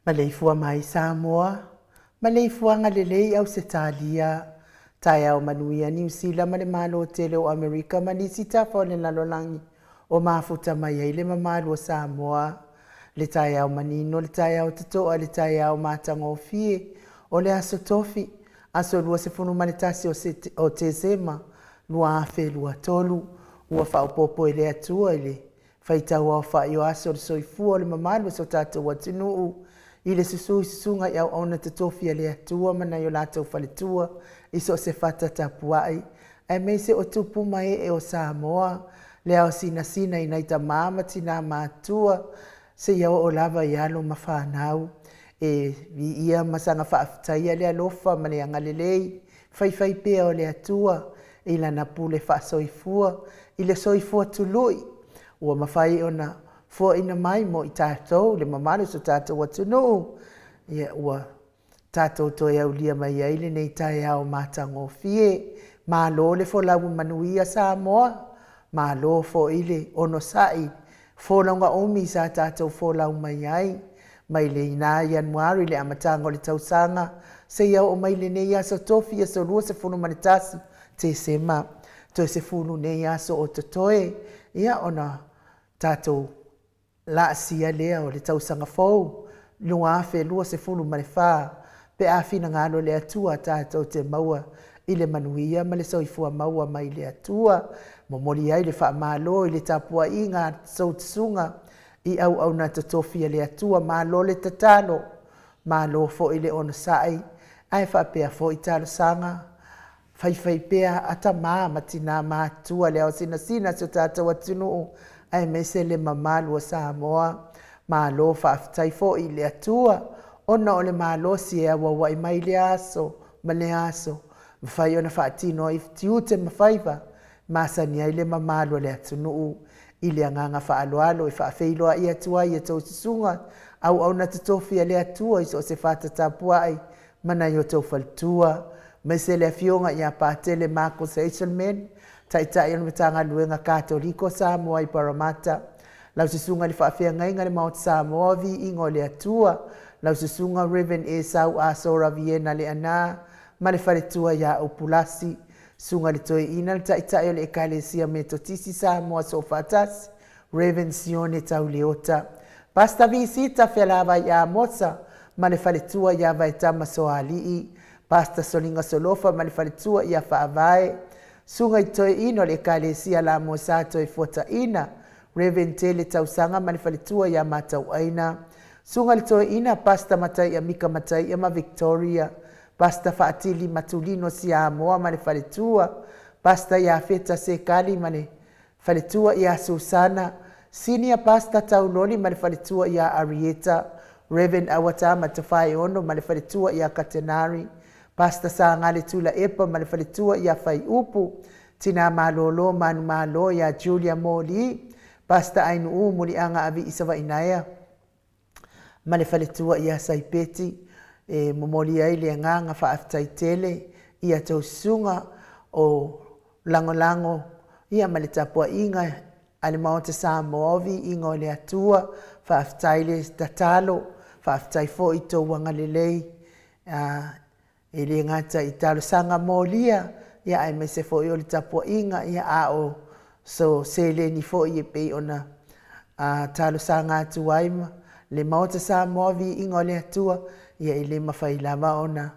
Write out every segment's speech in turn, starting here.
Maleifua mai Samoa, maleifuaga lelei Ausetalia, taeao manuia Niu Sila ma le Malo tele o Amerika ma nisi tafa o le lalolagi o mafuta mai ai le mamalu o Samoa. Le taeao manino, le taeao totoa, le taeao matagofie o le Aso Tofi, aso 21 o Tesema 2023, ua faaopoopo e le Atua i le faitau aofai o aso o le soifua o le mamalu o so tatou atunuu i le susu i susuga i auauna totofi a le Atua ma nai o latou faletua i so o se fata tapuai, aemaise o tupu ma ee o Samoa, le ao sinasina i nai tama ma tina matutua seia oo lava i alo ma fanau. E viia ma saga faafetaia le alofa ma le agalelei faifaipea o le Atua i lana pule faasoifua i le soifua tului ua mafai ona foaina mai mo i tatou le mamalu o so tatou atunuu. Ia, ua tatou toe aulia mai ai lenei taeao matagofie. Malo le folau manuia Samoa. Malo foi le onosai folauga umi sa tatou folau mai ai mai le ina Ianuari le amataga o le tausaga seia oo mai lenei aso Tofi aso 21 Tesema. Toe 10 nei aso o totoe ia ona tatou laasia lea o le tausaga fou 2024 pe a finagalo le Atua tatou te maua i le manuia ma le soifua maua mai le Atua. Momoli ai le faamalo i le tapuaiga a soutusuga i auauna totofi a le Atua, malo le tatalo, malo foi le onosai, ae faapea foi talosaga faifaipea a tama ma tina matutua, le ao sinasina o si o tatou atunuu aemaise le mamalu o Samoa. Malo faafetai foi i le Atua ona o le malosi e auauai mai lea aso ma lea aso, mafai ona faatino ai tiute ma faiva masani ai le mamalu o le atunuu. I le agaga faaaloalo e faafeiloai atu ai i a outou susuga auauna totofi a le Atua i so o se fata tapuai ma nai o outou faletua, aemaise le afioga ia Patele Marcus Hazelman, Taitai o le Matagaluega Katoliko Samoa i Paramata, lau susuga i le Faafeagaiga le Maota Samoa, Viiga o le Atua, lau susuga Reverend Esau Asora Viena Leana ma le faletua ia Upulasi, susuga i le Toeaina le Taitai o le Ekalesia Metotisi Samoa Soofaatasi, Reverend Sione Tauleota, Pastor Visita Fealavai Amosa ma le faletua ia Vaetama Soalii, Pastor Soliga Solofa ma le faletua ia Faavae, susuga i Toeaina o le Ekalesia Lamosa Toefuataina, Reverend Tele Tausaga ma le faletua ia Matauaina, susuga i le Toeaina Pastor Mataia Mika Mataia ma Victoria, Pastor Faatili Matulino Siamoa ma le faletua, Pastor Iafeta Sekali ma le faletua ia Susana, Senior Pastor Tauloli ma le faletua ia Arieta, Reverend Awatama Tafaeono ma le faletua ia Katenari, Pastor Sagale Tulaepa ma le faletua ia Faiupu, Tina Malolo Manumalo ia Julia Moli, Pastor Ainuu Muliaga Avii Savainaea ma le faletua ia Saipeti. E momoli ai le agaga faafetai tele i a outou susuga o lagolago ia ma le tapuaiga a le Maota Samoa o Viiga o le Atua. Faafetai le tatalo, faafetai foi i tou agalelei e le gata i talosaga molia ia aemaise foi o le tapuaiga ia a o so seleni foi e pei ona talosaga atu ai ma le Maota Samoa Viiga o le Atua ia e le mafai lava ona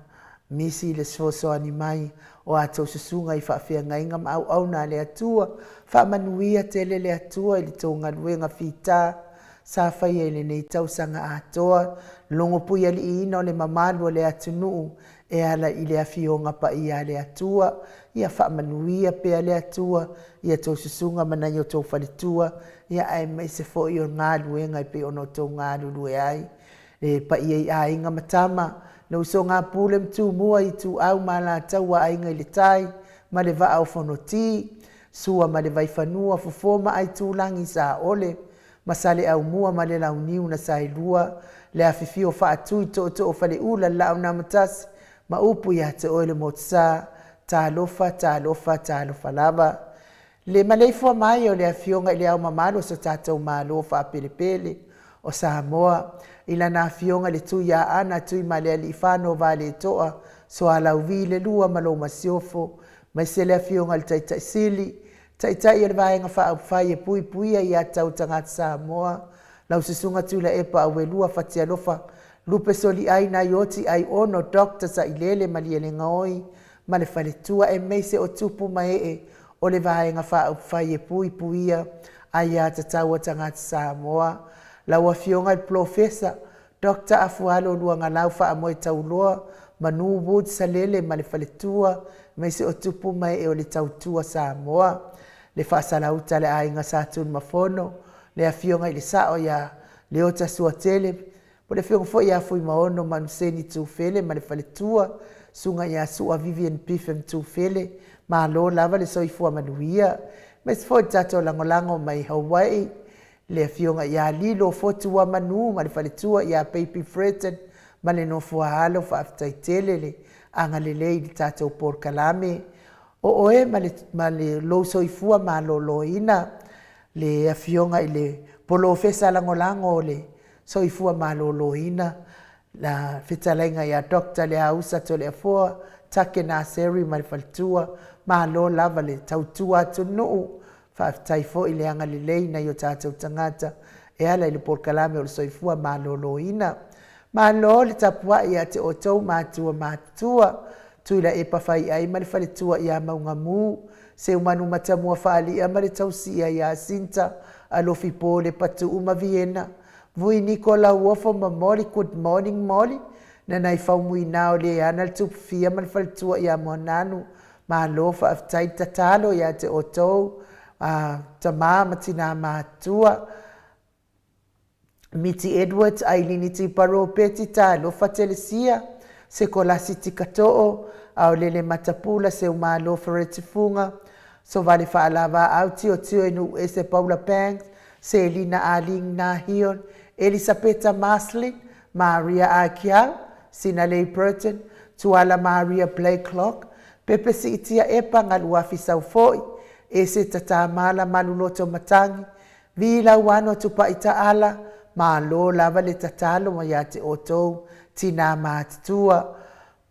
misi le fesoasoani mai o a outou susuga i faafeagaiga ma auauna a le Atua. Faamanuia tele le Atua i le tou galuega fita sa faia i lenei tausaga atoa, logopuialiiina o le mamalu o le atunuu e ala i le afioga paia a le Atua. Ia faamanuia pea le Atua i a outou susuga ma nai o outou faletua ia aemaise foi o galuega e pei ona outou galulue ai. Le paia i aiga ma tama, le usoga a Pule ma Tumua, Ituau ma Alataua, Aiga i le Tai ma le Vaa o Fonoti, Sua ma le Vaifanua, Fofo ma Aitulagi, Saole ma Saleaaumua ma le Launiu na Saelua, le afifio o Faatui, Tootoo o Faleula, le Laau na Amotasi ma upu ia te oe le Motusa. Talofa, talofa, talofa lava. Le maleifua mai o le Afioga i le Ao Mamalu o so tatou Malo faapelepele o Samoa, i lana Afioga i le Tuiaana Tuimalealiifano Vaaletoa Sualauvi le Lua ma lou Masiofo, aemaise le Afioga i le Taitai Sili, Taitai o le Vaega Faaupufai e Puipuia Ia Tatau Tagata Samoa, lau Susuga Tuilaepa Auelua Fatialofa Lupe Soliai Naioti Aiono Dr. Sailele Malielegaoi ma le faletua, aemaise o tupu ma ee o le Vaega Faaupufai e Puipuia Aia Tatau a Tagata Samoa, lau Afioga i le Polofesa Dr. Afualo Luagalau Faamoe Tauloa Manu Wood Salele ma le faletua, aemaise o tupu ma ee o le Tautua Samoa, le Faasalauta a le Aiga Sa Tunumafono, le Afioga i le Sao ia Leota Suatele, po o le Afioga foi ia Fuimaono Manuseni Tufele ma le faletua, Susuga ia Sua Vivian Biffin Tufele, malo lava le soifua manuia. Aemaise foi le tatou lagolago mai Hawaii, le Afioga ia Lilo Fotuamanu ma le faletua ia Baby Freton ma le nofo a alo, faafetai tele le agalelei i le tatou polokalame. O oe ma le, ma le lou soifua malōlōina, le afioga i le Polofesa Lagolago o le Soifua Malōlōina, la fetalaiga ia Dr. Leausa Toleafoa Take Naseri ma le faletua, malo lava le tautua atunuu, faafetai foi le agalelei i nai o tatou tagata e ala i le polokalame o le soifua malōlōina. Malo le tapuai ia te outou matua matutua, Tuilaepa Faiai ma le faletua ia Maugamu, Seumanu Matamua Faalia ma le tausia ia Sinta, Alofi Po Lepatu'u ma Viena, Vui Niko Lauofo ma Molly, good morning Molly, Nanaifau Muina o le ana le Tupufia ma le faletua ia Moananu, malo faafetai tatalo ia te outou tama ma tina matutua. Miti Edwards, Ailini Tipa Ropeti, Talofa Telesia, Sekolasi Tikato'o, Aolele Matapula, Seumalo Feretifuga, Sovale Faalavaau, Tiotio e Nu'uese Paula Banks, Selina Aling Nahion, Elisapeta Maslin, Maria Akiau, Sinalei Burton, Tuala Maria Blakelock, Pepe Siitia Epa Galuafi Saufo'i, Ese Tatamala Maluloto Matagi, Vi Lauano Tupai Ta'ala, malo lava le tatalo ia te outou tinā matutua.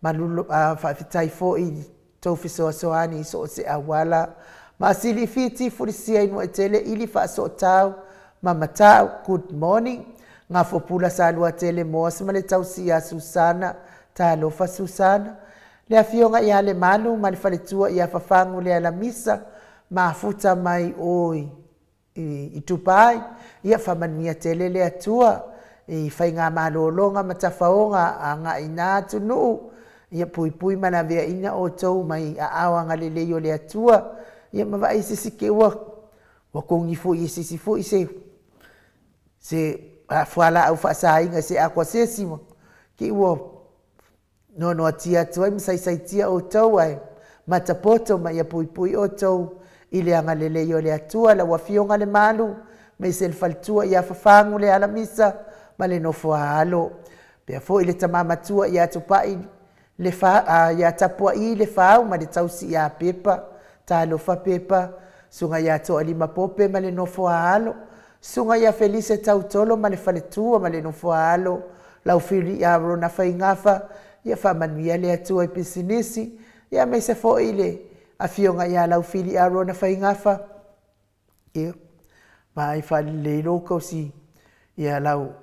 Malulo, faafetai foi i tou fesoasoani i so o se auala. Maasili Fiti Fulisia Inuaitele Ili Faasootau ma Mata'u, good morning. Gafopula Saluatele Moas ma le tausi ia Susana, talofa Susana. Le afioga ia Lemalu ma le faletua ia Fafagu le Alamisa, mafuta mai o i Dubai, ia faamanuia tele le Atua i faigamalologa ma tafaoga agai na atunuu, ia puipui ma laveaina outou mai aao agalelei o le Atua, ia ma vaai se isi te ua togi foi e se isi foi se fualaau faasaina i se ato a se isi ma te i ua noanoatia atu ai ma saisaitia outou, ae matapoto ma ia puipui outou i le agalelei o le Atua. Lau Afioga Lemalu ma le faletua ia Fafagu le Alamisa ma le nofo a alo, pea foi le tama matua ia Tupai le ia Tapuai le Fau ma le tausi ia Pepa, talofa Pepa, susuga ia Toalima Pope ma le nofo a alo, susuga ia Felise Tautolo ma le faletua ma le nofo a alo, Laufili Arona Faigafa, ia faamanuia le Atua i pisinisi, ia aemaise foi le afioga ia Laufili Arona Faigafa, ia vaai faalelei lou tausi ia lau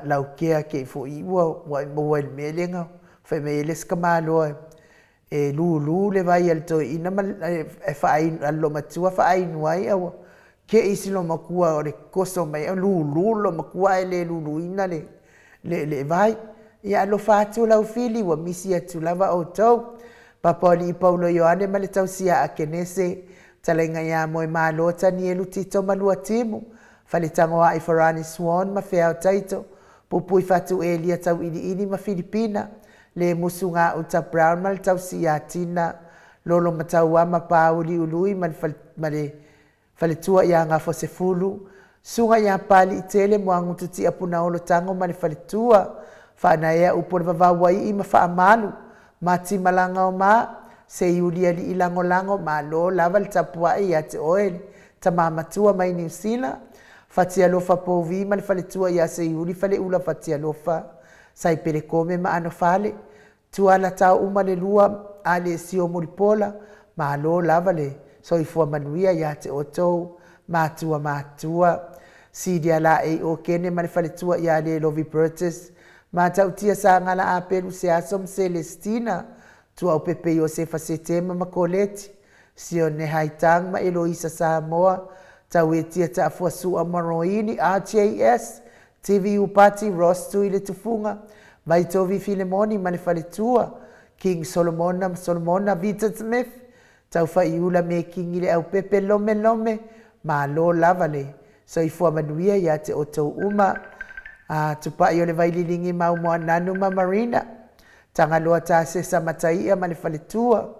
Laukea te i foi ua e maua i le mea lea na fai mai ai le isi tamaloa e lulu le vai a le toeaina ma e a le loomatua faainu ai, ae ua te i si loomatua o le toso mai ai lulu le loomatua ae le luluina le vai. Ia alofa atu Laufili ua misi atu lava outou. Papalii Paulo Ioane ma le tausi ia Akenese, talaiga ia Moemalo Tanielu Tito Maluatimu, Faletagoai Farani Swan ma Feao Taito, Pupui Fatu Elia Tauiliili ma Filipina, Le Musu Gauta Brown ma le tausi ia Tina, Lolo Matauama Pauli Ului ma le faletua ia Gafosefulu, susuga ia Paliitele Moagutu Tiapunaolo Tago ma le faletua, Faanaea upu o le Vavauaii ma Faamalu, Mati Malagaoma, Seiuli Alii Lagolago, malo lava le tapuai ia te oe tama matua mai Niu Sila, Fatialofa Pouvi ma le faletua ia Seiuli Faleula Fatialofa, Saipelekome ma Anofale, Tuala tao uma le lua a le sio Mulipola, malo lava le soifua manuia ia te outou matua matutua. Silia Laei Okene ma le faletua ia Lelovi Burgess, Matautia Sagala Apelu Seaso ma Celestina, Tuaupepe Iosefa Setema ma Koleti, Sione Haitang ma Eloisa Samoa, Tauetia Taafua Sua Maroini, RJS, TV Upati Ross Tui le Tufuga, Vaitovi Filemoni ma le faletua, King Solomona Solomona Vita Smith, Taufaiula Mekingi le Aupepe Lome Lome, malo lava le soifua manuia ia te outou uma. Tupai o le Vaililingi Maumoananu ma Marina, Tagaloa Tasesa Mataia ma le faletua,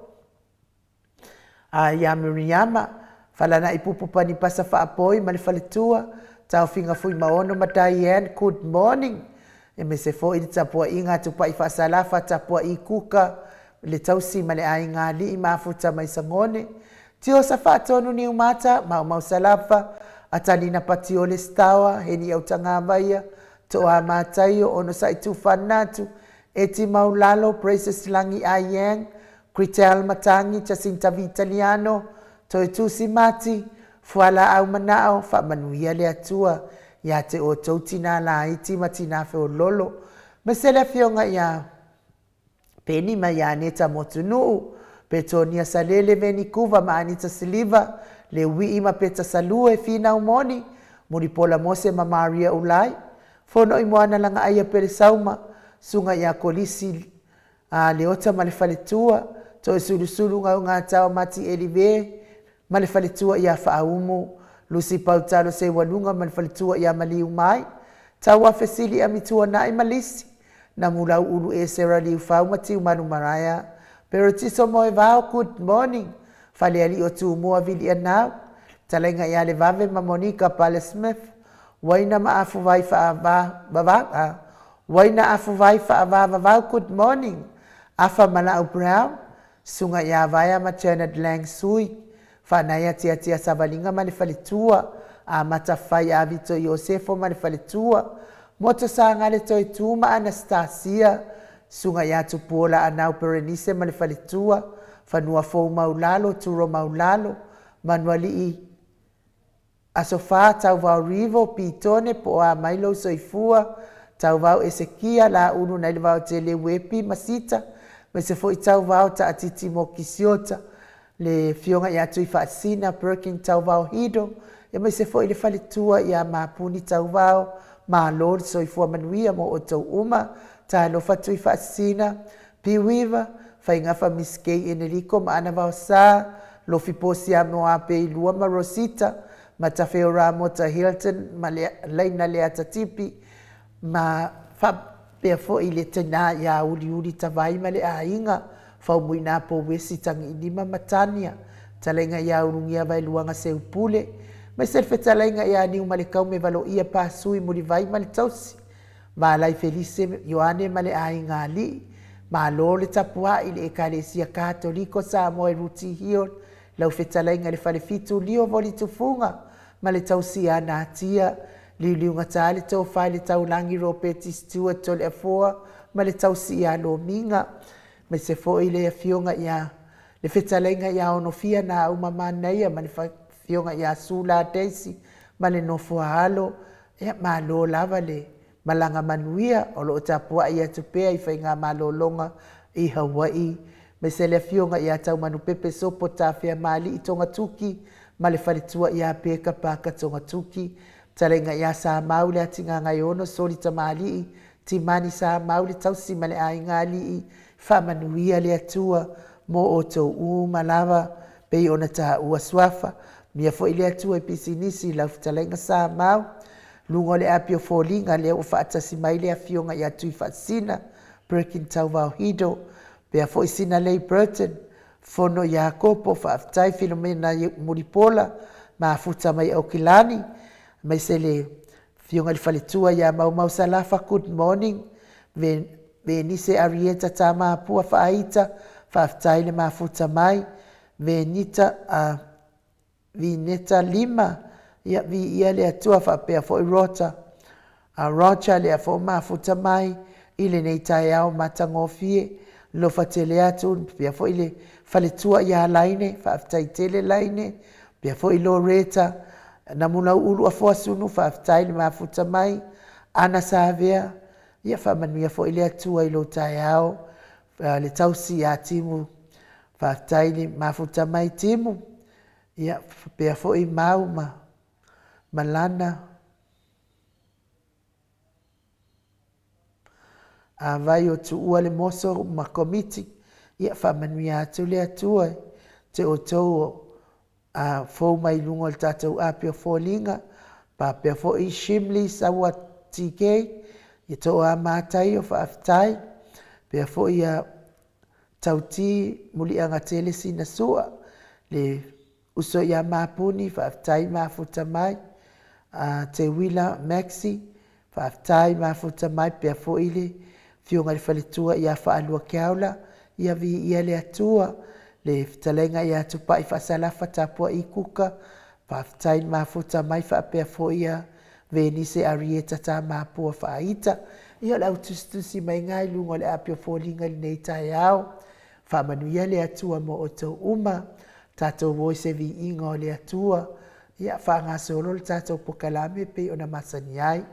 ia Miriama, Falana'i Pupu Panipasa Faapoi ma le faletua, Taofiga Fuimaono ma Diane, good morning. E mese foi le tapuaiga a Tupai Faasalafa, Tapuai Kuka, le tausi ma le aiga alii mafuta mai Sagone, Tiosa Faatonu Niumata, Maumau Salafa, Atalina Patiole Stawa, Heni Autagavaia, Toa Mataio, Onosai Tufanatu, Eti Maulalo, Praises Lagi Ayang, Critel Matangi, Jacinta Vitaliano, Toetusi Mati, Fualaau Manao, Faamanuia le Atua ia te outou tinā laiti ma tinā feololo, ma se le afioga ia Peni ma ia Aneta Motunuu, Petonia Salele Venikuva ma Anita Siliva, Leuii ma Peta Salue, Finau Moni, Mulipola Mose ma Maria Ulai, Fono i Moana Lagaaia Pelesauma, Suga ia Kolisi a Leota ma le faletua, Toesulusulu Gaugatao Mati Elive ma le faletua ia Faaumu, Lusi Pautalo Seualuga ma le faletua ia Maliumai, Tauafesili Amituanai ma Lisi, Namulau Ulu Esera Liufau ma Tiumalu Maraea, Peretiso Moevao, good morning, Falealii o Tumua Vilianau, Talaiga ia Levave ma Monica Pale Smith, Uaina ma Afuvai Faavavau, Uaina Afuvai Faavavau, good morning, Afa Malau Brown, Suga ia Vaea ma Janet Lang Sui, Faanaia Tiatia Savaliga ma le faletua, Amata Fai Avito Iosefo ma le faletua, Moto Sagale Toetu ma Anastasia, Suga ia Tupuola Anau Perenise ma le faletua, Fanua Fou Maulalo, Turo Maulalo, Manualii Aso Fa, Tauvao Rivo, Pitone, po o a mai lou soifua, Tauvao Esekia, Laulu nai le Vaotele Uepi ma Sita, aemaise foi Tauvao Taatiti mo Kisiota, le Afioga ia Tuifaasina Perkin Tauvao Hido, aemaise foi le faletua ia Mapuni Tauvao. Malo le soifua manuia mo outou uma. Talofa Tuifaasina, Piuiva, Faigafa Miss Kay Eneliko ma Ana Vaosa, Lofi Posiamo Apeilua ma Rosita, Matafeo Ramota Hilton ma Laina Leata Tipi, ma faapea foi le tina ia Uliuli Tavai ma le aiga, Faumuina Pouesi Tagiilima ma Tania, Talaiga ia Ulugia Vaeluaga Seupule, aemaise le fetalaiga ia Niumalekaume Valoia Pasui Mulivai ma le tausi, Valai Felise Ioane ma le aiga alii, Malo le tapuai i le Ekalesia Katoliko Samoa i Ruti Hill, lau fetalaiga i le Falefitu Lio Volitufuga ma le tausi ia Natia, Liuliugata le tofa i le Taulagi Ropeti Stewart Toleafoa ma le tausi ia Lomiga, aemaise foi le afioga ia le fetalaiga ia Onofia Nauma Manaia ma le afioga ia Sula Daisy ma le nofo a alo. Ia, malo lava le malaga manuia o lo o tapuai atu pea i faigamalologa i Hawaii, aemaise le afioga ia Taumanupepe Sopo Tafeamalii Togatuki ma le faletua ia Peka Paka Togatuki, fetalaiga ia Samau le Atigagaiono Soli Tamalii Timani Samau le tausi ma le aiga alii, faamanuia le Atua mo outou uma lava pei ona taua suafa. Mia foi le Atua i pisinisi lau fetalaiga Samau. Luga o le api o foliga lea ua faatasi mai le afioga ia Tuifaasina Perkin Tauvao Hido, pea foi Sinalei Burton, Fono Iakopo, faafetai Filomena Mulipola, mafuta mai Aukilani, aemaise le afioga i le faletua ia Maumau Salafa, good morning, Venise Arieta Tamapua Faaita, faafetai le mafuta mai, Venita Vineta Lima, ia viia le Atua faapea foi Rota, a Roger lea foi mafuta mai i lenei taeao matagofie, lofa tele atu pea foi le faletua ia Laine, faafetai tele Laine, pea foi Loreta, Namulau Ulu Afoasunu, faafetai le mafuta mai, Ana Savea, ia faamanuia foi le Atua i lou taeao, le tausi ia Timu, faafetai le mafuta mai Timu, ia faapea foi Mau ma Malana. Afai o tuua le moso ma Komiti, ia faamanuia atu le Atua i te outou o a fou mai luga o le tatou api o foliga, faapea foi Shimley Saua TK, ia Toa Mataio, faafetai, faapea foi ia Tauti Muliagatele Sina Sua, le uso ia Mapuni, faafetai mafuta mai, a Teuila Maxi, faafetai mafuta mai, pea foi le afioga i le faletua ia Faalua Keaula, Ia viia le Atua, le fetalaiga ia Tupai Faasalafa Tapuai Kuka, faafetai i le mafuta mai faapea foi ia Venise Arieta Tamapua Faaita. Ia o le au tusitusi mai ga i luga o le api o foliga i lenei taeao. Faamanuia le Atua mo outou uma, tatou o i se viiga o le Atua, ia faagasolo le tatou pokalame pei ona masani ai.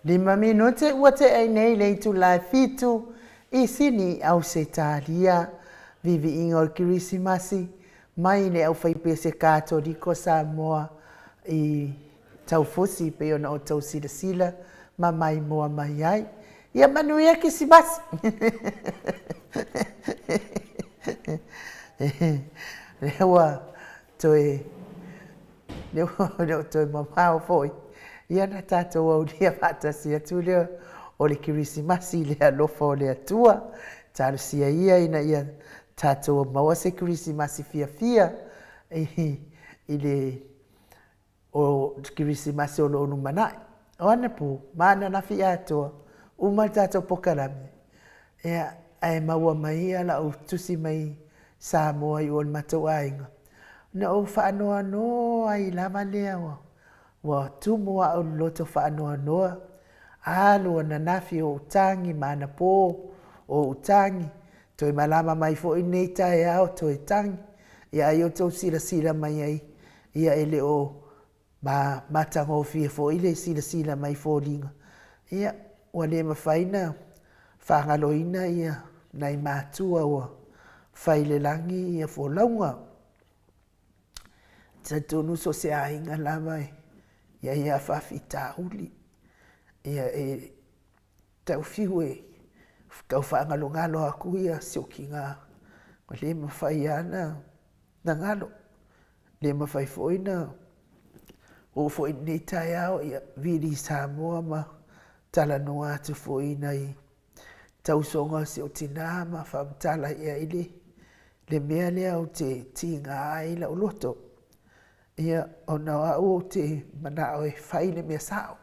5 minute ua tea ai nei le itula e 7 i Sini, Ausetalia. Viviiga o le Kerisimasi mai le aufaipese Katoliko Samoa i Taufusi pei ona outou silasila ma maimoa mai ai. Ia manuia Kerisimasi! Lea ua toe lea ua toe mamao foi, ia na tatou aulia faatasi atu lea o le Kerisimasi i le alofa o le Atua. Talosia ia ina ia tatou maua se Kerisimasi fiafia i le o Kerisimasi o lo o lumanai. O anapo ma ananafi atoa, uma le tatou pokalame, ia, ae maua mai ia lau tusi mai Samoa i o le matou aiga, na ou faanoanoa ai lava lea, ua tumu au i le loto faanoanoa, alu ananafi o ou tagi ma anapo o ou tagi, toe malama mai foi lenei taeao toe tagi, ia ai outou silasila mai ai, ia e le o Ma matagofie foi le silasila mai i foliga, ia, ua le mafai na faagaloina ia nai matua ua fai i le lagi ia folauga. E talitonu so o se aiga lava e i ai lava faafitauli, ia e tau fiu e tau faagalogalo atu ia si ou tina, ua le mafai lava ona galo. E le mafai foi ona oo foi i lenei taeao, ia vili Samoa ma talanoa atu foi i nai tausoga a si ou tina ma faamatala i ai le mea lea ou te tiga ai lou loto. Ia, ona o au ou te manao e fai le mea sao.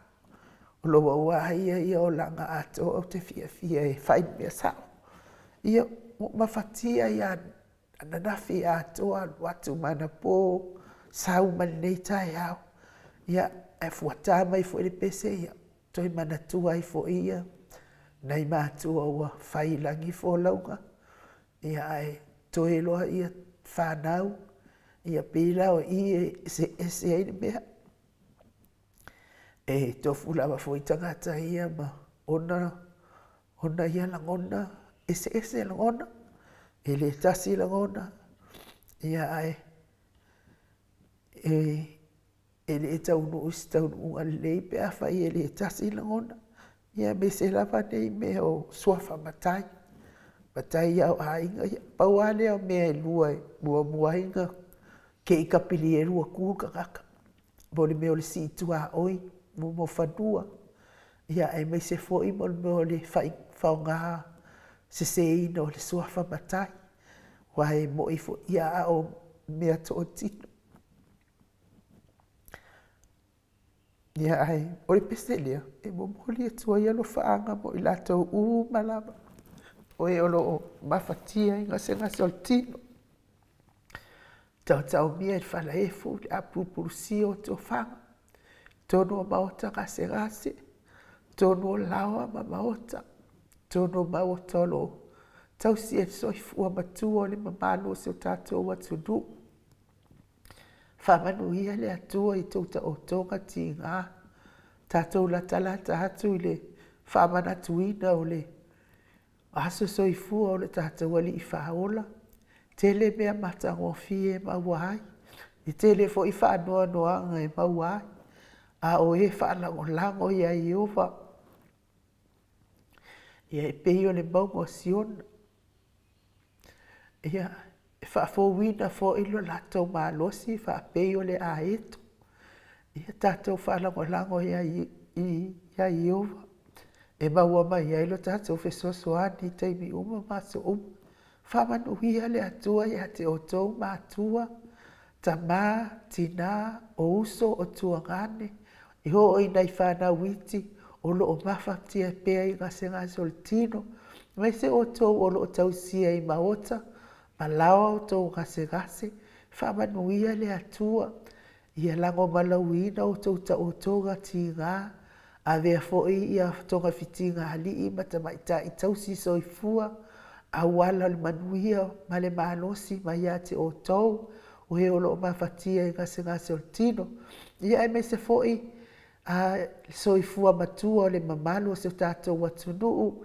O lou auā ia i olaga atoa ou te fiafia e fai le mea sao. Ia, ua ou mafatia ai lava ananafi atoa, alu atu ma anapo, sau ma lenei taeao, ia, ae fuata mai foi le pese, ia toe manatua ai foi ia nai matua ua fai i lagi folauga, ia ae toe loa ia fanau, ia pei la o i e eseese ai le mea. E tofu lava foi tagata ia ma ona ia lagona, eseese lagona, e le tasi lagona, ia ae e le taunuu i se taunuuga lelei pe afai e le tasi lagona, ia aemaise lava nei mea o suafa matai, matai lava o aiga. Ia pau lava lea o mea e 2 e muamua ai ona te i tapilielu ua tu le tagata, mo le mea o le sii tuaoi mo fanua, ia aemaise foi mo le mea o le faaaoga seseina o le suafa matai. Aua e moni foi, a o mea totino. Ia ae o le pese lea e momoli atu ai alofaaga mo i latou uma lava o e o lo o mafatia i gasegase o le tino, taotaomia i le falaefu i le apulupulusia o tofaga, totonu o maota gasegase, totonu o laoa ma maota, totonu o maota o lo o tausi ai le soifua matua o le mamalu o si o tatou atunuu. Faamanuia le Atua i tou taotoga tiga, tatou latalata atu i le faamanatuina o le aso soifua o le tatou Alii Faaola, tele mea matagofie e maua ai, e tele foi faanoanoaga e maua ai, a o e faalagolago ia Ieova, ia e pei o le mauga o Siona, ia, e faafouina foi lo latou malosi faapei o le aeto. Ia tatou faalagolago ia Ieova e maua mai ai lo tatou fesoasoani i taimi uma ma aso uma. Faamanuia le Atua ia te outou matua, tama, tina, o uso, o tuagane, e oo i nai fanau iti o lo o mafatia pea i gasegase o le tino, aemaise outou o lo o tausia i maota ma laoa outou gasegase, faamanuia le Atua ia lagomalauina outou taotoga tiga, avea foi ia togafitiga a alii ma tamaitai tausi soifua auala o le manuia ma le malosi mai ia te outou o e o lo o mafatia i gasegase o le tino, ia aemaise foi le soifua matua o le mamalu o si o tatou atunuu,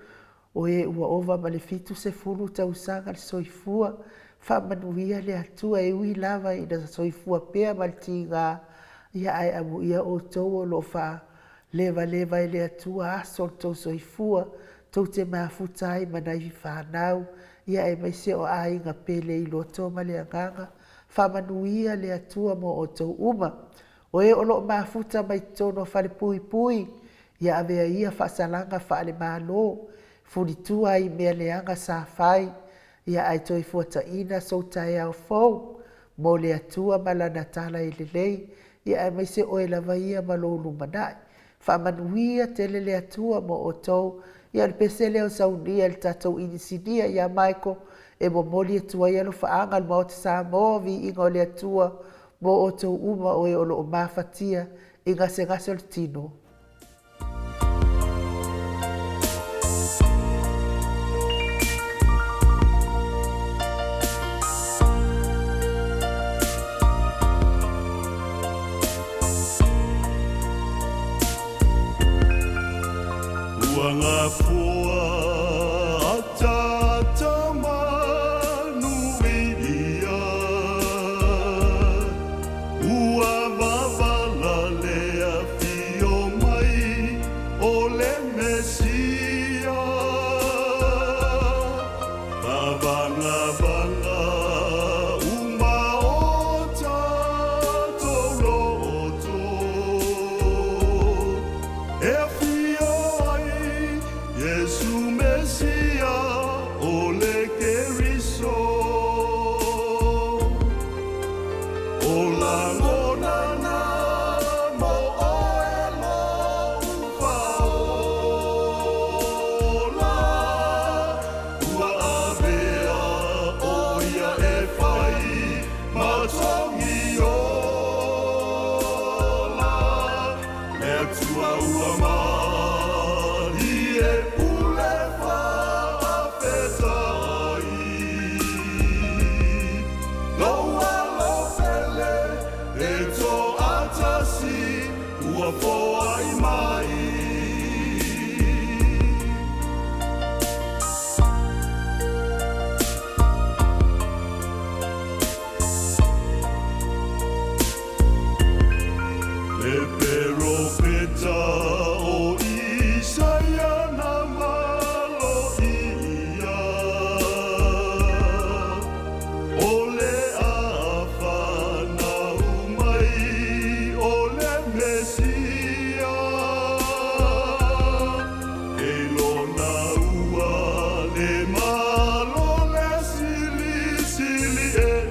o e ua ova ma le 70 tausaga le soifua, faamanuia le Atua e ui lava ina soifua pea ma le tiga, ia ae amuia outou o lo o faalevaleva e le Atua aso o le tou soifua, tou te mafuta ai ma nai fanau, ia aemaise o aiga pele i loto ma le agaga. Faamanuia le Atua mo outou uma. O e o lo o mafuta mai totonu o falepuipui, ia avea ia faasalaga faale-Malo, fulitua ai i mea leaga sa fai, ia ae toe fuataina sou taeao fou mo le Atua ma Lana tala e lelei, ia aemaise oe lava ia ma lou lumanai. Faamanuia tele le Atua mo outou. Ia o le pese lea o saunia e le tatou inisinia ia Michael e momoli atu ai alofaaga a le Maota Samoa, viiga o le Atua mo outou uma o e o lo o mafatia i gasegase o le tino.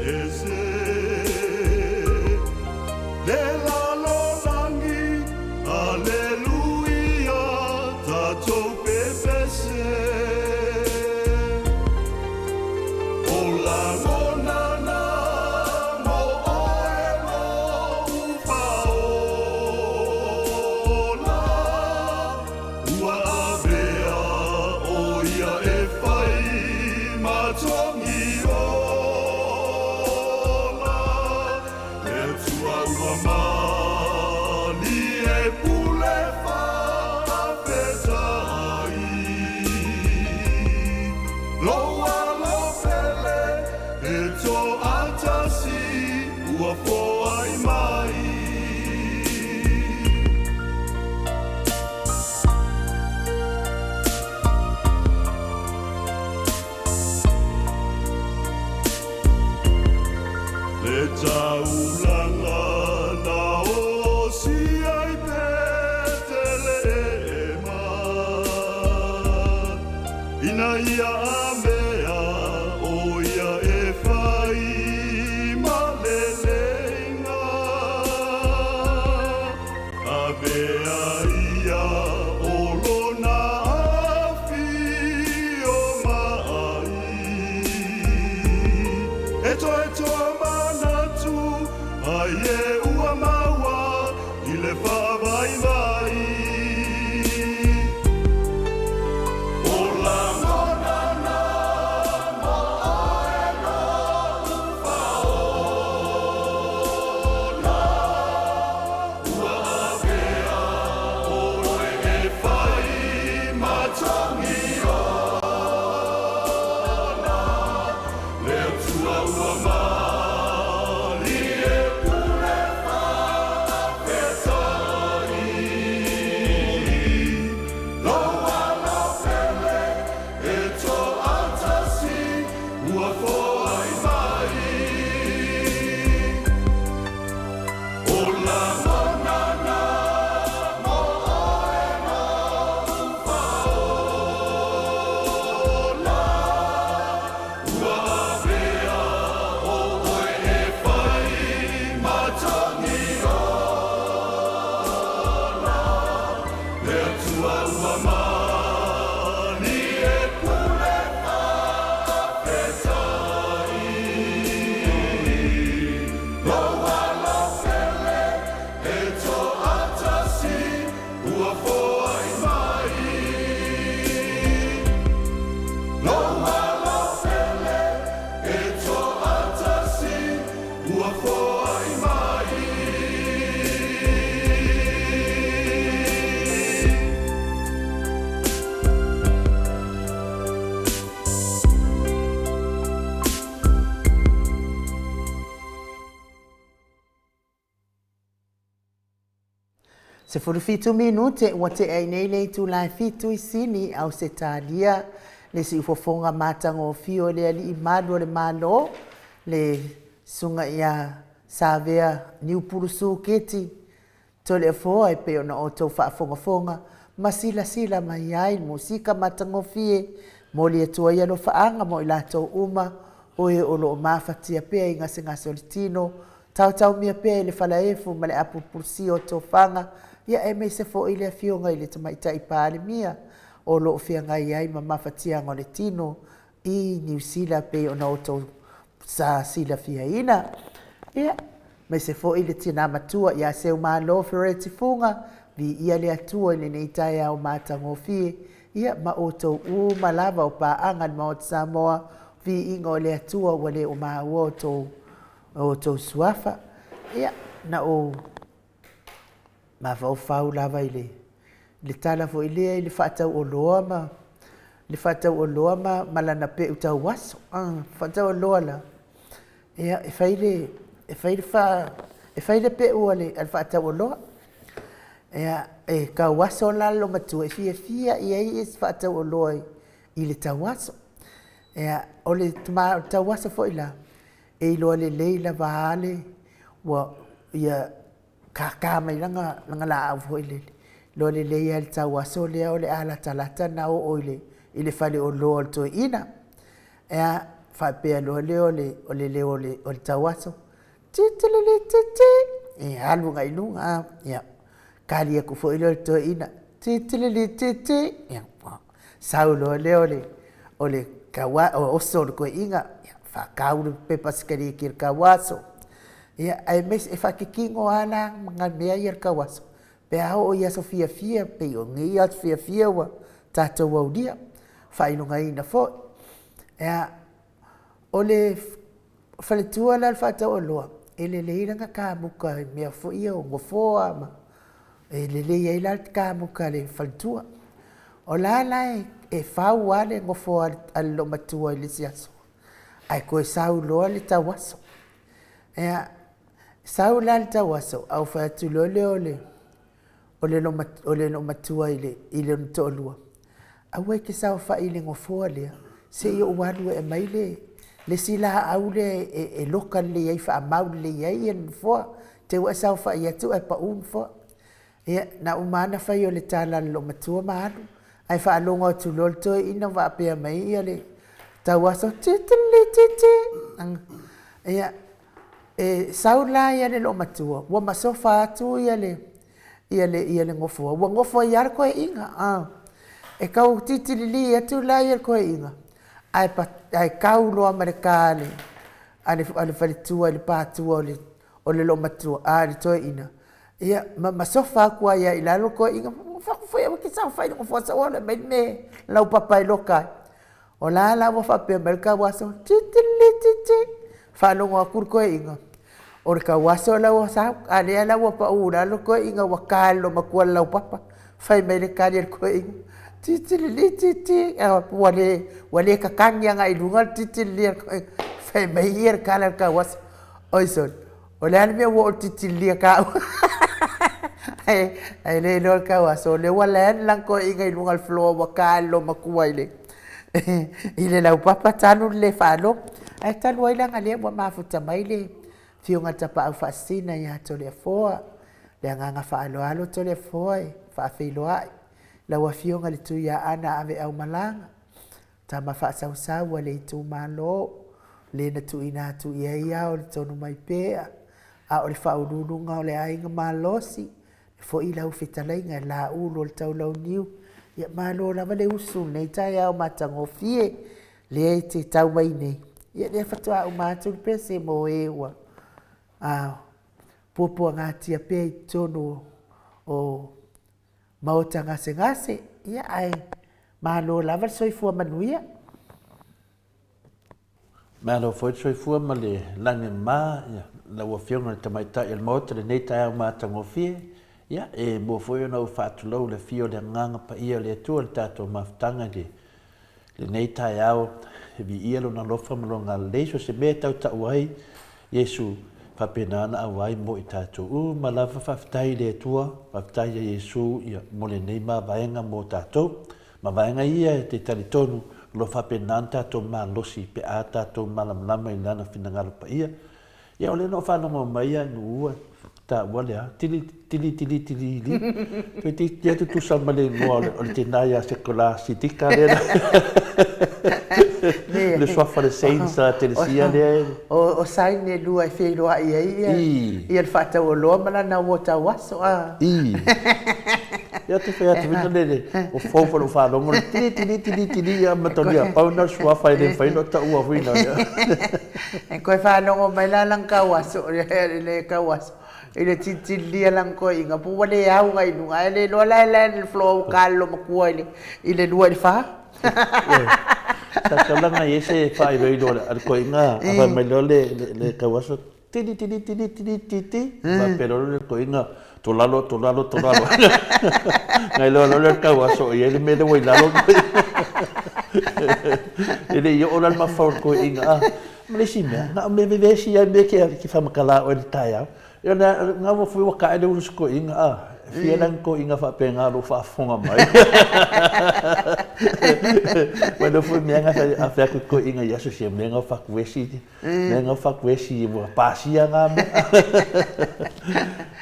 ese Le lalolagi Aleluia tatou pepese O lagona na mo oe lou Faaola Ua avea ʻo ia e fai ma togi ola Le Atua ua malie pule faafetai Lou alo pele e toatasi ua foai mai. Le taulaga na osi ai Petelehema, Ina ia amea ʻo ia e fai ma leleiga, Avea ia o lona afio mai. E toe toa manatu ai e ua maua i le faavaivai. O lagona na mo oe lou Faaola, Ua avea ʻoe e fai ma togi ola, Le Atua ua malie pule faafetai. Lou alo pele e toatasi ua foai mai. O lagona na mo oe lou Faaola, Ua avea ʻoe e fai ma togi ola, Le Atua ua malie pule faafetai. Lou alo pele e toatasi ua foai mai. Lou alo pele e toatasi ua foai mai. 17 minute ua tea ai nei le itula e fitu i Sini, Ausetalia, le siufofoga matagofie o le Alii Malu o le Malo, le Susuga ia Savea Niupulusu Keti Toleafoa e pei ona outou faafogafoga ma silasila mai ai i musika matagofie, moli atu ai alofaaga mo i latou uma o e o lo o mafatia pea i gasegase o le tino, taotaomia pea i le falaefu ma le apulupulusia o tofaga, ia aemaise foi le Afioga i le Tamaitai Palemia o lo o feagai ai ma mafatiaga o le tino i Niu Sila pei ona outou sa silafiaina. Ia, aemaise foi le tina matua ia Seumalo Fereti Fuga, viia le Atua i lenei taeao matagofie, ia ma outou uma lava o paaga i le Maota Samoa, viiga o le Atua ua le o maua outou, outou suafa. Ia, na ou mafaufau lava i le, le tala foi lea i le faatauoloa ma le faatauoloa ma, ma lana peu tauaso. Ah, faatauoloa la. Ia, e fai le, e fai le fa, e fai le peu a le, a le faatauoloa. Ia, e tauaso la le loomatua e fiafia i ai isi faatauoloa i, i le tauaso. Ia, o le tama, o le tauaso foi la, e iloa lelei lava a le, ua, ia, kākā mai lana, lana laau foi lele. Iloa lelei lava i le tauaso lea o le a latalata ona oo i le, i le faleoloa o le toeaina. Ia, faapea loa lea o le, o le leo o le, o le tauaso, Titililititi, ia alu agai i luga, ia kali atu foi lea o le toeaina, Titililititi, ia sau loa lea o le, o le taua, o oso o le toeaina, ia faatau le pepa sikaleki a le tauaso. Ia aemaise e faakikino lava la ma mea ia o le tauaso pe a oo i aso fiafia pei o nei aso fiafia ua tatou aulia, faailogaina foi. Ia, o le faletua la o le faatauoloa, e lelei lana kamuta i mea foi ia o nofoa ma e lelei ai la le kamuta a le faletua. O la la e fau lava le nofoa a le loomatua i le isi aso, ae toe sau loa le tauaso. Ia, sau la le tauaso, ae ou fai atu loa lea o le o le loomatua i lona toalua, aua e te saofai i le nofoa lea, se i ou alu e aumai le isi laau lea e loka lelei ai e faamau lelei ai le nofoa, te i ua e saofai atu ae pau le nofoa. Ia, na uma lava ona fai o le tala a le loomatua ma alu, ae faalogo atu loa le toeaina o faapea mai le tauaso, titililititi. Ia, e sau la le loomatua ua masofa atu le nofoa, ua nofo ai lava le toeaina. E tau titilili atu la le toeaina, ae tau loa ma le ta a le faletua i le patua o le loomatua, a le toeaina, ia ma masofa atu ai lava i lalo le toeaina. Ou fai atu foi, aua e te saofai i le nofoa se i ou alu e aumai le mea e laupapa e loka ai. O la la ua faapea mai le tauaso, titililititi. Faalogo atu le toeaina, o le tauaso la ua sau, a o lea la ua pau i lalo le toeaina ua ta e le loomatua i le laupapa. Fai mai le tali a le toeaina, titililititi. Ua le tatagi agai i luga le titilili a le toeaina. Fai mai le tala a le tauaso, oi sole, o le a le mea ua oo i le titilili a tāua? Ae le iloa e le tauaso o lea ua land lana toeaina i luga o le floor ua ta e le loomatua i le laupapa talu le le faalogo. Ae talu ai leaga o lea ua mafuta mai le Afioga i le Tapaau Faasisina ia Toleafoa, le agaga faaaloalo Toleafoa e faafeiloai lau Afioga i le Tuiaana Aveaumalaga, tama faasausau a le itumalo, le na tuuina atu i ai ao i le Tonumaipea, a o le faauluuluga o le aiga malosi, e foi lau fetalaiga i Laulu o le Taulauniu. Ia malo lava le usu i lenei taeao matagofie, lea e te tau mai nei, ia lea faatoa uma atu le pese mo e ua puapuagatia pea i totonu o maota gasegase, ia ae malo lava le soifua manuia. Malo foi le soifua ma le lagi e mama lau Afioga i le Tamaitai o le Maota i lenei taeao matagofie. Ia, e mua foi ona ou faatulou i le afio o le Agaga Paia o le Atua i le tatou mafutaga i lenei taeao e viia Lona alofa ma Lona agalelei, so o se mea e tautau ai Iesu, faapena ona auai mo i tatou uma lava. Faafetai i le Atua, faafetai ia Iesu ia, mo lenei mavaega mo tatou. Mavaega ia e te talitonu o lo o faapena ona tatou malosi pe a tatou malamalama i Lana finagalo paia. Ia, o lea na ou faalogo mai ia Nuua taua le a, tili tili tili tili li. Toeitiiti lava tutusa ma le igoa o le tina ia Sekola Sidika lea. Le suafa le Saints a Telesia lea. O sign e lua e feiloai ai ia ia le faataualoa ma lana uo tauaso a. I. Ia te fai atu foi le o fou foi lou faalogo le tili tili tili tili ia ma taulia pau na suafa e le mafai ona taua foi na. E toe faalogo mai la lana tauaso le tauaso i le tilitililia lana toeaina po ua le au agai i luga ae le iloa la e land i le floor ua ta le loomatua i le 2 i le 4. Sa taulaga i ai se faailoilo a le toeaina a fai mai loa le tauaso tili tili tili tili titi faapea loa le toeaina tolalo tolalo tolalo na iloa loa le tauaso o i ai le mea lea ua i lalo. E le i oo la le mafaufau o le toeaina a ma le isi mea na o mea vevesi lava mea e te faamatala oe i le taeao. Ia na ua foi ua tae le ulu toeaina a e fia la ni toeaina faapena o lo o faafofoga mai. Mai le foi mea na a fai atu i toeaina i aso sia mea na fatuesi mea na fatuesi ua pasia na mea.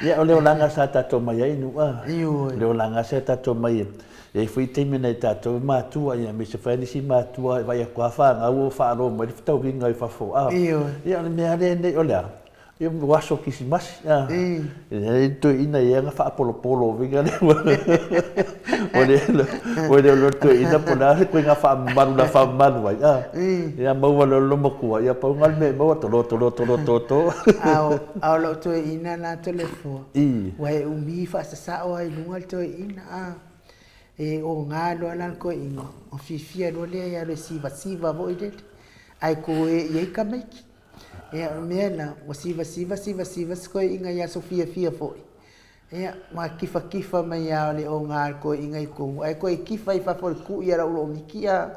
Ia o le olaga sa tatou mai ai Nu'a. O le olaga sa tatou mai. E i ai foi taimi nai tatou matua ia aemaise foi nisi matua e vaai atu lava fanau o faalo mai le fetauiga i fafo a. Ia o le mea lava lea nei o le a? Ia o aso Kerisimasi a. E i ai toeaiina e i ai ana faapolopolo foi lea ua le ua le iloa toeaiina po o le a se ituaiga faamamalu o le a faamamalu ai a. Ia maua loa e le loomatua ia pau lena o le mea e maua tolo tolo tolo tolo tolo. A o lou toeaina la Toleafoa, ua e umi faasasao lava i luga le toeaina a. E oga loa la le toeaina, ona fiafia loa lea e alu e sivasiva foi lele, ae toe i ai tamaiti. Ia o le mea la, ua sivasiva sivasiva si toeaina i aso fiafia foi, ia ua tifatifa mai lava o le oga a le toeaina i totonu, ae toe tifa i fafo i le tui a lau lomiti a.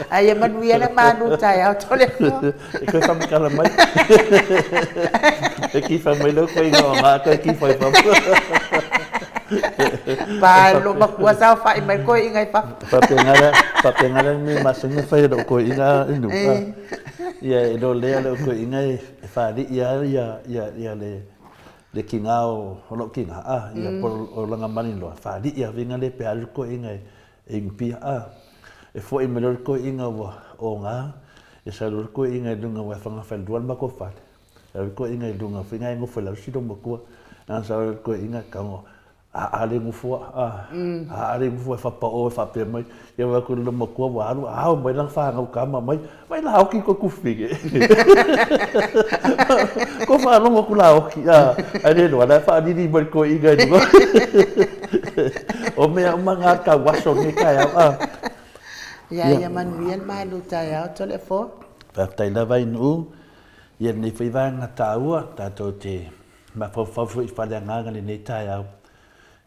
Ae ia manuia le malu taeao Toleafoa. E toe faamatala mai. E kifa mai lau koiga o ngā toe kifa i fafo. Pa lo makua saofai mai koiga i fafo. Faapena faapena le mea masani ona fai e lou koiga inu. Ia e lo lea lou koiga e faalii lava ia ia ia le le kina o lou kina a ia po o lana maninoa faalii lava faiga lea pe alu le koiga e E inupi a, e fo'i mai loa le toeaina ua oga, e sau loa le toeaina i luga aua e fagafalelua le matou fale, sau le toeaina i luga foi na e nofo i lalo si loomatua, na sau le toeaina tago, aa le nofoa, a, aa le nofoa e fapao e faapea mai, ia vaai atu i le loomatua ua alu ao mai lana fanau tama mai, vai la oki koe kufine. Ko faalogo atu la oki, a, ae le iloa la e faalili mai le toeaina i luga. O mea uma na tau aso nei taeao, a. Ia, ia manuia le malu taeao, Toleafoa. Faafetai lava i Nuu, ia lenei foi vaega taua, tatou te mafaufau foi i faleagaga i lenei taeao.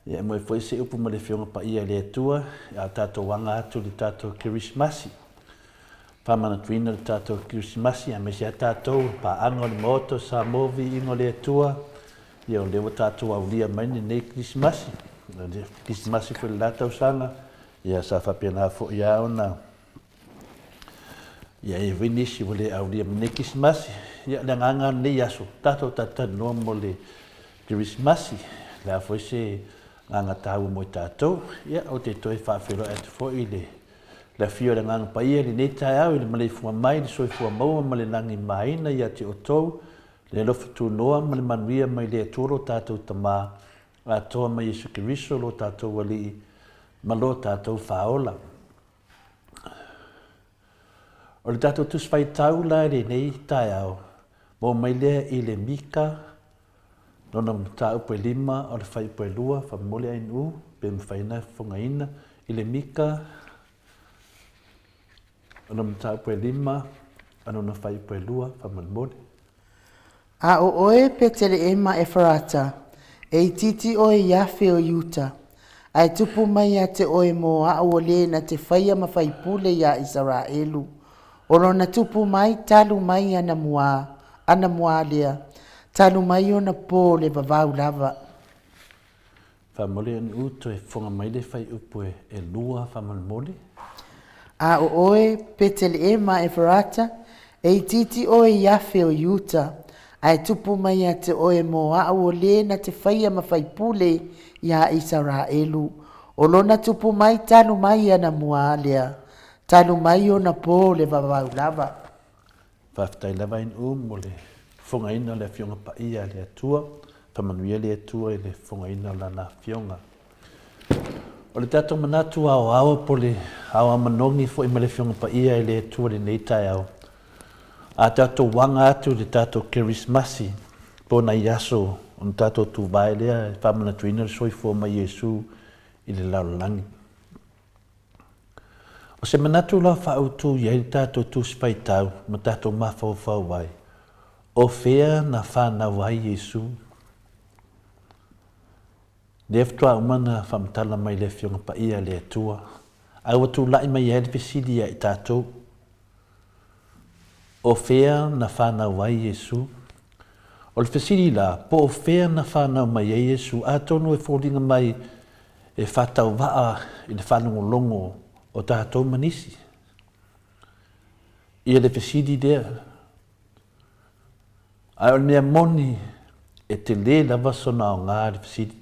Ia e moe foi se upu ma le Afioga Paia i le Atua, a o tatou aga atu i le tatou Kerisimasi. Faamanatuina le tatou Kerisimasi aemaise lava tatou i paaga o le Maota o Samoa Viiga o le Atua, ia o lea ua tatou aulia mai lenei Kerisimasi, o le Kerisimasi foi o le la tausaga, ia sa faapena foi lava ona ia e i ai foi nisi ua le aulia mai lenei Kerisimasi. Ia o le agaga lava o lenei aso, tatou talatalanoa mo le Kerisimasi, o le a foi se agaga taua mo i tatou. Ia ou te toe faafeiloai atu foi i le Le afio o le Agaga Paia i lenei taeao i le maleifua mai i le soifua maua ma le lagi maina ia te outou, le alofa tunoa ma le manuia mai le Atua lo tatou Tama, atoa ma Iesu Keriso lo tatou Alii ma lo tatou Faaola. O le tatou Tusi Faitau la i lenei taeao, maua mai lea i le Mika Lona mataupu e lima o le fuaiupu e lua, faamolemole ANU, pe mafai ona fofogaina i le mika. Lona mataupu e lima o lona fuaiupu e lua, faamolemole. A ʻo ʻoe, Peteleʻema Efarata, e itiiti ʻoe i afe o Iuta, a e tupu mai ia te ʻoe mo aʻu o lē na te faia ma faipule iā ʻIsaraʻelu, ʻO lona tupu mai talu mai anamuā, anamuā lea, talu mai ona pō le vavau lava. Faamolemole NU toe fofoga mai le fuaiupu e lua faamolemole. A ʻo ʻoe, Peteleʻema Efarata, e itiiti ʻoe i afe o Iuta, a e tupu mai ia te ʻoe mo aʻu o lē na te faia ma faipule iā ʻIsaraʻelu, ʻo lona tupu mai talu mai anamuā lea, Talu mai ona pō le vavau lava. Faafetai lava NU mo le fofogaina o le Afioga Paia a le Atua. Faamanuia le Atua i le fofogaina o Lana Afioga. O le tatou manatu aoao po o le aoao manogi foi ma le Afioga Paia i le Atua i lenei taeao, a tatou aga atu i le tatou Kerisimasi po o nai aso ona tatou tuvae lea e faamanatuina le soifua mai Iesu i le lalolagi. O se manatu la faaautu i ai le tatou Tusi Faitau ma tatou mafaufau ai, o fea na fanau ai Iesu? Lea faatoa uma ona faamatala mai le Afioga Paia a le Atua, a ua tulai mai ai le fesili ia i tatou, O fea na fanau ai Iesu? O le fesili la, po o fea na fanau mai ai Iesu, atonu e foliga mai e faatauvaa i le faalogologo o tatou ma nisi. Ia le fesili lea. Ae o le mea moni, e tele lava sona aoga le fesili.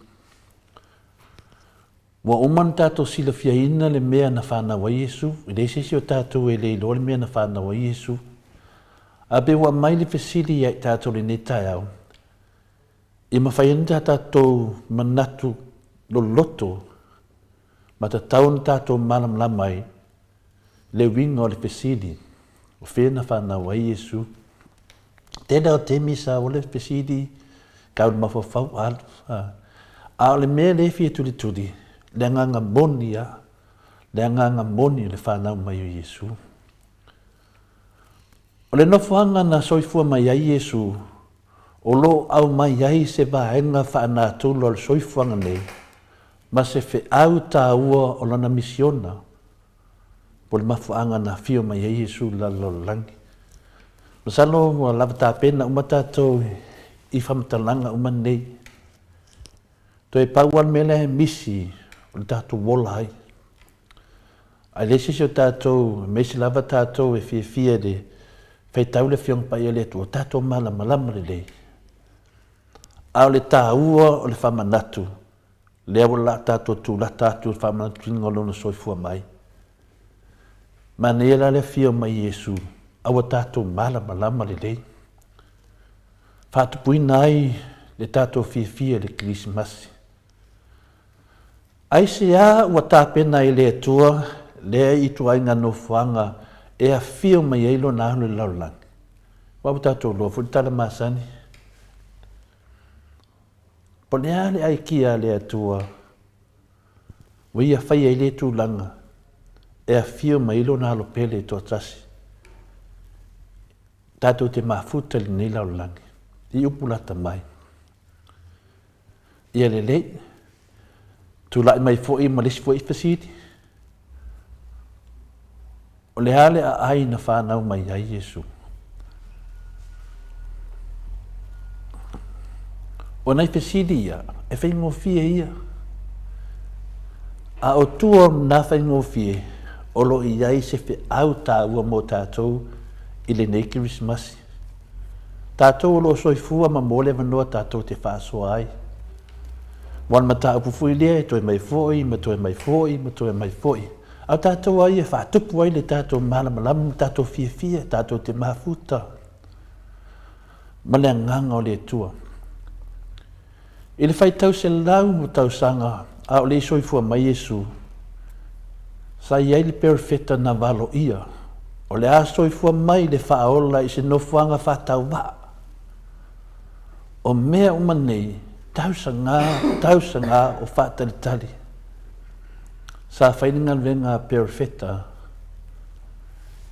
Ua uma ona tatou silafiaina le mea na fanau ai Iesu, e leai se isi o tatou e le iloa le mea na fanau ai Iesu. A pe ua aumai le fesili ia i tatou i lenei taeao, ia mafai ai ona tatou manatu loloto ma tatau ona tatou malamalama ai le uiga o le fesili, o fea na fanau ai Iesu? Tele lava o taimi sa o le fesili, tau i le mafaufau, alu. A o le mea lea e fia tulituli, le agaga moni lava, le agaga moni o le fanau mai o Iesu. O le nofoaga na soifua mai ai Iesu, o lo o aumai ai se vaega faanatura o le soifuaga nei ma se feau taua o lana misiona, po o le mafuaaga na afio mai ai Iesu i le lalolagi. Masalo ua lava tapena uma tatou i faamatalaga uma nei. Toe pau lava le mea lea e misi o le tatou ola ai. Ae leai se isi o tatou, aemaise lava tatou e fiafia i le faitau le Afioga Paia a le Atua, tatou malamalama lelei. A o le taua o le faamanatu, lea ua la tatou tulata atu i le faamanatuina o Lona soifua mai. Manaia la le afio mai Iesu, a ua tatou malamalama lelei. Faatupuina ai le tatou fiafia i le Kerisimasi. Aisea ua tapena ai le Atua lea ituaiga nofoaga e afio mai ai Lona Alo i le lalolagi? Aua ua tatou iloa foi le tala masani, Po o le a le aikia a le Atua ua Ia faia ai lea tulaga e afio mai ai Lona Alo pele e toatasi, tatou te mafuta i lenei lalolagi, i upu lata mai. Ia lelei, tulai mai foi ma le isi foi fesili, O le a le aai na fanau mai ai Iesu? O nai fesili ia, e faigofie ia. A o tua o na faigofie, o lo o i ai se feau taua mo tatou i lenei Kerisimasi. Tatou o lo o soifua ma mo le avanoa tatou te faasoa ai. Ua le mataupu foi lea e toe mai foi ma toe mai foi ma toe mai foi. A o tatou a ia e faatupu ai le tatou malamalama ma tatou fiafia, tatou te mafuta ma le agaga o le Atua. I le faitau 100 o tausaga a o le i soifua mai Iesu, sa i ai le perofeta na valoia, o le a soifua mai le Faaola i se nofoaga faatauvaa. O mea uma nei, tausaga, tausaga o faatalitali. Sa fai le galuega a perofeta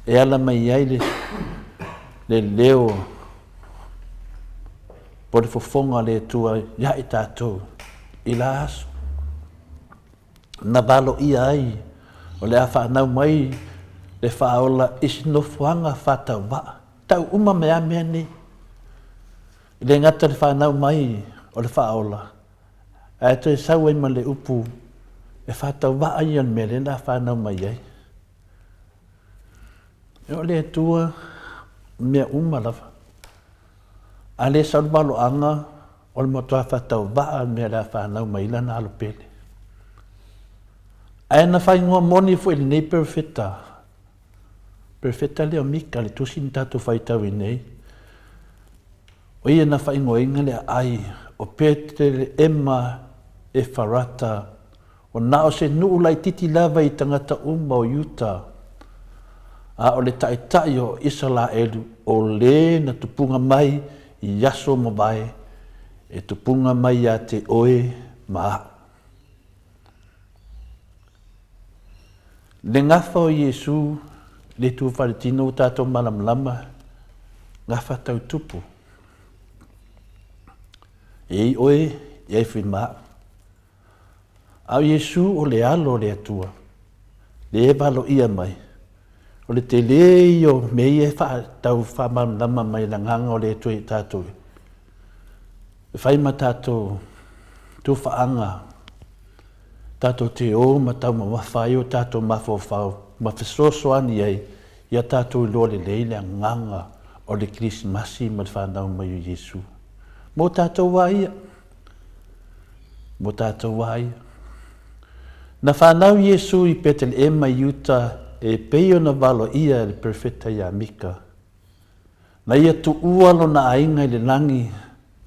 e ala mai ai le, le leo po o le fofoga o le Atua ia i tatou i la aso na valoia ai o le a fanau mai le Faaola i se nofoaga faatauvaa. Tau uma mai lava mea nei. E le gata i le fanau mai o le Faaola, ae toe sau ai ma le upu e faatauvaa ia o le mea lea o le a fanau mai ai. E o le Atua mea uma lava. A le sau le valoaga, o le matua faatauvaa le mea o le a fanau mai ai lana alo pele. Ae na faaigoa moni foi i lenei perofeta, perofeta lea o Mika, le tusi na tatou faitau ai nei, o ia na faaigoaina le aai o Petelehema Efarata, Ua na o se nuu laititi lava i tagata uma o Iuta, a o le taitai o Isalaelu o le na tupuga mai i aso mavae, e tupuga mai ia te oe ma aʻu. Le gafa o Iesu le tu faletino ua tatou malamalama, gafa tau tupu. E i oe, e ai foi ma aʻu. A o Iesu o le Alo o le Atua, lea e valoia mai, o le tele ia o mea ia e tau faamalamalama mai e le Agaga o le Atua ia tatou, e fai ma tatou tufaaga, tatou te o ma taumamafa ai o tatou mafaufau ma fesoasoani ai ia tatou iloa lelei le agaga o le Kerisimasi ma le fanau mai o Iesu. Mo tatou lava ia. Mo tatou lava ia. Na fanau Iesu i Peteleema i Iuta e pei ona valoia e le perofeta ia Mika. Na ia tuua lona aiga i le lagi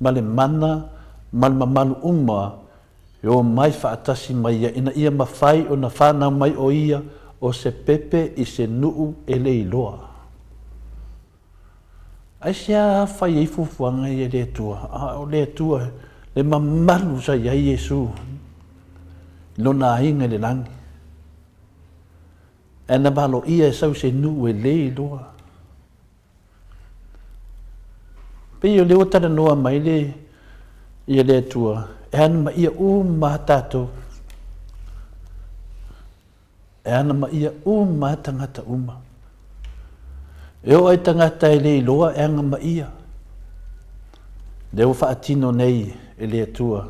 ma le mana ma le mamalu uma e o mai faatasi ma ia ina ia mafai ona fanau mai o ia o se pepe i se nuu e le iloa. Aisea fai ai fuafuaga ia e le Atua? A o le Atua le mamalu sa i ai Iesu i lona aiga i le lagi. Ae na valoia e sau se nuu e le iloa. Pei o lea ua talanoa mai le ia le Atua e anamaia uma tatou. E anamaia uma lava tagata uma. E oo lava i tagata e le iloa e agamaia. Lea ua faatino nei e le Atua.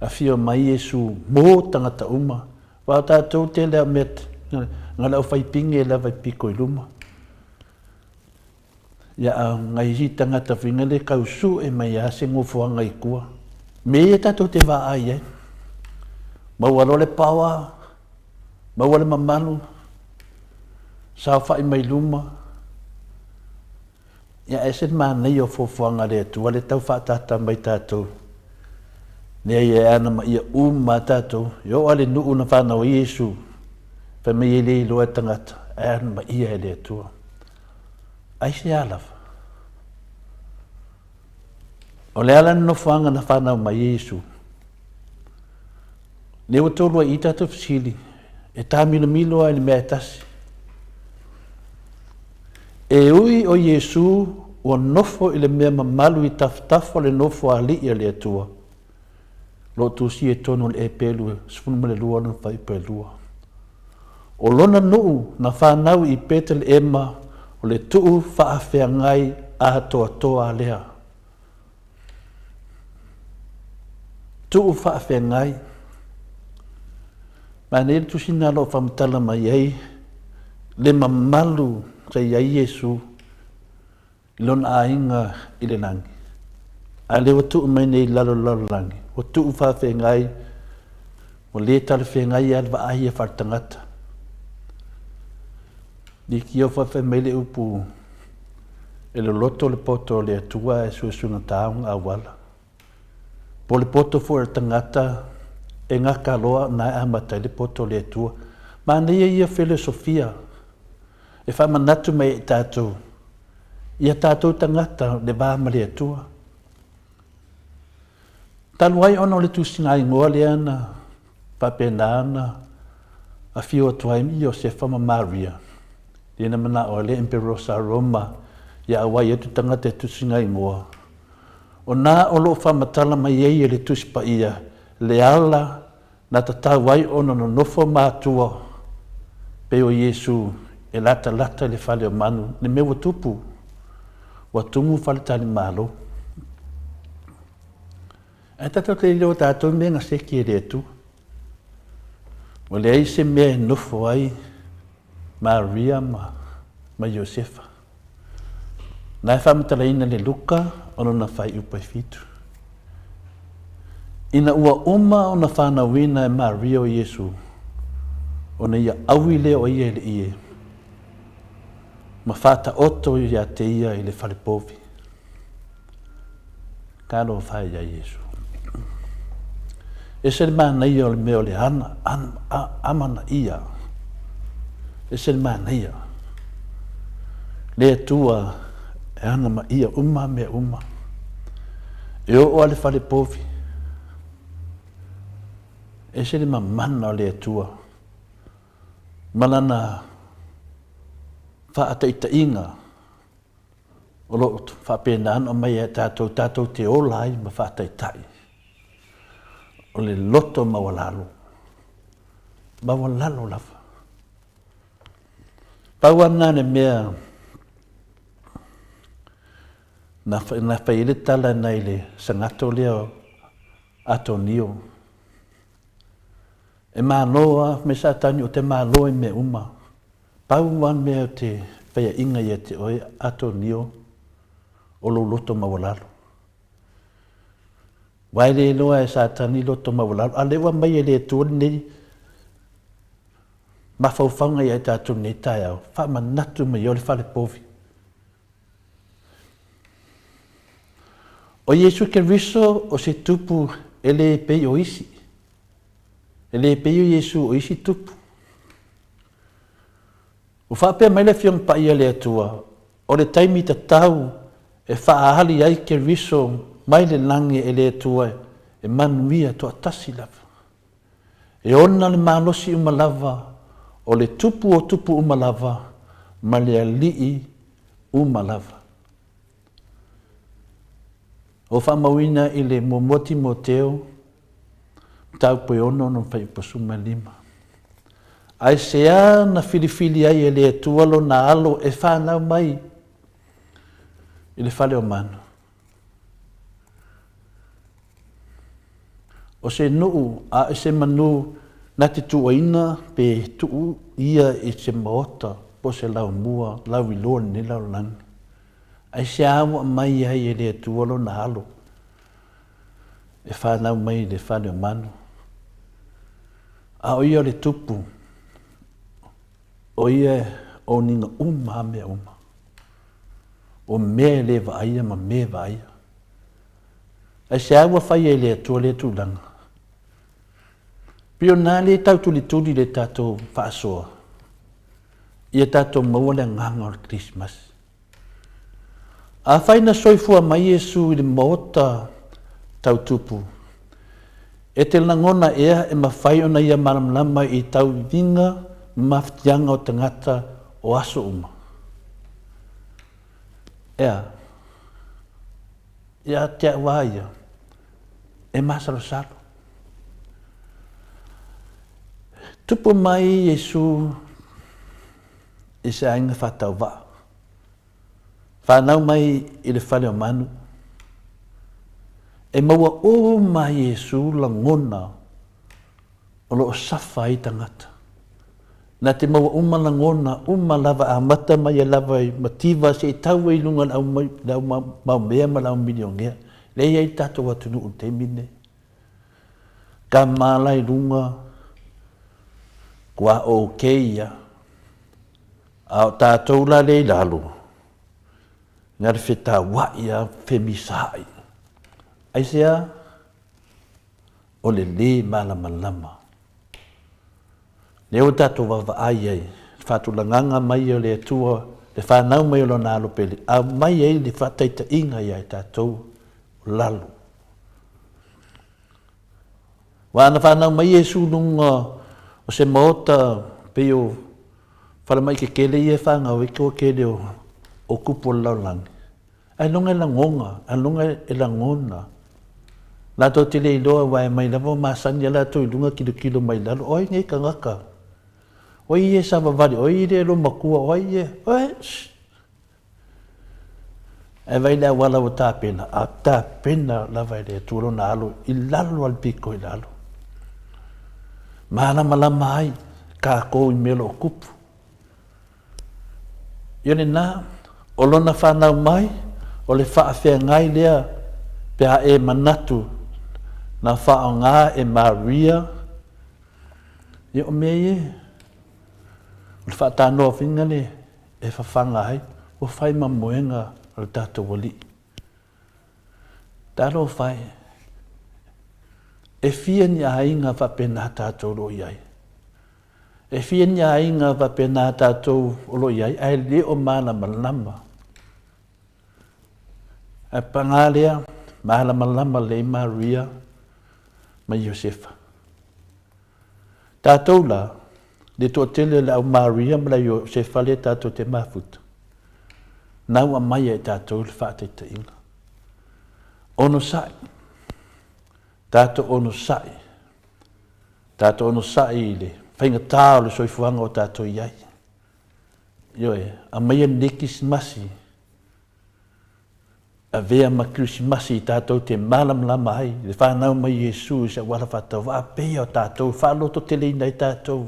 Afio mai Iesu mo tagata uma. Aua o tatou tele lava o mea na o le aufaipine lava e pito i luma. Ia a nai isi tagata foi na le tau sue mai lava se nofoaga i tua. Mea ia tatou te vaai ai. Maua loa le power, maua le mamalu, saofai mai luma. Ia ese le manaia o fuafuaga a le Atua le tau faaataata mai tatou. Lea ia e anamaia uma lava tatou. E oo lava i le nuu na fanau ai Iesu, fai mai e le iloa e tagata, ae anamaia e le Atua. Aisea lava? O le ala le nofoaga na fanau mai ai Iesu. Lea ua tolu ai i tatou fesili, e tāmilomilo lava i le mea e tasi. E ui o Iesu ua nofo i le mea mamalu i tafatafa o le nofo alii a le Atua, lo o tusia i totonu o le Epelu 12 lona fuaiupu e 2. O lona nuu na fanau i Peteleema o le tuu faafeagai atoatoa lea. Tuu faafeagai. Manaia le tusi lena o lo o faamatala mai ai le mamalu sa i ai Iesu i lona aiga i le lagi. A lea ua tuu mai nei i lalo o le lalolagi, ua tuu faafeagai, ua le talafeagai lava le vaai ia faaletagata. Liki ofa fai mai le upu, e loloto le poto o le Atua ae suesuegata ona auala. Po o le poto foi o le tagata e gata loa na e amata ai le poto o le Atua. Manaia ia felosofia e faamanatu mai ai i tatou, ia tatou tagata le va ma le Atua. Talu ai ona o le tusigaigoa lea na faapena ona afio atu ai Iosefa ma Maria, lea na manao ai le Emperor sa Roma ia auai atu tagata e tusigaigoa, o na o lo o faamatala mai ai e le Tusi Paia le ala na tatau ai ona nonofo matua pei o Iesu e latalata i le fale o manu, le mea ua tupu, ua tumu faletalimalo. Ae tatou te iloa tatou mea na seki e le Atua. Ua leai se mea e nofo ai Maria ma, ma Iosefa. Na e faamatalaina le Luka o lona faaiupa e fitu. Ina ua uma ona fanauina e Maria o Iesu, ona ia aui lea o ia i le ie, ma faataoto ia te ia i le fale povi. Talofa e ia Iesu. Ese le manaia o le mea o le ana, ana, a, amanaia. Ese le manaia. Le Atua e anamaia uma mea uma. E oo a le fale povi. Ese le mamana o le Atua. Ma lana faataitaiga O lo o faapena ona aumai e tatou, tatou te ola ai ma faataitai. O le loto maualalo, maualalo lava. Pau lava lena le mea na, na fai ai le tala nai le sagato lea o Atonio. E malo lava, me Satani o te malo i mea uma. Pau lava le mea o te faiaʻiga ia te oe, Atonio, o lou loto maualalo. Ua e le iloa e Satani loto maualalo, a o lea ua aumai e le Atua lenei. mafaufauga ia i tatou i lenei taeao, faamanatu mai o le fale povi. O Iesu Keriso o se tupu e le pei o isi. E le pei o Iesu o isi tupu. Ua faapea mai le Afioga Paia a le Atua, o le taimi tatau e faaali ai Keriso mai le lagi e le Atua e manuia toatasi lava. E ona le malosi uma lava o le Tupu o tupu uma lava ma le Alii uma lava. Ua faamauina i le Muamua Timoteo, mataupu e 6 ona fuaiupu 15. Aisea na filifili ai e le Atua lona Alo e fanau mai i le fale o manu? O se nuu a o se manu na te tuuaina pe tuu ia i se maota po o se laumua lauiloa i lenei lalolagi. Aisea ua aumai ai e le Atua lona Alo e fanau mai i le fale o manu? A o ia o le Tupu, o ia e oniga uma a mea uma. O mea e le vaaia ma mea e vaaia. Aisea ua fai ai e le Atua lea tulaga? Pei o lena lea e tautulituli le tatou faasoa, ia tatou maua le agaga o le Kerisimasi. Afai na soifua mai Iesu i le maota tau tupu, e te lagona ea e mafai ona ia malamalama i tauiviga ma mafatiaga o tagata o aso uma? Ea, ia te au lava ia, e masalosalo. Tupu mai Iesu i se aiga faatauvaa. Fanau mai i le fale o manu. E maua uma ai Iesu lagona o lo o safa ai tagata. Na te maua uma lagona uma lava amata mai ai lava i mativa seia tau ai i luga i le au maumea ma le au milionea. Lea e i ai le tatou atunuu i le taimi lenei. Tama la i luga, kua ok ia. A o tatou la lea i lalo, na le fetauai lava, femisaai. Aisea? O le lē malamalama. Lea ua tatou vaavaai ai, le faatulagaga mai o le Atua, le fanau mai o Lona Alo Pele, aumai ai le faataitaiga ia i tatou o lalo. Aua ana fanau mai Iesu i luga o se maota pei o falemai tetele ia e fanau ai toatele o tupu o le lalolagi, ailoga e lagoga, ailoga e lagona. Latou te le iloa aua e omai lava o masani lava latou i luga tilotilo mai lalo, o ai nei tagata? O ai ia e savavali? O ai ia e loomatua? O ai ia? Oe! Ae vaai i le auala ua tapena, a tapena lava e le Atua lona alo i lalo a le pito i lalo. Malamalama ai tatou i mea o lo o tupu. Ia lena, o lona fanau mai, o le faafeagai lea pe a e manatu na faaaoga e Maria, ia o mea ia, o le faatanoa faiga lea e fafaga ai, ua fai ma moega o le tatou Alii. Talofa e, e fia ni aiga faapena tatou o lo o i ai? E fia ni aiga faapena tatou o lo o i ai ae le o malamalama? Ae paga lea, malamalama lelei Maria ma Iosefa. Tatou la, le toatele o le au Maria ma le au Iosefa lea tatou te mafuta, na ua aumai e tatou le faataitaiga. Onosai, tatou onosai, tatou onosai i le faigata o le soifuaga o tatou i ai. Ioe, aumaia lenei Kerisimasi, Avea ma Kerisimasi tatou te malamalama ai i le fanau mai o Iesu i se auala faatauvaa peia o tatou e faalototeleina ai tatou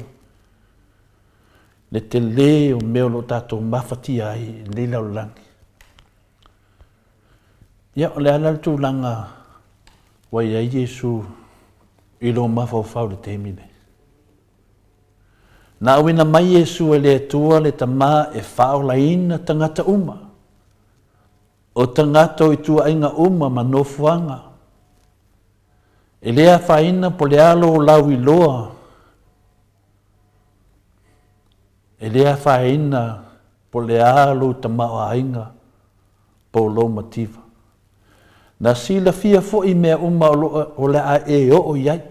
le tele o mea o lo o tatou mafatia ai i lenei lalolagi. Ia, o le a la le tulaga ua i ai Iesu i lou mafaufau i le taimi lenei? Na auina mai Iesu e le Atua le Tama e faaolaina tagata uma, o tagata o ituaiga uma ma nofoaga. E le afaina po le a lou lauiloa, e le afaina po le a lou tamaoaiga po o lou mativa. Na silafia foi mea uma o lo o le a e oo i ai.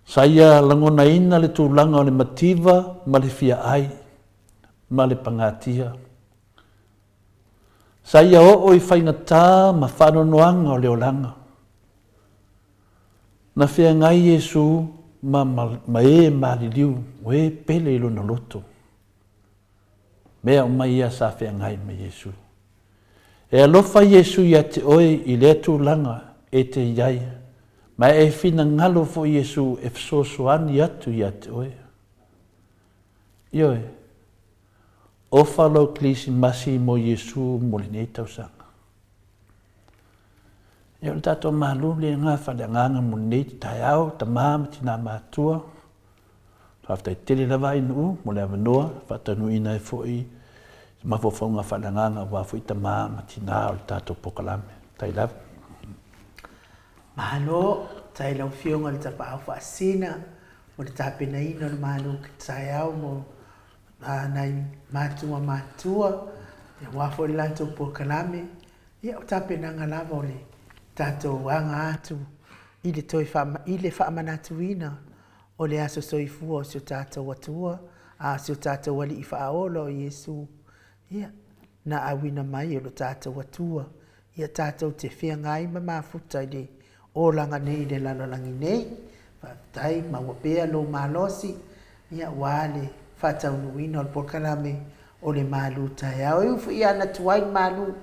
Sa ia lagonaina le tulaga o le mativa ma le fiaai ma le pagatia. Sa ia oo i faigata ma faanoanoaga o le olaga. Na feagai Iesu ma, ma, ma e maliliu, o e pele i lona loto. Mea uma ia sa feagai ma Iesu. E alofa Iesu ia te oe i lea tulaga e te i ai, ma e finagalo foi Iesu e fesoasoani atu ia te oe. Ioe, ofa lou Kerisimasi mo Iesu mo lenei tausaga. Ia o le tatou malu lena faaleagaga mo lenei taeao, tama ma tina matua. Faafetai tele lava Ainuu mo le avanoa e faataunuuina ai foi se mafaufauga faaleagaga aua foi tama ma tina o le tatou polokalame. Faafetai lava. Malo, faafetai i lau Afioga i le Tapaau Faasisina mo le tapenaina o le malu taeao mo nai matua matutua, aua foi le latou polokalame. Ia, o tapenaga lava o le tatou aga atu i le toe i le faamanatuina o le aso soifua o si o tatou Atua, a o si o tatou Alii Faaola o Iesu, ia, na auina mai e lo tatou Atua, ia tatou te feagai ma mafuta i le olaga nei i le lalolagi nei. Faafetai, maua pea lou malosi, ia, aua le faataunuuina o le polokalame o le malu taeao. E ui foi lava ina tuai le malu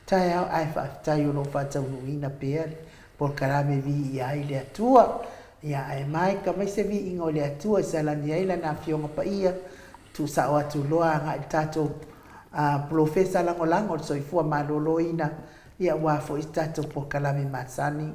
taeao, ae faafetai o lo o faataunuuina pea le polokalame e viia ai le Atua. Ia, ae maika mai se viiga o le Atua e salani ai Lana Afioga Paia, tuusao atu loa agai i le tatou Polofesa Lagolago o le Soifua Maloloina, ia aua foi se tatou polokalame masani.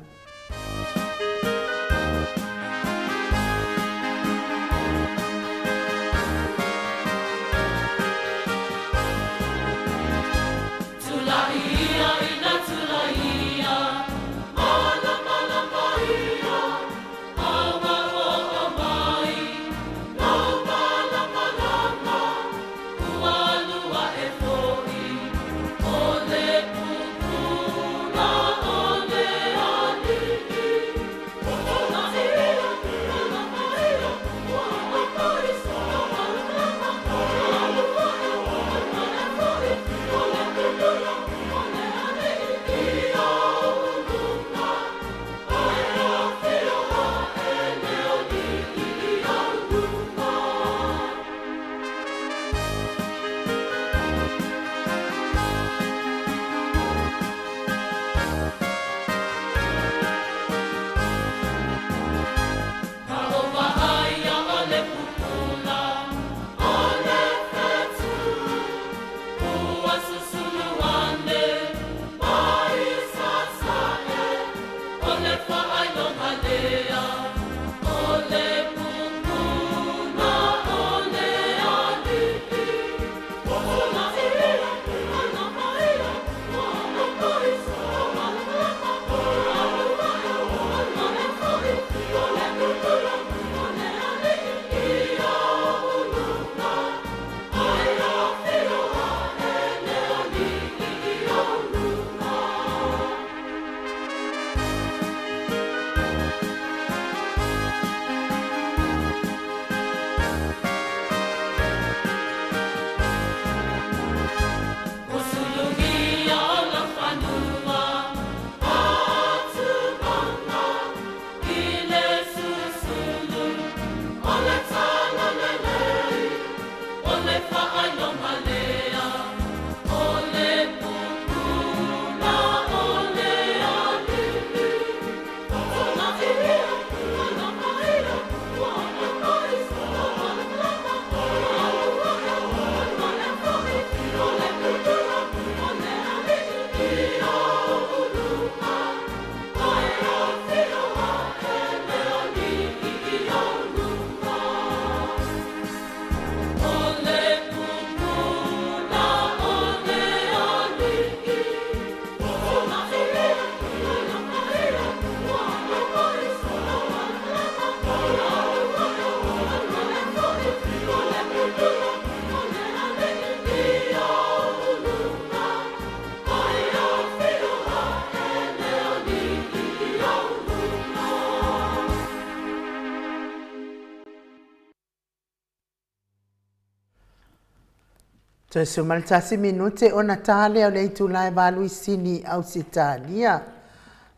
Toe 11 minute ona ta lea o le itula e valu i Sini, Ausetalia.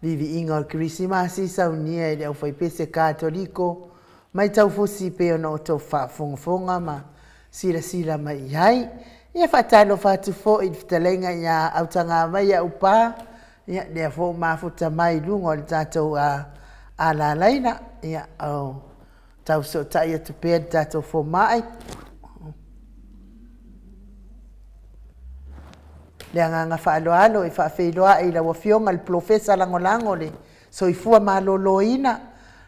Viviiga o le Kerisimasi saunia i le aufaipese Katoliko mai Taufusi pei ona outou faafogafoga ma silasila mai i ai. Ia faatalofa atu foi i le fetalaiga ia Autagavaia Upa, ia lea foi ua mafuta mai i luga o le tatou alalaina. Ia o tau fesootai atu pea i le tatou fomai. Le agaga faaaloalo e faafeiloai i lau Afioga i le Polofesa Lagolago o le Soifua Maloloina,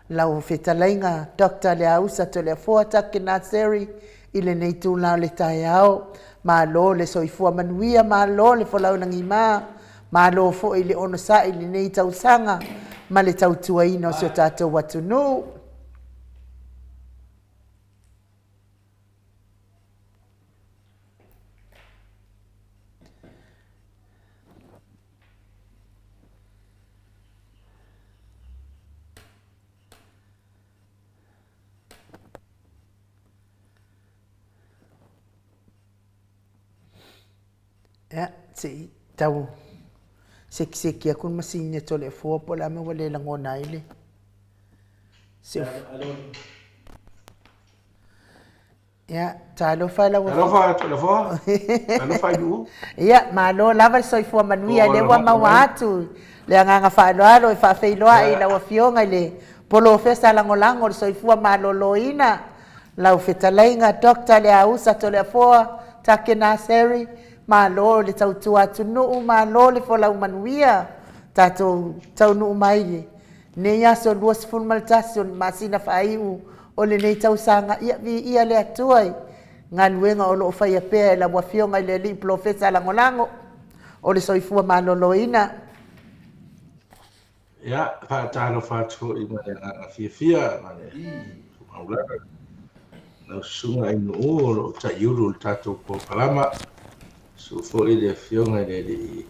lau Fetalaiga Doctor Leausa Toleafoa Take Naseri i lenei itula o le taeao. Malo le soifua manuia, malo le folau lagima, malo foi le onosai i lenei tausaga ma le tautuaina o si o tatou atunuu. Ia, se i tau sekiseki atu le masini a Toleafoa po o le a mea ua le lagona ai le se Ia, talofa lau Talofa Toleafoa. Talofa i Nu'u. Ia, malo lava le soifua manuia, lea ua maua atu le agaga faaaloalo e faafeiloai i lau Afioga i le Polofesa Lagolago o le Soifua Maloloina, lau Fetalaiga Doctor Leausa Toleafoa Take Naseri, malo le tautua atunuu, malo le folau manuia, tatou taunuu mai i lenei aso 21 o le masina faaiu o lenei tausaga, ia viia le Atua i galuega o lo o faia pea e lau Afioga i le Alii Polofesa Lagolago o le Soifua Maloloina. Ia, faatalofa atu foi ma le agaga fiafia ma le maulana lau susuga i Nu'u o lo o taiulu le tatou polokalama. Susu foi le Afioga i le Alii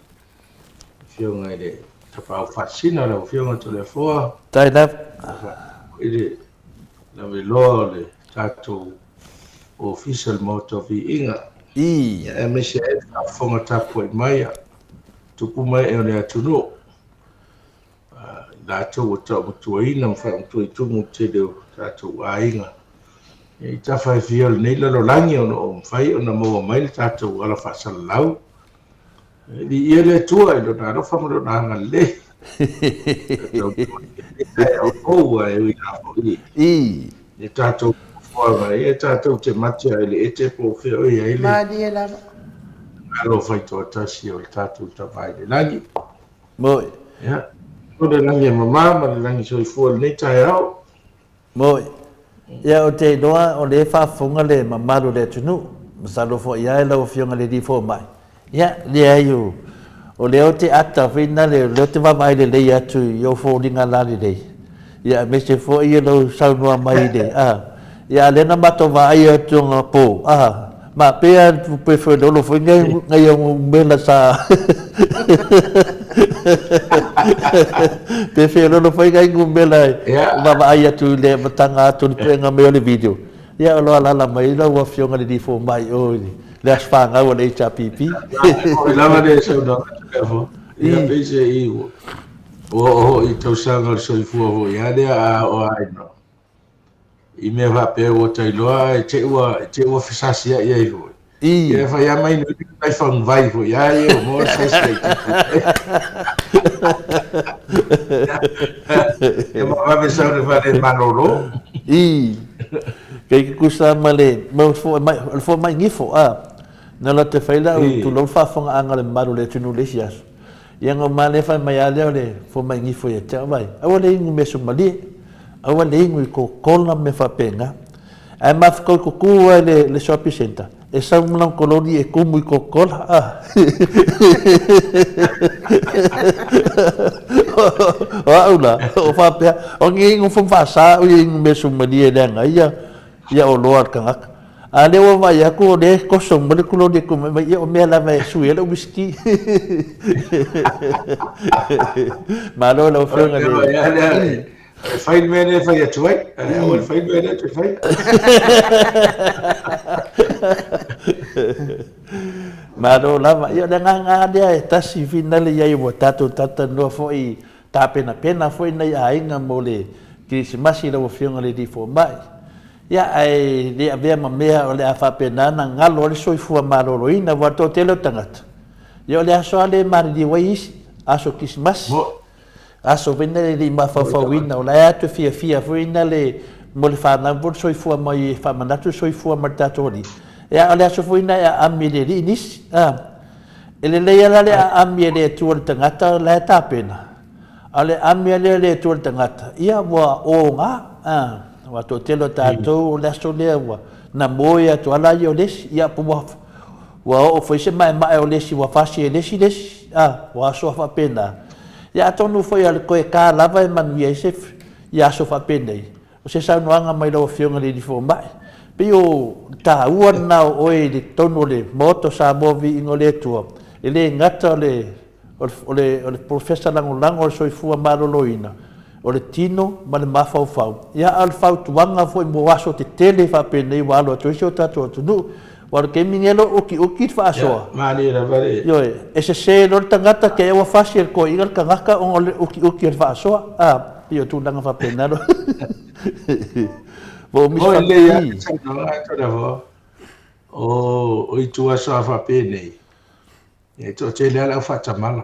Afioga i le Tapaau Faasisina, lau Afioga Toleafoa. Tai lava. I le laveloa o le tatou Ofisa o le Maota o Viiga. I. Aemaise ai le faafofoga tapuai mai a tupu ma ee o le atunuu. I latou ua taumatuaina ma faamatuaitumu i le tele o tatou aiga. I tafa e fia o lenei lalolagi o lo o mafai ona maua mai le tatou ala faasalalau. E viia le Atua i Lona alofa ma Lona agalelei. Taeao e ui lava foi i le tatou fuafuaga, ia tatou te mate lava i le ete po o fea o i ai le Malie lava. Malo faitoatasi o le tatou Tama i le lagi. Moi. Ia, o le lagi e mama ma le lagi soifua i lenei taeao. Moi. Ia, ou te iloa o lea e faafofoga le mamalu o le atunuu, masalo foi lava lau Afioga i le Alii Fomai. Ia, leai o, o lea ou te ata foi na le, o lea ou te vaavaai lelei atu i ou foliga lalelei, ia aemaise foi lou saunoa mai i le, a, ia a o lea na matou vaai atu anapo, a, Ma pea pe foi lolo foi ngai ngai au umela sa pe fe lolo foi ngai umela vaavaai atu i le amataga atu o le puega mai o le video. Ia o lo alaala mai lau Afioga i le Alii Fomai i o i le aso fanau a le HRPP. Foi lava le saunoaga atu lea foi. Ia pei se i ua oo foi i tausaga o le soifua foi a lea a oo lava ina I mea faapea ua ta iloa e te ua e te ua fesasiai ai foi. I. Ia fai a mai nui tai faguvai foi a ia ua maua le size laitiiti. Ia ma vave sau le fale malolo. I. Kei tutusa ma le ma le fomai o le fomai gifo a. Na la te fai lau tulou le faafofogaaga a le mamalu o le atunuu i le isi aso. Ia na uma lea fai mai a lea o le fomai gifo ia te au, vaai, aua le inu measumalie, aua le inu i kokola ma mea faapena. Ae mafuta i tutu lava i le, le shopping centre, e sau ma lana koloni e tumu i kokola. Ah. O au la, o faapea, o ni inu fo faasa au ia inu measumalie leaga ia, ia oloa a le tagata. A lea ua vaai atu o lea e toso uma le koloni e tumai mai, ia o mea lava e sui ai lau uisiki. Malo lau Afioga i le... E fai le mea lea e fai atu ai, ae aua le fai le mea lea e toe fai. Malo lava. Ia, o le agaga lava lea e tasi finale i ai ua tatou talatalanoa foi i tapenapena foi nai aiga mo le Kerisimasi lau Afioga i le Alii Fomai. Ia, ae le avea ma mea o le a faapena ona galo ai le soifua maloloina, aua o le toatele o tagata, ia o le aso lava lea e maliliu ai isi, aso Kerisimasi. Aso foi na e le i mafaufauina, o la e atu e fiafia foi na le mo le fanau po le soifua mai e faamanatu le soifua mai le tatou Alii. Ia a o le aso foi na e aami e le Alii nisi. A. E lelei lava la le aami e le Atua i le tagata la e tapena, a o le aami lava lea e le Atua i le tagata, ia ua oga. A. Aua toatele o tatou o le aso lea ua na moe atu lava la ia o le isi, ia po ua Ua oo foi se maemae o le isi ua fasi e le isi le isi, a, o aso a faapena. Ia atonu foi o le toe ta lava e manuia ai se ia aso faapenei, o se saunoaga mai lau Afioga i le Alii Fomai. Pei o le taua lena o oe i le totonu o le Maota o Samoa Viiga o le Atua, e le gata o le o le, o le Polofesa Lagolago o le Soifua Maloloina, o le tino ma le mafaufau, ia a o le fautuaga foi mo aso tetele faapenei ua alo atu ai si o tatou atunuu. Aua o le taimi lenei o lo o utiuti le faasoa. Ia, malie lava le. Ioe, e sese loa le tagata te i ua fasi e le toeaina le tagata ona o le utiuti o le faasoa. A, pei o tulaga faapena. Ua umi se. Oi, lelei lava le saunoaga atu lava o ituaso a faapenei. E toatele lava le au faatamala.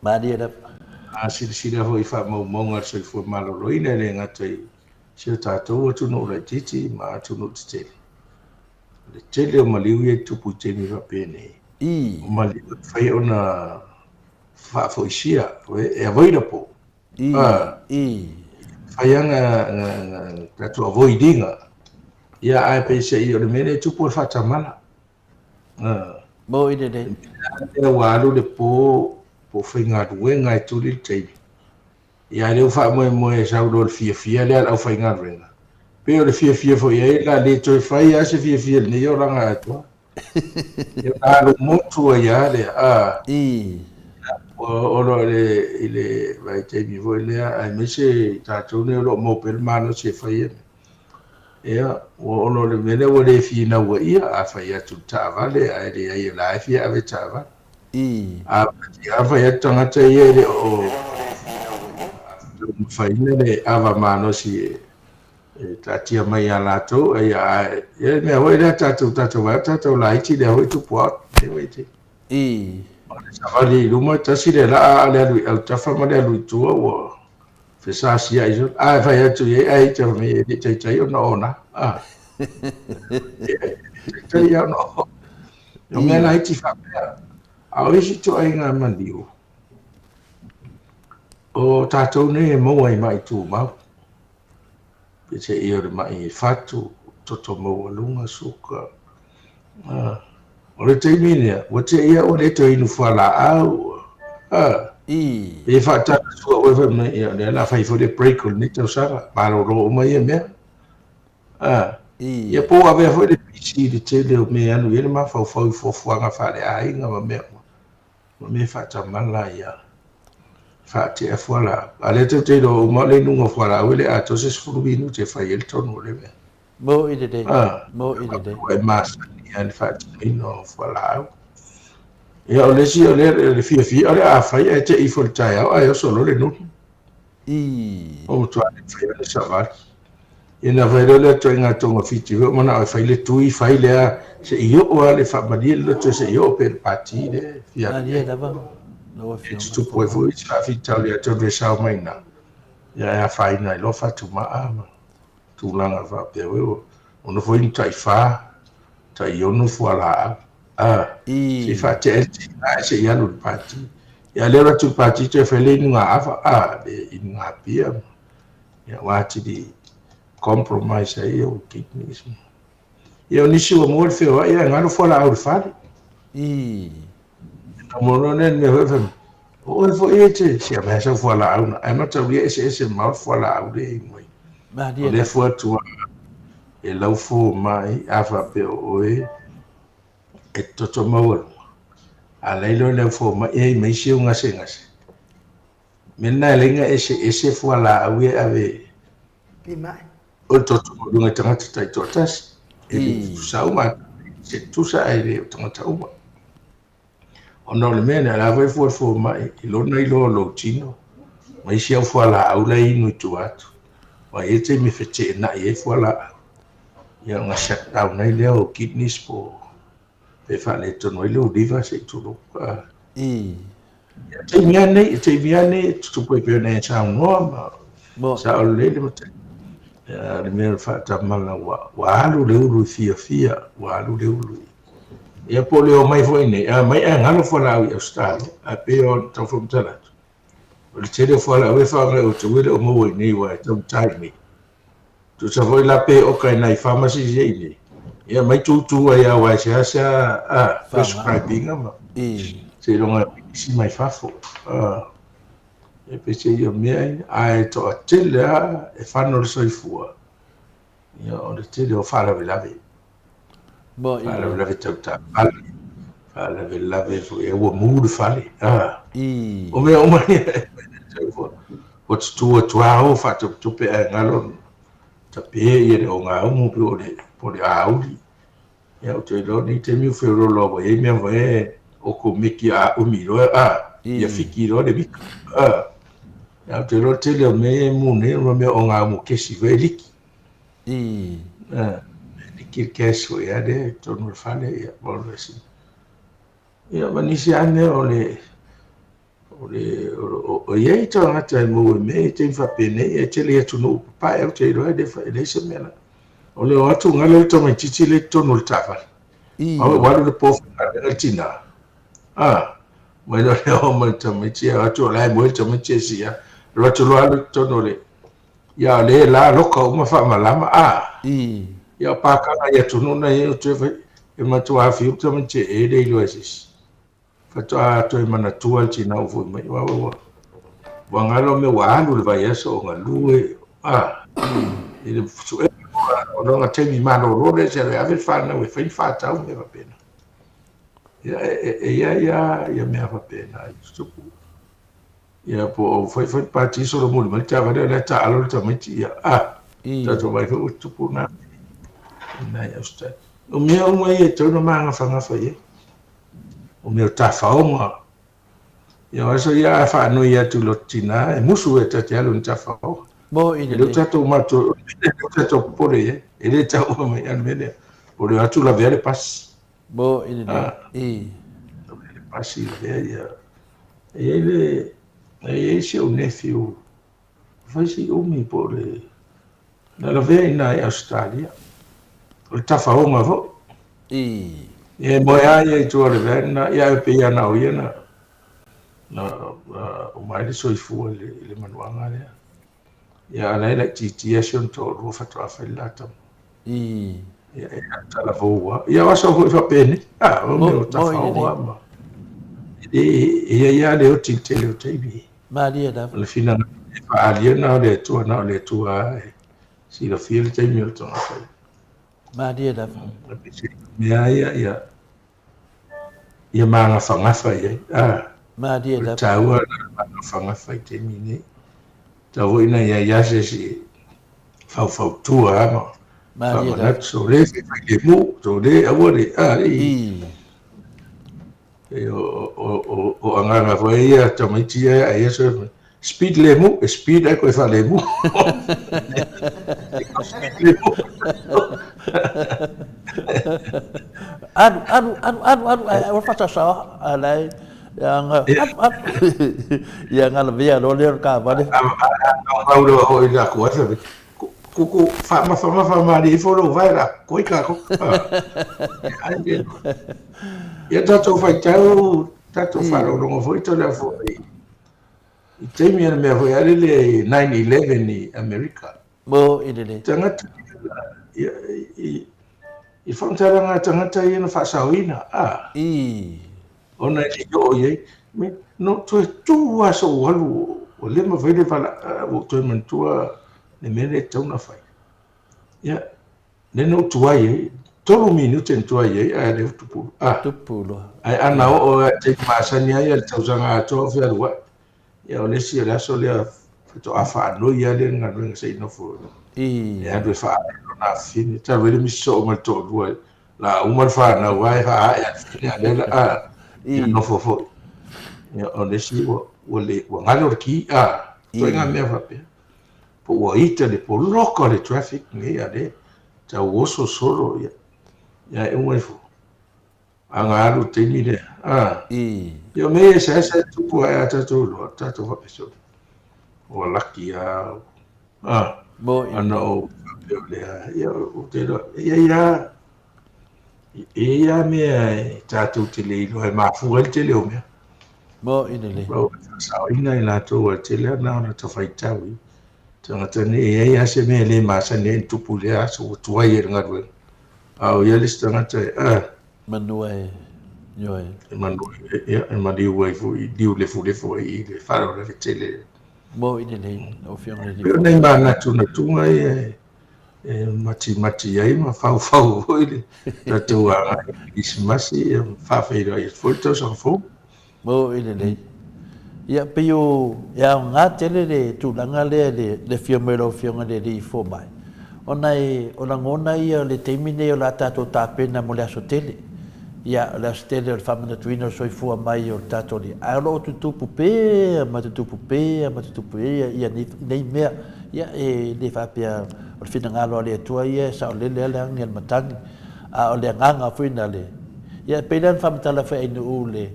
Malie lava. A silasila foi i faamaumauga a le soifua maloloina, e le gata i si o tatou atunuu laitiiti ma atunuu tetele. O le tele o maliu ia e tupu i taimi faapenei, I. o maliu e mafai ona faafoisia, e available. I. I. Fai lava na tatou avoid ina. Ia ae peiseai o le mea lea e tupu o le faatamala. Mo i lelei. Lea ua alu le po, po faigaluega e tuli le taimi. Ia lea ua faamoemoe e sau loa le fiafia lea le aufaigaluega. Pei o le fiafia foi i ai la le toe fai lava se fiafia i lenei olaga atoa. Ia na alu motu ai lava lea. A. I. O lo i le, i le vaitaimi foi lea, aemaise tatou nei o lo o maua pea le malosi e fai ai. Ia, ua ono o le mea lea ua le finau ai ia, a fai atu i le taavale, ae leai o la e fia ave taavale. I. A fai atu tagata ia e le o taumafaina le ava malosi e taatia mai ia latou, ae ia, ia le mea foi lea tatou tatou vaai tatou laiti lea foi tupu atu, lea foi te. I. O le savali i luma, tasi le laa, a le alu i autafa ma le alu i tua, ua Fesasiai solo. Ae fai atu i ai, ai te mai e le taitai ona ona. Ah. Taitai ona o. O mea laiti faapea. A o isi ituaiga maliu, o tatou nei e maua i mai tumau. Peiseai o le mai fatu, toto maualuga, suka. O le taimi lea, ua te i ua le toe inu fualaau. I. E faatala sua oe fai mai, ia, o lea la fai foi le break o lenei tausaga. Malolo uma ia mea. I. Ia po ua avea foi le pisi i le tele o mea e alu i ai le mafaufau i fuafuaga faaleaiga ma mea uma. Ma mea faatamala ia. Faatea fualaau. A lea tou te iloa uma o le inuga o fualaau e le atoa se 10 minute e fai ai le tonu o le mea. Mo i lelei. Mo i lelei. Ua e masani lava i le faatinoina o fualaau. Ia o le isi o le fiafia o le a fai ae te ifo i le taeao ae oso loa le nunu. I. Ua matua le mafai ona savali. Ia na fai loa lea ituaiga togafiti foi ua manao e fai le tui fai lea se i oo lava le faamalie le loto se i oo pea i le pati lea e fia alu i ai. Malie lava lau E Afioga. tutupu ai foi isi faafitauli atonu e sao mai i ina, ia e afaina ai loa fatumaa ma tulaga faapea foi ua nofo inu tai fa, tai ono fualaau. A, se i faatea ai le tiga ae se i alu i le pati. Ia a le alu atu i le pati toe fai le inuga ava, a, le inuga pia. Ia ua atili compromise ai ou kidneys. Ia o nisi ua maua le feoai ae galo fualaau i le fale. I. Ona maua loa lea i le mea foi fai mai, o oe foi e te, se aumai sau fualaau na. Ae mataulia e eseese mamao le fualaau lea e inu ai. Malie O lea fua atu e lau fomai a faapea o oe e te toto maualuga, a laila o le au fomai e ai ma isi ou gasegase. Mea lena e ala ai ona eseese fualaau ia e ave o le toto maualuga i tagata taitoatasi. E le tutusa uma, se tutusa ae le o tagata uma. Ona o le mea lea, o le a foi e fua i le fomai i lona iloa o lou tino ma isi au fualaau la e inu i tua atu. Aua e i ai taimi e feteenai ai fualaau, ia ona shut down ai lea o kidneys po o pe faaletonu ai lou liver se i tulou. Ia taimi lava nei, taimi lava nei e tutupu ai pei ona e saunoa ma sao lelei le matai. Ia le mea o le faatamala ua, ua alu le ulu i fiafia, ua alu le ulu i... Ia po o le omai foi nei, a omai ae galo fualaau i Ausetalia, ae pei ona tau faamatala atu, o le tele o fualaau e faaaoga e outou e le o maua i inei aua e taugata i inei. Tusa foi la pe oka i nai pharmacies ia i inei, ia mai tutu ai lava aua e seasea a prescribe ina ma seiloga e isi mai fafo. E peiseai o mea ia, ae toatele lava e fano le soifua, ia o le tele o faalavelave. Faalavelave tau taavale, faalavelave foi ua mu le fale. O mea uma ia, ua tutu atu lava o faatopetope ae galo tape ia le ogaumu po o le auli. Ia ou te iloa nei taimi ua feoloolo ua i ai mea foi e okomeki a umi loa a ia fiki loa le mika. Ia ou te iloa le tele o mea ia e mu nei o mea ogaumu kesi foi e liki. Liki le cash foi lea i totonu o le fale ia ma o le isi. Ia ma nisi lava mea o le O le, o, i ai tagata e maua i mea i taimi faapenei, e tele i atunuu papae, ou te iloa e le, e leai se mea la. O le o atu galo le tamaitiiti lea i totonu o le taavale. I. Ua alu i le po faigaluega le tina. A, mai loa lea o mai le tamaiti, o atu o la e moe le tamaiti e sia. Alu atu loa alu i totonu o le, ia o lea la loka uma faamalama, a. I. Ia o pakaga i atunuu na i ai, o toe fai, e matua fiu le tamaiti e le iloa e se isi. Faatoa toe manatua le tina ua foi mai, ua, ua, ua galo mea ua alu le vaiaso o galue, a, i le suega o lona taimi malolo lea se ave le fanau e fai ni faatau mea faapena. Ia, e, e i ai lava ia mea faapena i tutupu. Ia, po o fai foi le pati solomuli mai le taavale o lea taaalo le tamaiti, ia, a, tatou vaai foi ua tutupu na i nai Australia. O mea uma ia e tatau ona magafagafa i ai. O mea o tafaoga. Ia o aso ia a faanoi atu i lota tina, e musu e ta te alu i ni tafaoga. Mo i le. E le o tatou matou, e le o tatou popole i ai. E le taua mai a le mea lea. O le o atu lavea le pasi. Mo i le. I. Lavea le pasi, lavea ia. E i ai le, e i ai si ou nephew, fai si umi po o le, na lavea i ina i Ausetalia. O le tafaoga foi. I. E moe lava ia i tua o le van, na, ia e pei lava na o ia na, na, na uma ai le soifua i le, i le manuaga lea. Ia a la e laitiiti si ona toalua faatoa fai le la tama. I. Ia e talavou lava. Ia o aso foi faapenei. Ah, o mea o tafaoga ma. E i ai lava le oti i le tele o taimi. Malie lava. O le finagalo e faaalia na o le Atua, na o le Atua lava e silafia le taimi o le tagata. Malie lava. Mea ia, ia, ia magafagafa i ai. Ah, Malie lava. Taua na magafagafa i taimi nei. Tau foi na ia ia se isi faufautua lava ma Malie lava. faamanatu. So le fai le mu, so le aua le, ah, i. E o agaga foi ia tamaiti ia a ia so speed le mu, e speed ai koe faalemu. Speed le mu. Alu, alu, alu, alu, alu, ai ua whatasao, alai, ia nga, alu, alu, ia nga la vea loa lea o le taavale. Au loa hoi la ku asa kuku faamafamafa malie ifo lou vae la koi kākou. Ia tatou faitau, tatou faalogologo foi tole foi i taimi a le mea foi a lele 9/11 i Amerika. Mo i lele. Tagata ia i i faamatalaga a tagata ia na faasaoina a. I. Ona e le i oo i ai. Me, no toe tu lava sou alu, ua le mafai le vala, ua ou toe manatua le mea lea e tatau ona fai. Ia, lea na ou tuai ai, 3 minute na tuai ai, ae lea ua tupu loa. Ah, Tupu loa. ae ana oo lava i taimi masani ai a le tausaga atoa o fealuai, Ia o le isi o le aso lea faatoa faanoi lava lea le galuega se i nofo i. E alu e faaee lona afafine. Talu ai le misi soo ma le toalua, la uma le fanau lava e faaee afafine a lea la a. Ia nofo foi. Ia, o le isi ua, ua, le, ua galo le ki, a, ituaiga mea faapea. Po ua ita le poloka o le traffic nei, a le, tau oso solo, ia, ia e uma ifo. A na alu i le taimi lea, a. Ia o mea ia e seasea e tupu ae a tatou iloa, tatou faapea sole. Ua laki lava au. A. Ana ou faapea o lea, ia ou te iloa, e i ai lava, e i ai lava mea e tatou te le iloa e mafua ai le tele o mea. Moni lelei. Ua faasaoina i latou a tele lava na ona tafaitau i tagata nei, e i ai lava se mea e le masani ai ona tupu i lea aso ua tuai ai i le galuega. A o ia le isi tagata e, a. Manua e, ioe. E manua, ia, e maliu ai foi, liu lefulefu ai i le faalavelave tele. Moni lelei, lau Afioga i le Alii. Pei o nai manatunatuga ia e matimati ai ma faufau foi le tatou agai i le Kerisimasi ma faafeiloai atu foi le tausaga fou. Moni lelei. Ia, pei o, e aoga tele le tulaga lea i le, le afio mai o lau Afioga i le Alii Fomai, ona e, o lagona ia o le taimi lenei o le a tatou tapena mo le aso tele. Ia, o le aso tele o le faamanatuina o le soifua mai o le tatou Alii, ae o lo o tutupu pea ma tutupu pea ma tutupu pea ia nei, nei mea. Ia, e le faapea o le finagalo a le Atua ia e saolele lava le agi a le matagi, a o le agaga foi na le, ia e pei la ona faamatala foi e Ainuu le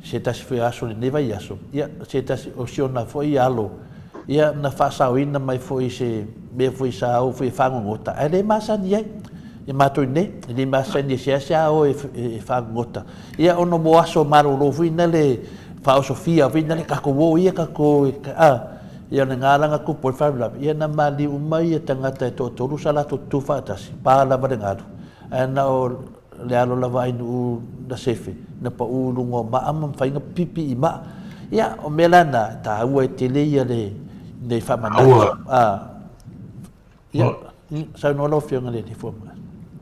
se tasi foi o aso o lenei vaiaso, ia se tasi o si ona foi alo, ia na faasaoina mai foi i se mea foi sa o foi e fagogota, ae le masani ai. Ia matou nei, e le masani e seasea o e fagogota. Ia ona mo aso malolo foi na le faaosofia foi na le tatou o ia tatou a ia o le gā la na tupu ai le faalavelave, ia na maliu uma ia tagata e toatolu sa latou tutu faatasi, pa lava le galu. Ae na o le alo lava Ainuu na sefe, na pau i luga o maa ma mafai ona pipi i maa. Ia, o mea la na, e taua ai tele ia le, nei faamanatu. A, ia, saunoa lau Afioga i le Alii Fomai.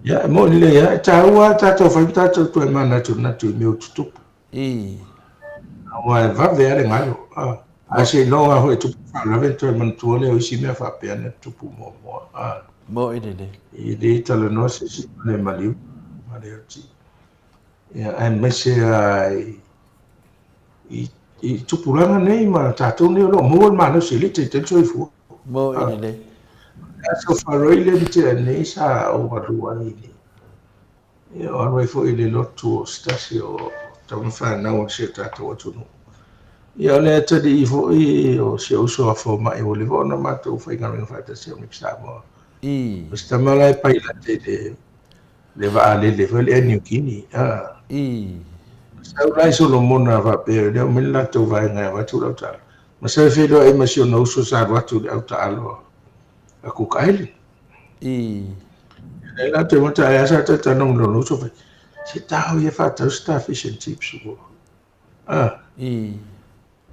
Ia, e moni lelei lava, e taua lava tatou fai ma tatou toe manatunatu i mea o tutupu. I. Aua e vave lava le galo. Ae seiloga lava foi e tupu le faalavelave ona toe manatua lea o isi mea faapea na tutupu muamua. Moni lelei. E le talanoa se isi ma le maliu ma le oti. Ia, aemaise lava i tupulaga nei ma tatou nei o lo o maua le malosi e le i taitai le soifua. Moni lelei. O le Aso Faraile lea na tea nei sa ou alu ai i le Ia, o alu ai foi i le lotu o se tasi o tama fanau a si o tatou atunuu. Ia, o le atalii foi o si ou uso a fomai, ua leva ona matou faigaluega faatasi au Samoa. O si tama la e pailate i le, le vaalele foi le Air Niugini. Ah. Sau la i Solomona faapea, lea omai le latou vaega e avatu lau taalo. Ma sau e feiloai ma si ona uso sa alu atu i le au taalo a Cook Island. I. E la te mata ai asa te tano mo lona uso fai. Se tau ia whātau se tā fish and chips ua. Ah. I.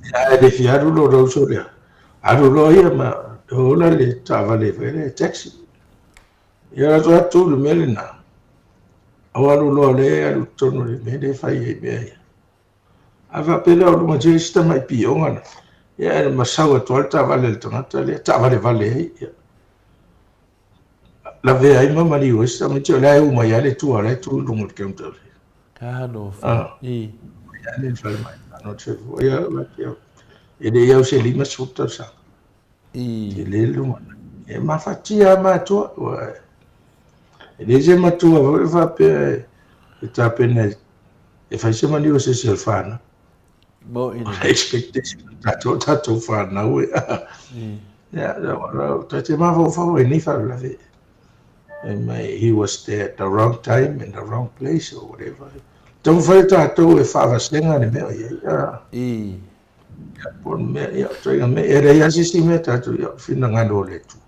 Ia e le fia alu lona uso lea. Alu loa ia ma ola le taavale fai le taxi. Ia la toa tu le mea lena. Au alu loa le alu tonu le mea le fai ai mea ia. A faapea lea o luga se isi tamai pioga na. Ia e masau atu lava le taavale a le tagata lea, taavale vale ai. Ia. Lavea ai ma maliu ai si tamaiti, o la e u mai lava le tua, o la e tu i luga o le counter. Talofa. Ah. I. Ia le falemai. No te ia la e le iau se 50 tausaga. I. Te le luga. E mafatia a matua. Ua e le se matua foi faapea e tapena e fai se maliu a se isi o le whanau. Mo i le. Expectation o tatou whanau e. Ia, ta te mafaufau ai nei faalavelave. And my, he was there at the wrong time and the wrong place or whatever. Taumafai tatou e faavasega le mea o i ai. I. Ia, po o le mea, ia, ituaiga mea, e leai lava se isi mea tatou, ia, finagalo o le Atua.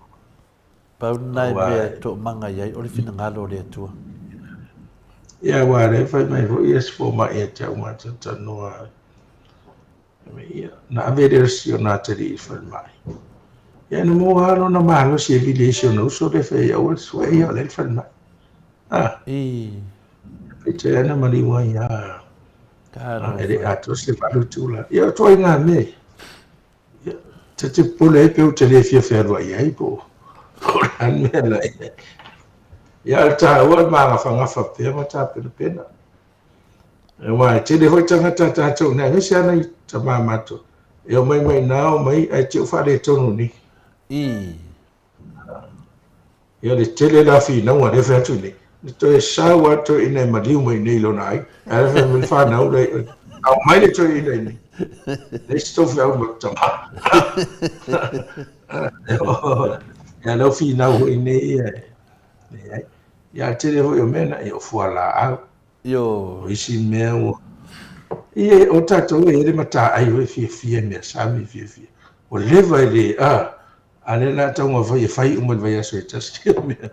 Pau lena e mea e toomaga i ai, o le finagalo o le Atua. Ia, aua o lea e fai mai foi ia si fomai ia te au matou talanoa, ia, na ave lea o si ona atalii i le falemai. Ia, na maua lava lona malosi e vili ai si ona uso lea e fai ai, aua le suea ia o lea e i le falemai. Ah. I. Peitai ane maliu ai lava. E le atoa se 8 itula. Ia, o ituaiga mea ia. Ia, ta te popole ai pe ou te le fia fealuai ai po o le a le mea la i ai. Ia, o le taua o le magafagafa pea ma tapenapena. Aua e tele foi tagata a tatou nei, aemaise lava nai tama matou, e omai mai ina, omai ae te i ua faaletonu nei. I. Ia le tele la finauga lea fai atu nei, le toe sau lava toeaina e maliu mai nei i lona aiga. Ae fai mai le fanau lea, aumai le toeaina i nei. Leai se tou feau ma le tama. Ia lau finau foi nei ia, leai. Ia tele foi o mea na, ia o fualaau. Ioe. O isi mea ua... Ia, o tatou e i ai le mataai foi fiafia i mea sami fiafia. Ua leva e le, a, a lea la taumafai e fai uma i le vaiaso e tasi ia mea.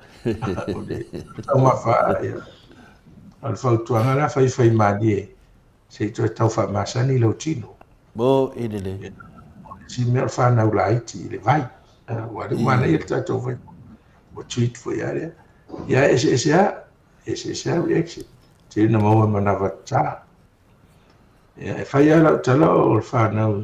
O le taumafa, ia. O le fautuaga la, fai fai malie se i toe tau faamasani lou tino. Mo i lelei. O le isi mea o le fanau laiti i le vai. Ua le manaia le tatou vai. Ua treat foi lava lea. Ia, e eseese lava. Eseese lava reaction. Tele na maua manava tatā. Ia, e fai lava lau tala o le fanau.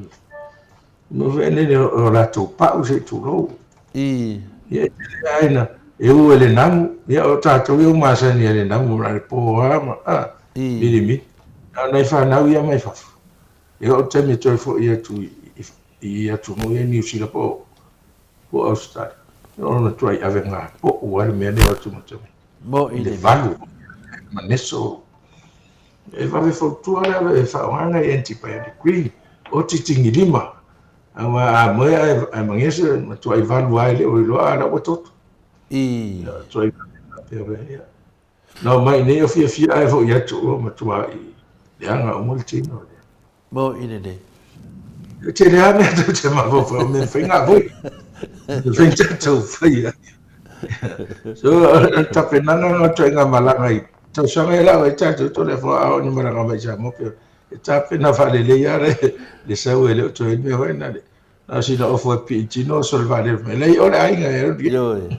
Mo foi nei o latou pau se i tulou. I. Ia, e tele lava ina e u e le namu. Ia, o tatou ia ua masani e le namu ma le po lava ma, a, I. milimili. A o nai fanau ia mai fafo. Ia, o taimi e toe foi atu i atunuu ia i Niu Sila po o Ausetalia. Ia, o lona tuai avega po'u lava le mea lea o atu ma tamaiti. Mo i le valu maneso. E vave fautua le ave e faaaoga nai antibiotic cream oti tigilima aua a moe ae magese e matuai valu lava e le o iloa a o la ua toto. I. Matuai faapea mai ia. Na omai i nei o fiafia ae foi atu ua matuai leaga uma le tino. Mo i lelei. E tele lava mea tou te mafaufau, o mea faiga foi. E fai tatou faia. So, o tapenaga na ituaiga malaga i tausaga e lau ai tatou to le fua ao ni malaga mai Samoa pe e tapena faalelei lava le sau e le o toe mea foi na le na o sina ofo e pii tino o sole vaalele mai lei o le aiga e alu Ioe.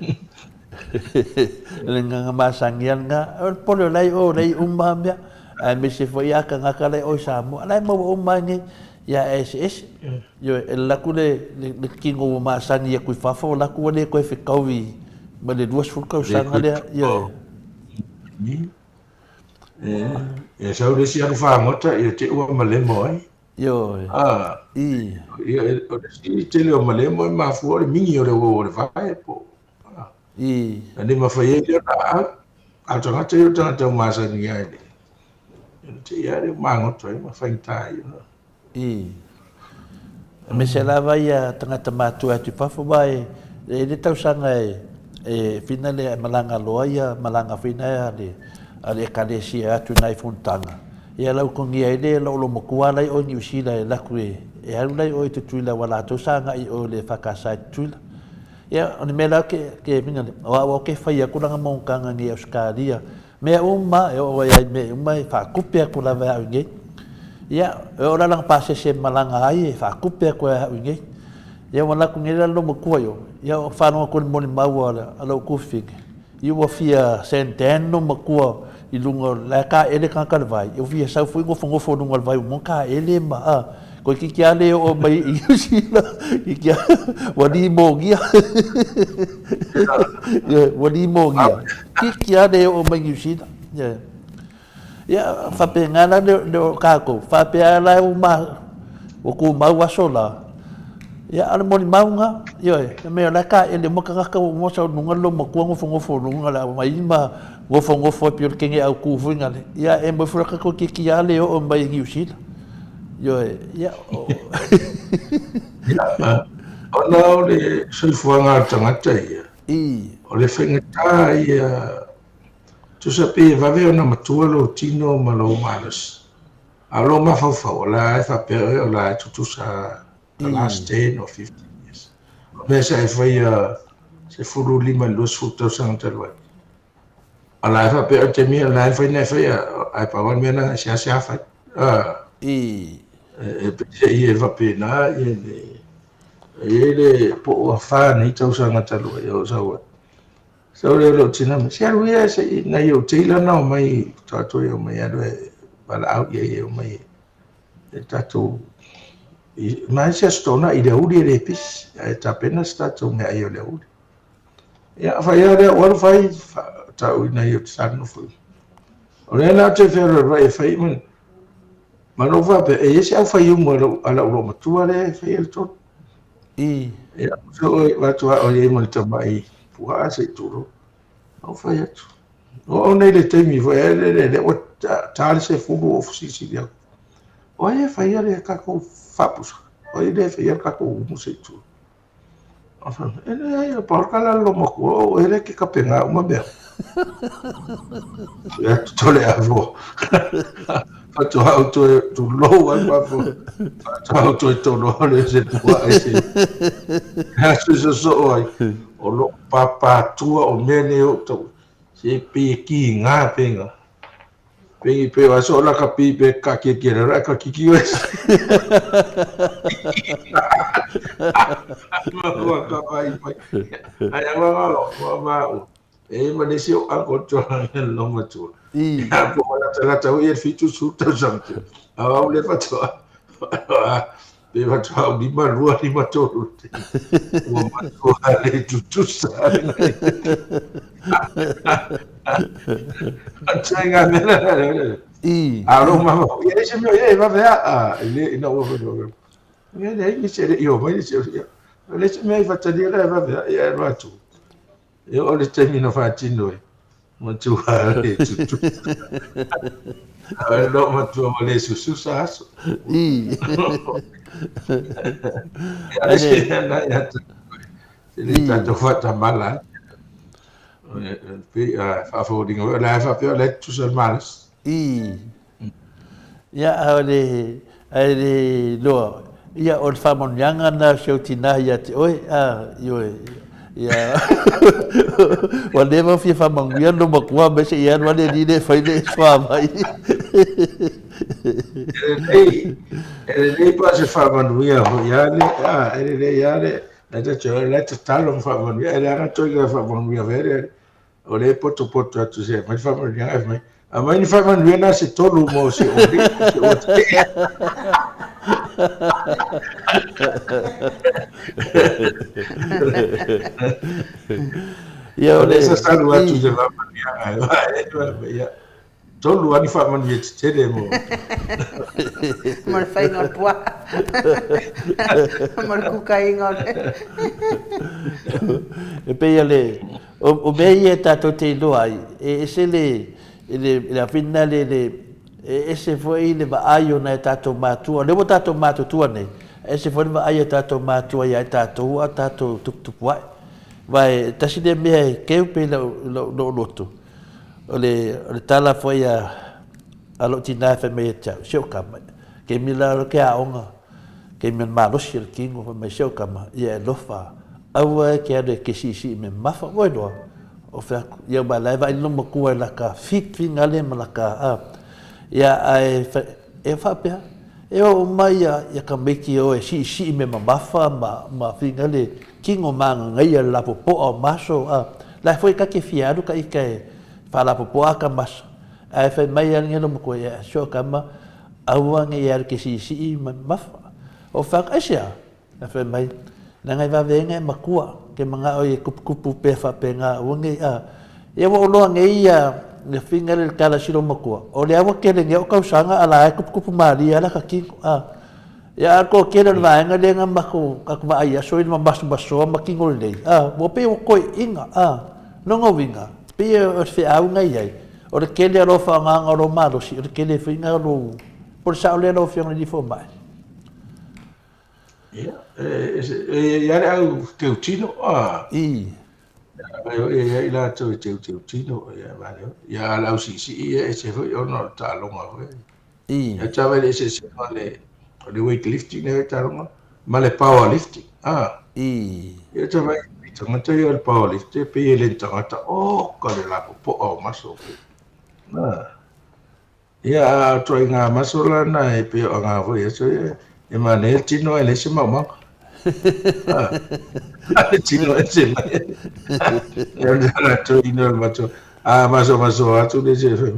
Le agaga masani lava lena. O le pole o la e i o la e i uma lava mea. Aemaise foi a tagata la e o i Samoa, la e maua uma lava nei, ia e eseese. Ioe, e alu atu le le tino ua masani atu i fafo, alu atu ua le toe fetaui ma le 20 tausaga lea, ioe. E sau le isi alu fagota, ia te ua malemo ai. Ioe. Ah. I. Ia, o le isi tele o malemo e mafua o le mingi o le uo o le vae po. I. Na le mafai ai lea ona aau. A o tagata ia o tagata ua masani ai le te ia le magoto ai ma faigata ai ona. I. Aemaise lava ia tagata matua atu i fafo aua e i le tausaga e e whina le e malaga loa ia malaga whina a le a le ekalesia atu i nai fonotaga. Ia lau togia ai le lou matua la i o i Niu Sila e laku e e alu la i o i Tutuila aua latou sa agai i o i le EFKS i Tutuila. Ia, o le mea la ke, ke minga le, o au ke whai aku langa montanga ngi Australia. Mea uma, e o ai ai mea uma e whakupe aku lava e au nei. Ia, e o la langa pasese malanga ai e whakupe aku e au nei. Ia, ua laku nei la lomo kua yo. Ia, o whanonga kua moni maua a lau kuwhine. I ua fia santan no makua i lunga o la ka ele ka ka le vai. I fia sau foi ngofo ngofo lunga o le vai mo ka ele ma a. Ko ki ki ale o mai i New Zealand ki ki ua ni mongia. Ia ua ni mongia. Ki ki ale o mai New Zealand. Ia. Ia faapena la le le o kākou. Faapea la e uma ua kumau aso la. Ia a o le molimauga, ioe, le mea o la e taele uma tagata ua uma sau luga le loomatua nofonofo luga le au mai ma nofonofo ai pei o le kene autū foi nale. Ia e moe foi la tatou toeitiiti lava le oo mai i Niu Sila. Ioe, ia o Ia, ona o le soifuaga o le tagata ia, I. o le faigata ia, tusa pei e vave ona matua lou tino ma lou malosi. A o lou mafaufau, o la e faapea oe o la e tutusa the last 10 or 15 years. O mea sa e faia 15 i le 20 tausaga talu ai. O la e faapea o le taimi o la e mafai ona e faia, ae pau lava le mea lena e seasea fai. I. E peiseai e faapena ia le e i ai le po ua fa nei tausaga talu ai o sau ai. Sau lea o lou tina mai, se alu ia se i nai ou tailor na omai tatou e omai alu e valaau i ai e omai e tatou i mai se aso Toonai i le aoauli e le pisi ae tapena se tatou meaai o le aoauli. Ia fai lava lea ua alu fai tau i nai ou te sa nofo i. O lea la ou te fealualuai e fai ma Ma na ou faapea, e i ai se aufaiumu a lou, a lau loomatua lea e faia le tonu. I. Ia, so oe, vaeatu a o i ai ma le tamai puaa se i tulou. Na ou fai atu. Ua oo nei le taimi foi e le le le ua ta le sefulu o fesilisili atu. O ai e faia le tatou faapusa? O ai le faia le tatou umu se i tulou? E leai, e pau le tala a le loomatua, o oe lea e te tapena uma mea. Ia tole avo. Faatoa ou toe tulou ai ma faatoa ou toe tolo le se pua ai se. Aso sosoo ai. O lou papatua o mea nei o tau. Se pei e kiga peiga. Pei pe o aso la ka pi pe ka kia kia ra ka kiki oe. Ma kua ka vai mai. Ai awa wa wa wa o. E ma le si o ako to lo matua. I. Ia po la tala tau i fitu su tau sang te. Awa o le fatoa. Pe fatoa o lima lua lima tolu te. Ua matua le tutusa. Atai ngā mea la la la. I. A lo mama, ia e se mea ia e vave a, a, i le ina ua whanau. Ia le ni se le i o mai se ia. Le se mea i whatalia la e vave a, ia e roa atu. E o le taimi na whātino e. Matua le tutu. A lo matua ma le sususa aso. I. Ia le se mea na ia te. Se le tatou whatamala. Pei a whaafōringa, o la e whapea o la e tutusa le malosi. I. Ia, a o le, a le loa, ia, o le faamanuiaga lena o si ou tinā ia te oe, a, ioe, ia, ua leva ona fia faamanuia lou matua aemaise se i alu lava le alii lea e fai le suavai. E lelei, e lelei pa se faamanuia foi a le, a, e lelei a le, la e tatau, la e tatalo ma faamanuia, e leaga toega e faamanuia vele, O lea e potopoto atu se aumai faamanuiaga ae fai mai, aumai ni faamanuia na se tolu mo si ou alii ma si ou atalii. Ia O o lea le sasalu atu se faamanuiaga e ia. Tolu lava ni faamanuia tetele mo. Mo le faiga o le puaa. Mo le kukaiga o le. E pei o le, o mea ia e tatou te iloa ai, e ese le, le, le afina le, le, e ese foi le vaai o nai tatou matua, o lea ua tatou matutua nei, e ese foi le vaai a tatou matua ia i tatou a o tatou tuputupuae. Aua e tasi lea mea e keu pea i lou loto, O le, o le tala foi a, a lou tina e fai mai ia te au, si ou tama, taimi la o ke aoga, taimi o le malosi o le tino, fai mai si ou tama, ia e alofa, aua e te alu e te siisii me mamafa, ua iloa, o fai atu, ia aua o la e vaai lou matua i laka fit finale ma laka, a, ia ae fai, e faapea, e oo mai ia, ia tamaiti e o e siisii me mamafa ma, ma finale, tino magagaia le lapopoa o maso, a, la foi ta te fia alu ta ita e faalapopoa ata maso, ae fai mai a le matua ia, sio tama, aua ne i alu ke siisii ma mamafa. O fai atu, aisea? Ae fai mai, leaga e vave ai e matua, ke manao ia kupukupu pea faapena, aua ne i, a. Ia ua ou loa nei ia le finga le tala si lou matua, o lea ua tele nei ou tausaga a la e kupukupu malie lava laka tino, a. Ia a o le toatele o le vaega lea na matou tatou vaai aso i le mamasomasoa ma tino lelei, a, ua pei ua toeaiina, a, lona uiga, pei o le feau na i ai, o le tele o lou faaaogaina o lou malosi, o le tele foi lena o lou, po o le sao lea lau Afioga i le Alii Fomai? Ia, e i ai le au teutino, a. I. E i ai latou e teuteutino, ia, ia, a o le au siisii, ia, e ese foi ona o le taaloga foi. I. E tau ai le eseesega o le, o le weight lifting lea e taaloga ma le power lifting. Ah. I. E tau ai i tagata ia o le power lifting, e pei e le ni tagata, oh, ka le lapopoa o maso. Ah. Ia, a o ituaiga maso la na e pei o aga foi aso ia, e manaia le tino ae leai se maumauga. Ah. Le tino e se mai. E o le latou ino le maso, a masomaso atu le se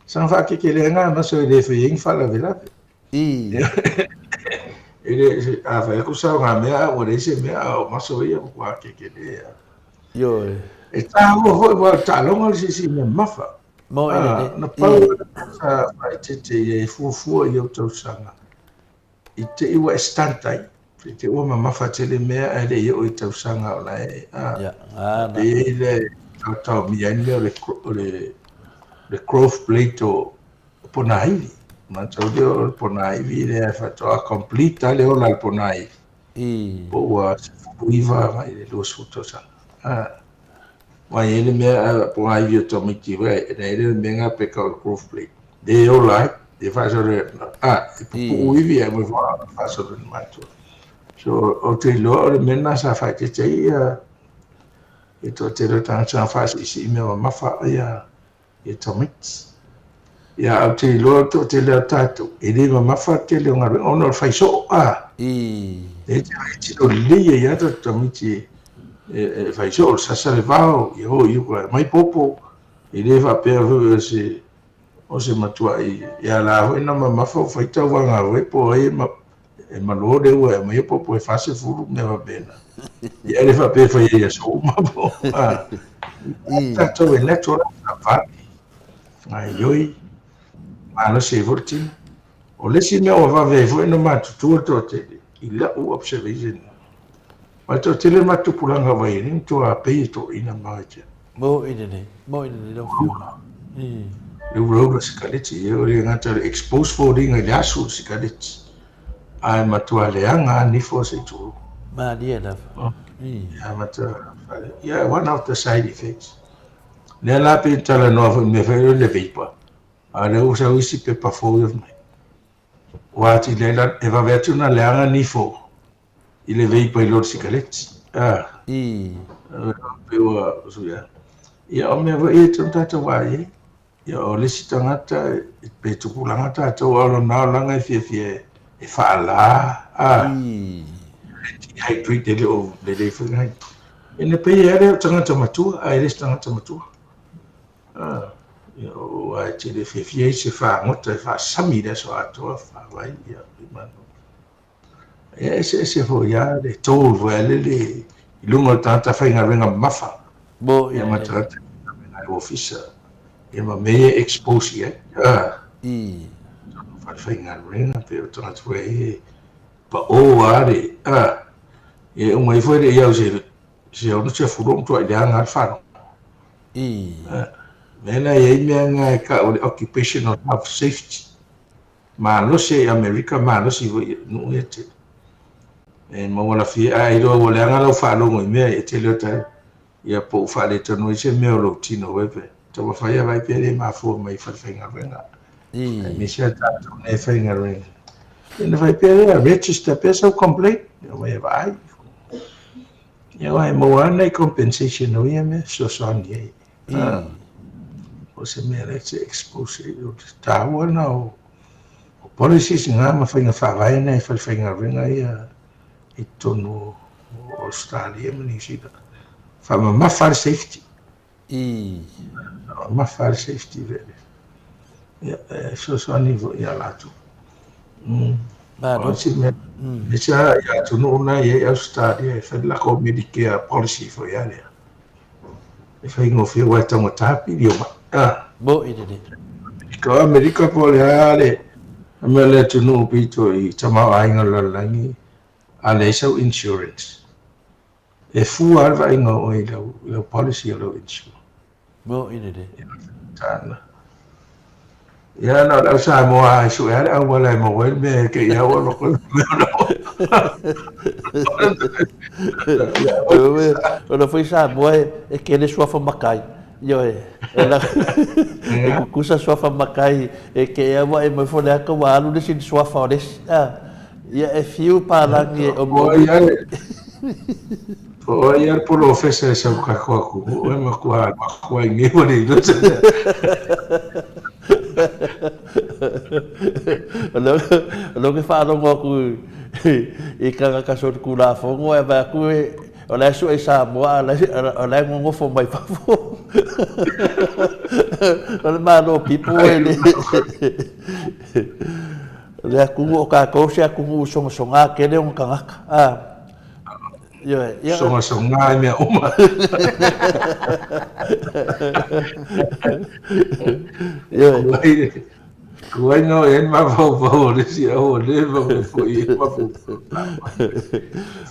Sa faakekeleaga a maso e le fai ai ni faalavelave. I. E le, a fai atu sa o ngā mea, a ua leai se mea, a o maso ia ua matua kekele. Ioe. E tāua foi, ua taaloga le siisii mea mamafa. Mo e lelei. Na pau lava le mea sa faaeteete i ai e fuafua i ou tausaga, i te i ua e stunt ai, i te i ua mamafa tele mea ae le i oo i tausaga o la e, e i ai le taotaomia ai le mea o le, le growth plate o ponaivi. Matau lea o le ponaivi lea e faatoa complete lava le ola o le ponaivi. Po ua 19 agai i le 20 tausaga. Aua e i ai le mea po o ivi o tamaiti foi e na i ai le mea na pe tau o le growth plate le ola ai e faasolo a e pupuu ivi ae mai foi faasolo i matua. So ou te iloa o le mea lena sa faaeteete ai ia le toatele o tagata na faasiisii mea mamafa ia ia tamaiti. Ia ae ou te iloa o le toatele o tatou, e le mamafa le tele o galuega ona o le fai soo a. E te vaai tino lelei ai lava tatou tamaiti e fai soo, o le sasa le vao, ia o i uka e aumai popo, e le faapea foi o se o se matuai ia la foi na mamafa ua fai tauvaga foi po o ai e malo le ua e aumaia popo e 40 mea faapena. Ia e le faapea e fai ai i aso uma po. Tatou e natural savali, gaoioi, malosi ai foi le tino. O le isi mea ua vave ai foi ona matutua le toatele i lau observation, aua e toatele le matou tupulaga ua i ai nei matua pei e toeaina ma ia te au. Moni lelei, moni lelei lau Afioga. Le ulaula sikaleti, e le gata i le expose foliga i le asu o le sikaleti, ae matua leaga lava nifo se i tulou. Malie lava. Ia, matua, yeah, one of the side effects. Lea la pei ona talanoa foi i mea foi lea o le vapor, a o lea ua sau isi pepa fou ia fai mai, ua atili ai la, e vave atu ona leaga nifo i le vapor i lo le sikaleti. Ah. Pei ua suia. Ia, o mea foi ia e tatau ona tatou vaai i ai. Ia, o le isi tagata, pe tupulaga tatou, a o lona olaga e fiafia e faala, a. Dehydrate, e le o lelei foi na. Ia, na pei lava lea o tagata matua, ae le o se tagata matua. A, ia, aua e te le fiafia i se fagota e faasami i le aso atoa, faavai, ia, manu. E eseese foi lava le toll foi lele i luga o le tagata faigaluega mamafa ia ma tagata faigaluega i ofisa ia ma mea ia e expose i ai. Fale faigaluega pei o tagata foi ia e pao lava le ia e uma ifo e le i au se 60 ua matuai leaga lava le faalogo. Mea la e i ai mea na e tau o le occupational health safety. Malosi ai i Amerika, malosi foi i nuu ia tele. E maua lafia, a iloa ua leaga lau faalogo i mea ia, e tele o taimi, ia po ua faaletonu ai se mea o lou tino foi pe taumafai lava ai pe le mafua mai i falefaigaluega. Aemaise lava tatou nei e faigaluega. Ia ona fai pea lea, register pea sau complaint, ia omai e vaai. Ia aua e maua lava nai compensation o ia mea e fesoasoani ai. O se mea lea e te expose ai, o le taua lena o policies na ma faiga faavae na e falefaigaluega ia i totonu o Ausetalia ma Niu Sila. Faamamafa le safety. Faamamafa le safety vele. Ia, e fesoasoani foi ia latou. O se mea, aemaise lava i atunuu na e i ai Ausetalia e fai le latou Medicare policy foi lea. E faigofie aua e taugata pili o mai. Ah. Moni lelei. Amerika, o Amerika po o le a le mea le atunuu pito i tamaoaiga o le lalolagi, a leai sau insurance, e fua lava le vaaiga o oe i lau, i lau policy o lau insurance. Moni lelei. Tana. Ia na o le au Samoa e sue lava le auala e maua ai le mea e te i au loko le mea o Ona foi Samoa e kele suafa makai. Ioe, e la e kukusa suafa makai e ke ea wa e mai fo le aka wa alu le sin suafa o le si. Ia e fiu palangi e omi omi. Po o ai a le polofesa e sau kako aku, o e makua alu aku ai nei ua le iloa se mea. O lea ou te faalogo atu i tagata solitulafono ae vaai atu o la e sue i Samoa a o la e nonofo mai fafo. O le Malo pipo e le le atunuu o tatou o se atunuu sogasoga tele ona tagata. Ioe, ia. Sogasoga i mea uma. Ioe. Kuai no e mafaufau o le isi au o le ma le foi e mafaufau.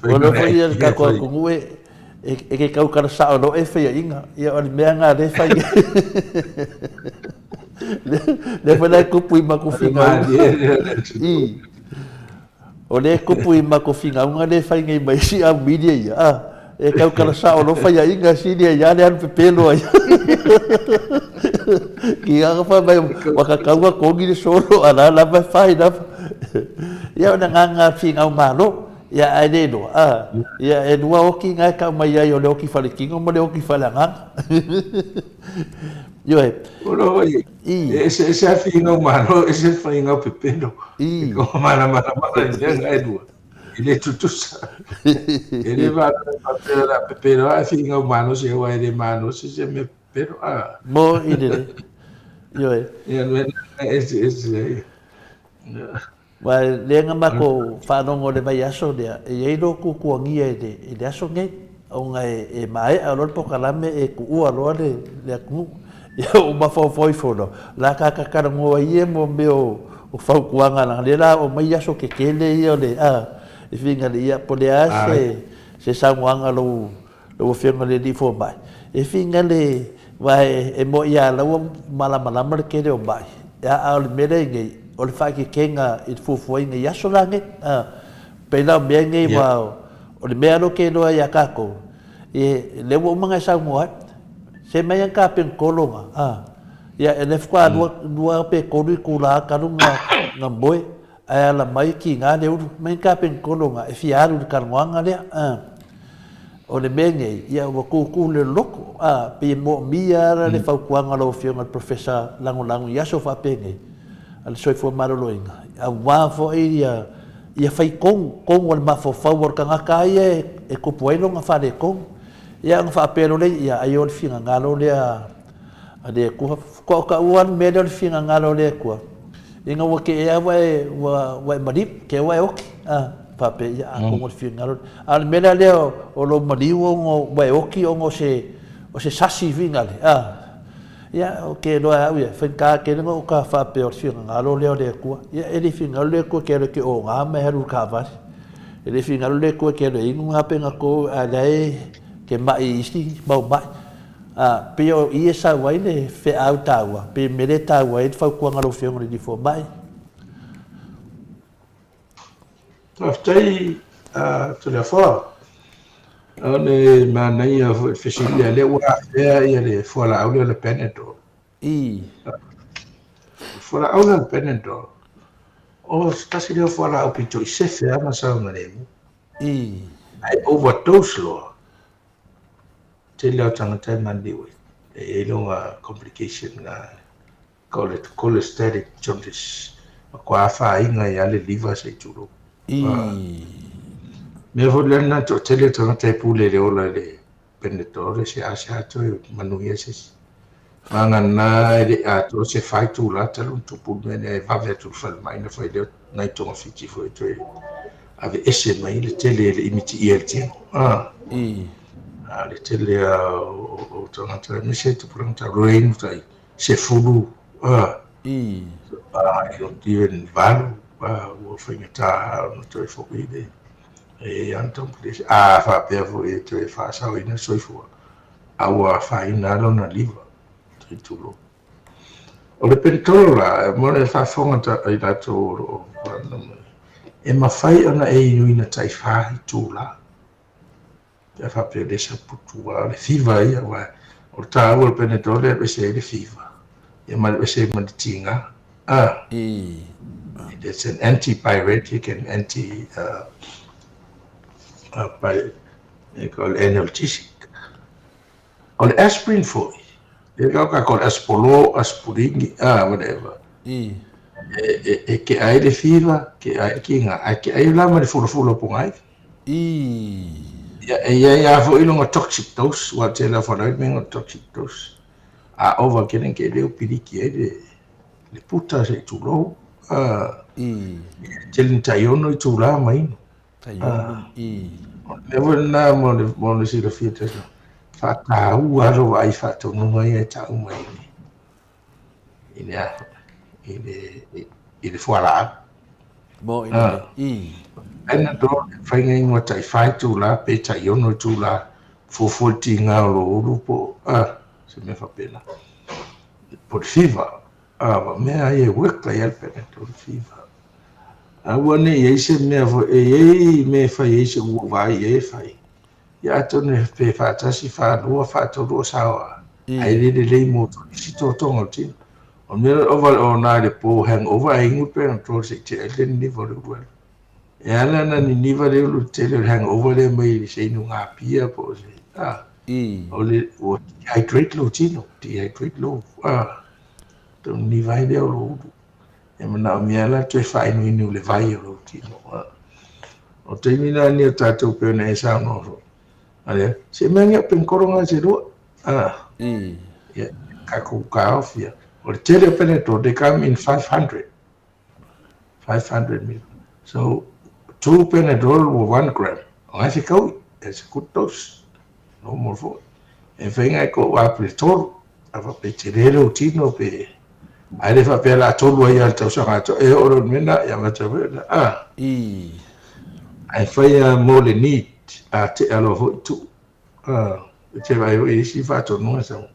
Ona foi ia le tatou atunuu e e ke kau kala sao lo e faiaʻiga. Ia o le mea nga le fai. Le foi la kupu i makufinga. I. O lea e kupu i makofinauga lea e fai nei ma isi au media ia, a, e tautala sao loa faiaina sili ai a le alu pepelo ai. Ki aga fai mai ua tatau a togi le solo a la lava e fai lava. Ia o le agaga finau malo, ia ae le iloa, a, ia e lua oki na e tau mai ai o le oki faletino ma le oki faleagaga. Ioe. O lo hoi, I. E eseese a finau malo, ese le faigau pepelo. I. E kau malamalama i mea na e lua. E le tutusa. E le faapea la pepelo a finau malosi aua e le malosi se mea pepelo. A. Mo i lele. Ioe. Ia, mea na eseese ai. Aua lea na matou faalogo i le vaiaso lea, e i ai lou tuatuagia i le aso nei, ona e maea loa le polokalame e tuua loa le atunuu. Ia ou mafaufau ifo loa, o le a ta talanoa ia mo mea o fautuaga leaga o lea o le a oo mai aso tetele ia o le a, e finagalo ia po o le a se saunoaga a lou Lau Afioga i le Alii Fomai, e finagale, aua e moe ia la ua malamalama le tele o mai, a o le mea lea i nei, o le faaeteetega i le fuafuaina i aso la nei. A, pei la o mea nei, aua o le mea lava lea ou te iloa ia tatou, e, lea ua uma ona e saunoa ai, se mai lava ta penitolo na, a, ia, o lea faatoa lua, lua pe tolu itula talu ona moe, Ae ala mai kiga le ulu mai ka penitolo nga e fia alu i le talanoaga lea a. O le mea nei, ia ua kūkū le loko, a, pei e moomia ala le fautuaga a lau Afioga i le Professor Lagolago i aso faapenei a le Soifua Maloloina, aua foi ia ia fai tonu, tonu o le mafaufau o le tagata lava ia e tupu ai lona faaletonu. Ia ona faapea loa lea, ia ai o le finagalo lea a le Atua. Faatoa ou taua lava le mea lea o le finagalo o le Atua, ina ua te ea ua e, ua e maliu, te ea ua e oti, a, faapea, ia, atonu o le finagalo lea. A o le mea la lea o lou maliu ona ua e oti ona o se, o se sasi foi lale, a, ia, ou te iloa e au ia, e faigata tele ona ou ta faapea o le finagalo lea o le Atua. Ia, e le finagalo le Atua e te alu e te oga ma e alu i le taavale. E le finagalo le Atua e te alu e inu gape na tou, a o la e te mai i isi mau mai. Ā, pei o i e sau ai le feau taua, pei o le mea lea e taua ai le fautuaga a lau Afioga i le Alii Fomai. Faafetai Toleafoa. O le manaia foi le fesili lea, lea ua afea ia le fualaau lea o le Panadol. I. O le fualaau lea o le Panadol, o se tasi lea o fualaau pito i sefe lava ma saogalemu. I. Ae overdose loa, Tele lava o tagata e maliliu ai, e i ai lona complication na cholestatic jaundice, matua afaina ai lava le liver se i tulou. Mea foi lea na toatele o tagata e pule i le ola i le Panadol e seasea toe manuia se isi. Vagana e le i atoa se fa itula talu ona tupu le mea lea e vave atu i le falemai ona fai lea o nai togafiti foi e toe aveese mai le tele e le i mitiia e le tino. A le tele lava o tagata aemaise le tupulaga talu e inu tai 10, even 8, ua faigata ona toe foi le e i ai lava ona complication. A faapea foi e toe faasaoina le soifua, a ua afaina lava lona liver, se i tulou. O le penitolo la, mo le faafofoga a i latou o lo o faalogologo mai, e mafai ona e inuina tai fa itula, pe a faapea o lea sa putu, aua o le fever ia, aua o le taua o le penitolo e alu ese ai le fever, ia ma alu ese ai ma le tiga. It's an antipyretic and anti analgesic. O le aspirin foi, lea kau ka ko le aspolo, aspirini, whatever. E ke ai le fever, ke ai le kinga, ae ke ai la ma le fulafula o pogaiva. Ia, e iai lava foi lona toxic dose, ua tele lava whanau me lona toxic dose. A over kene ke leo piliki ai le puta se i tulou. E tele ni tai ono itula ma inu. Tai-ono, i. O le mea foi lena mo le, mo le silafia tasi, faataua lou vaai faatonuga ia e tau mai i le, i le a i le, i le fualaau. Mo i le, i. Panadol e mafai ona inua tai fa itula pe tai ono itula fuafua le tiga o lou ulu po o se mea faapena. Po o le fever, a mea ia e work ai lava le Panadol fever. Aua ne i i ai se mea foi, e i ai mea e fai ai se ua ou vaai i ai e fai. Ia atonu pe faatasi, faalua, faatolu o saoa, ae le lelei mo isi totoga o le tino. O le mea lea ova o na i le po hangover ae inu le Panadol se i tea ai le niniva o le ulu alu. E ala ona niniva le ulu i le tele o le hangover lea mai i se inuga pia po o se, a, o le, ua dehydrate lou tino, dehydrate lou, a, tau niniva ai lea o lou ulu. E manaomia la toe faainuinu le vai o lou tino. O taimi na ni o tatou pei ona e saunoa foi. A se mea ni o penkoro nga se lua. A. Ia, kakou kaofi ia. O le tele o Panadol, they come in 500. 500 mil. So, two Panadol ua 1 gram. O ngai fekaui. It's a good dose. Normal foi. E mafai ona e kou a pe tolu. A faapea e tele lou tino pe ae le faapea la tolu ai a le tausaga atoa e oo loa i le mea lena ia amata foi ona a. Ae fai a mo le need a tea loa foi tuu. A e te vaai foi i isi faatonuga sau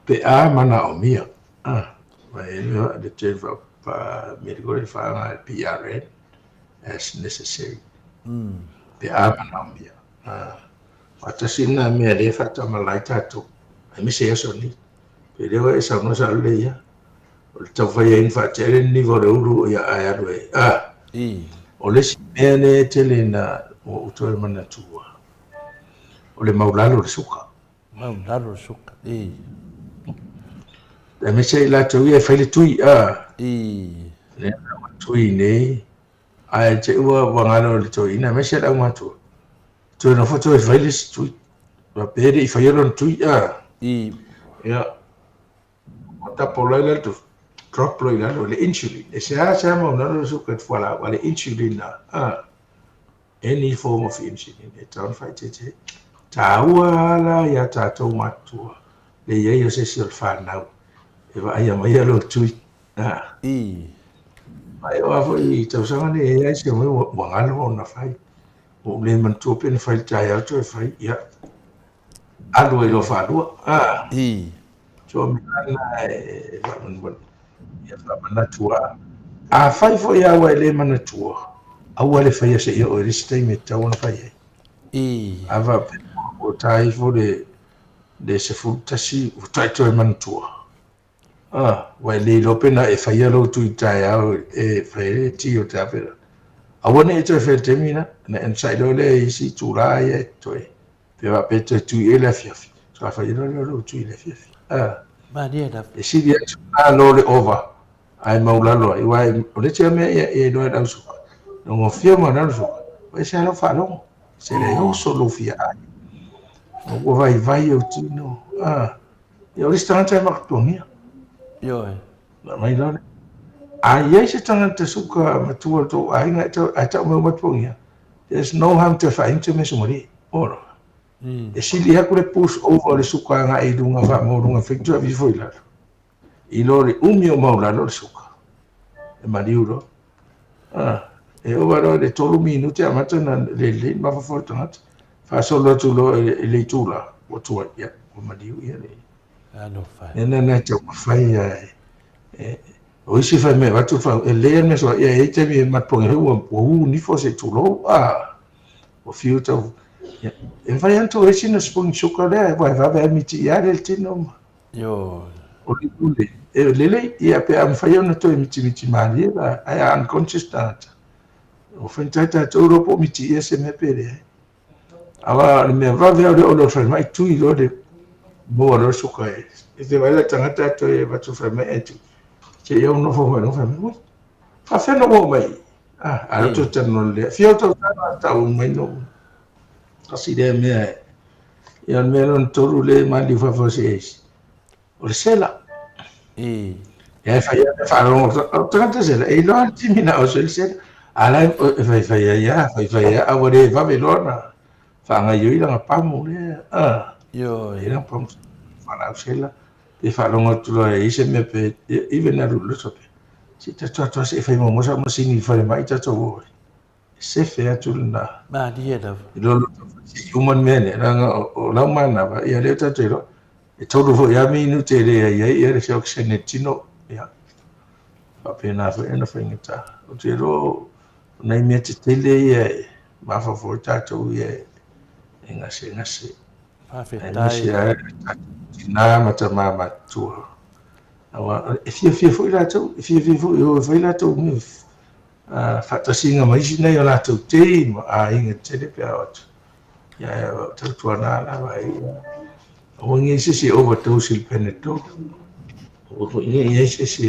pe a manaomia. A vai e le te fa medical le whaanga PRN as necessary. Pe a manaomia. Faatasi lena mea lea e faatamala ai tatou, aemaise i aso nei. Pe lea ua e saunoa sao lelei ia, o le taumafai ai ina faatea le niniva o le ulu ia ae alu ai. Ah! O le isi mea lea e tele ina ua ou toe manatua, o le maulalo o le suka. Maulalo o le suka, i. Aemaise i latou ia e fai le tui, ah! Lea ua tui nei, ae te i ua galo i le toeaina, aemaise le aumatua. Toe nofo toe fai le isi tui. Faapea e le i faia lona tui, a. Ia, ua tapo loa i lalo, drop loa i lalo le insulin. E seasea maulalo le suka i le fualaau, a le insulin na, a. Any form of insulin, e tatau ona faaeteete. Taua lava la ia tatou matutua le i ai o se isi o le fanau e vaaia maia lou tui. A. Ae o a foi tausaga nei e i ai se mea ua galo ona fai. Ua ou le manatua pe na fai i le taeao toe fai, ia, alu ai loa faalua. A. So, o mea lena e ia faamanatu lava. Afai foi lava ua e le manatua, aua le faia seia oo i le isi taimi e tatau ona fai ai. A faapea ua ta ifo le 11 ua toe toe manatua, Ah, ua e le iloa pe na e faia lou tui taeao e fai ai le ti o te afe. Aua ne i toe faia i le taimi lena, ona e onosai loa lea i isi itula ia e toe, pe faapea e toe tui ai le afiafi, faatoa fai loa lea o lou tui i le afiafi. Ah, Malie lava. E sili atu lena lo le ova ae maulalo ai, aua o le isi lava mea e iloa e le ausuka, lona fia maulalo le suka, ua ese lava lau faalogo, se le oso lou fia ai. Ua vaivai ou tino. Ah, Ia, o le isi tagata e makatuagia. Ioe. Na mai loa lea. A i ai se tagata suka matua o le tou aiga e tau, ae tau mai ua matuagia, there's no harm toe faainu se mea sumalie. Ora. E sili atu le push over o le suka agai i luga faamaualuga feitu ave ifo i lalo. I lo le umi o maulalo le suka. E maliu loa. Ah, e ova loa i le tolu minute amata ona lelei le mafaufau o le tagata. Faasolo atu loa i le itu la, ua tuai, ia, ua maliu ia le. Alofa. Mea lena e taumafai a e, o isi fai mai avatu le fau, e lelei lava le mea soa, ia e i ai taimi e matuagia foi ua ua nifo se i tulou, ah, ua fiu tau, ia, e mafai lava ona tuu ai sina spoon sugar lea, aua e vave lava mitii lea le tino ma. Ioe. O le lule, e lelei, ia pe a mafai ona toe mitimiti malie la, ae a unconscious tagata, ua faigata tatou iloa po o mitiia se mea pe leai. Aua o le mea vave lava o lea o le falemai tui loa le maua loa le suka e. E te vaai la tagata e toe avatu falemai ae tui. Se i au nofo mai loa falemai, ui, faafefea ona ou oo mai i? Ah, a lea toe talanoa lelei. Fia o tausaga tau mai no. Tasi lea mea e. Ia o le mea lona tolu lea e maliu faafuasei, o le sela. Ia e fai lava faalogo, o tagata sela, e iloa le timi na oso i le sela. A la e faifai ai lava, faifai ai lava, a ua le vave loa ona faagaoioi lana pamu lea, a. Ioe. E i ai lana pamu fualaau sela, pe faalogo atu loa e i ai se mea pe, even alu i le loto pe, se i tatou atu lava se i fai muamua sau masini i le falemai tatou o ai. E sefe atu lena. Malie lava. I lo le se i uma le mea lea, leaga o lau manava, ia lea tatou iloa, e tolu foi lava minute e leai ai ia le se oxygen i le tino, ia, faapena foi ona faigata. Ou te iloa o nai mea tetele ia e mafaufau ai tatou ia e gasegase. Faafetai. Aemaise lava tatou tina ma tama matutua. Aua e fiafia foi latou, e fiafia foi e o e fai latou mea faatasiga ma isi nai o latou tei ma aiga tetele pe a o atu. Ia ae tautuana lava ia aua ne i i ai se isi e overdose i le Panadol. Aua foi ne i i ai se isi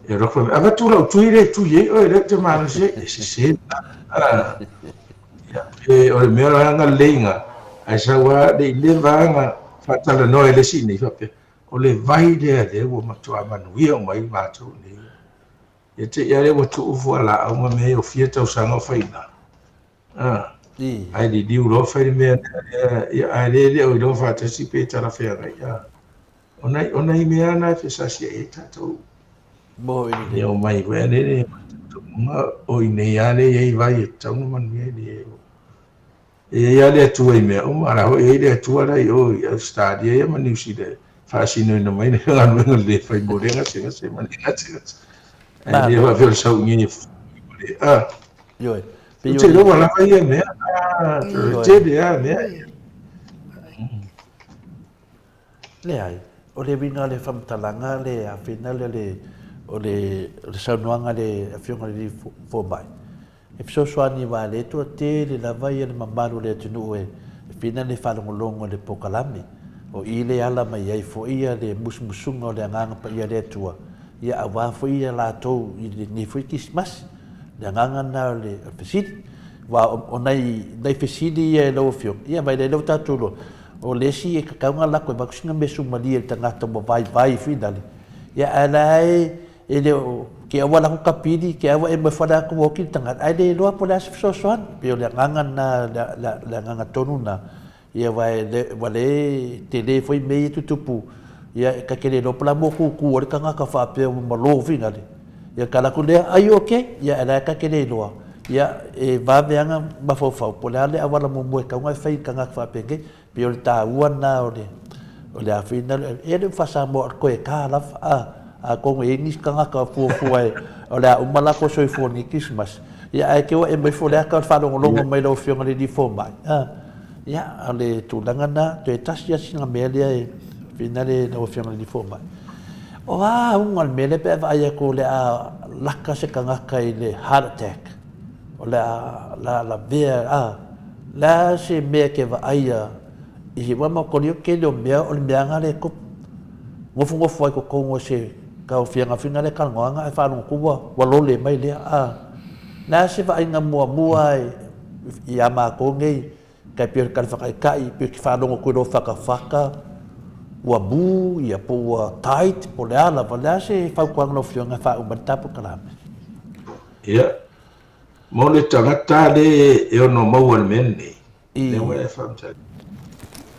e alu atu avatu lau tui lea e tui ai oe lea ou te malosi ai. E sese lena. Ia, pe o le mea la na leiga, ae sau lava le i leva lava na faatalanoa e le isi nei faapea, o le vai lea lea ua matua manuia uma ai matou nei. Ia te i lava lea ua tuu fualaau ma mea ia ua fia tausaga o fai i ina. Ae liliu loa fai le mea lea, ia, ae le le o iloa faatasi pe talafeagai. O nai, o nai mea na e fesasiai ai tatou. Mo i le. Ia omai foi a lele o i nei a le i ai vai e tatau ona manuia i le E i ai lava le Atua i mea uma, a o la foi e i ai le Atua la i o i Ausetalia ia ma Niu Sila e faasinoina mai le galuega lelei e fai mo lea gasegase ma lea gasegase. Ae le faapea o le sau i nei e a. Ioe. Ou te iloa ua lava ia mea. Tele lava mea ia. Leai, o le uiga o le faamatalaga le afina le o le saunoaga a le Afioga i le Alii Fomai, E fesoasoani aua o lea e toatele lava ia le mamalu o le atunuu e fina le faalogologo i le polokalame. O i le ala mai ai foi ia le musumusuga o le Agaga Paia o le Atua, ia aua foi ia latou i lenei foi Kerisimasi. O le agaga lena o le fesili. Aua o nai, nai fesili ia e lau Afioga, ia vaai lea ua tatou iloa, o le isi e tatau ona lako e avatu sina measumalie i le tagata ua vaivai finale, ia ae la e E le o ke aua laku kapili, ke aua e moe fale atu ua oti le tagata, ae le iloa po o le a se fesoasoani. E pei o le agaga lena, le agaga tonu lena, ia aua e le, ua le tele foi mea ia e tutupu, ia e ta te le iloa po o le a le mea ua tutu ai le tagata faapea ua malo finale. Ia ta alu atu lea, are you okay? Ia ae la e ta te le iloa. Ia e vave lava ona mafaufau po o le a le auala muamua e tatau ona e fai i le tagata faapenei. Pei o le taua lena o le o le afina e le o faa-Samoa o le koe lava a atonu e i ai nisi tagata o fuafua e o le a uma latou soifua i lenei Kerisimasi ia ae te o ae mai fua le ata o le faalogologo mai lau Afioga i le Alii Fomai a ia o le tulaga lena toe tasi lava sina mea lea e afina le lau Afioga i le Alii Fomai. O a auga o le mea lea pe a vaai atu o le a laka se tagata i le heart attack o le a lavea a Le a se mea e te vaaia i ua maotolia o tele o mea o le meaga lea e tupu. Nofonofo ai totonu o se taofiaga fina lea talanoaga ae faalogo atu ua ua lole mai lea a. Le a se vaaiga muamua ia matou nei tai pei o le tali faataitai pei e te faalogo atu i lou fatafata ua mu ia po ua tight po o le a lava. Le a se fautuaga lau Afioga e faauma ai le ta polokalame? Ia, Mo le tagata le e ono maua le mea lenei, lea ua e faamatala,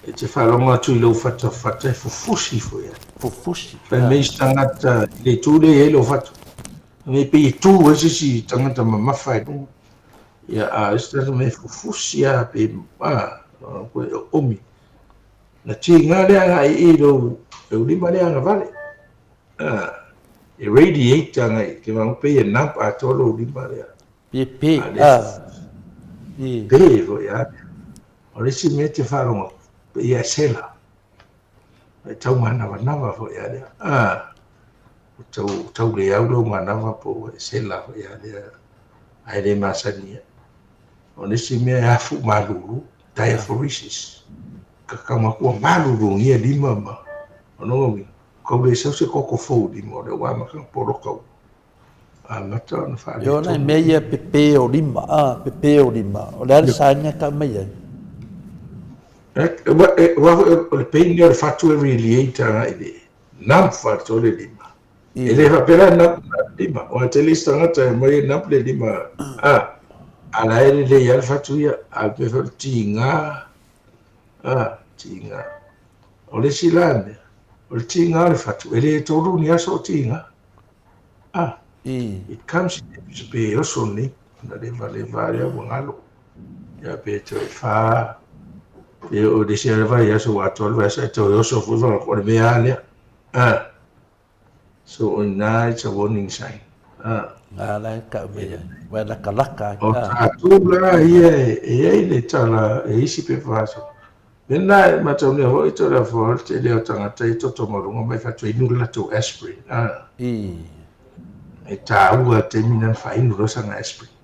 e te faalogo atu i lou fatafata e fufusi foi ai. Fufusi. Fai mai se tagata i le itu lea e i ai lou fatu, fai mai pei e tu ai se isi tagata mamafa i luga. Ia, a o isi tagata fai mai e fufusi lava pei, a, e oomi. Na tiga lea agai i lou lima lea agavale. E radiate agai te mau pei e numb atoa lou lima lea. Pe pe a. Pe foi a. O le isi mea e te faalogo pei e sela. E tau manavanava foi a lea. A. O tau, tau le au lou manava po e sela foi a lea. Ae le masani ai. O le isi mea e afu malulu, diaphoresis. Kakama kua malulugia lima ma. O lona uiga, Kau le sau se koko fou i lima o lea ua amata ona poloka ua amata ona faaletonu. Ioe nai mea ia pepe o lima, a, pepe o lima. O le a le sign e tau mai ai? Aua foi o le pain lea o le fatu e radiate agai i le numb fatu o le lima. E le faapea la e numb na o le lima, aua e tele isi tagata e omai e numb le lima, a, a la e lelei lava le fatu ia, a o le mea foi o le tiga, a, tiga. O le isi la mea, o le tiga o le fatu, e le tolu ni aso o tiga. A, it comes in episodes, pe oso nei, ona leva leva lea ua galo. Ia pe toe whā, pe o le isi vaiaso ua atoa le vaiaso ae toe oso foi o le mea lava lea. A, so o ina it's a warning sign. A. Ngā la e kau mai ai, wai lakalaka ai. O tātou la ia e i ai le tala e isi pepa aso. Mena e mataulia foi to le afua o le tele o tagata i toto ma luga mai fatu e inu le latou aspirin. A. E tāua taimi na whainu lo sanga aspirin.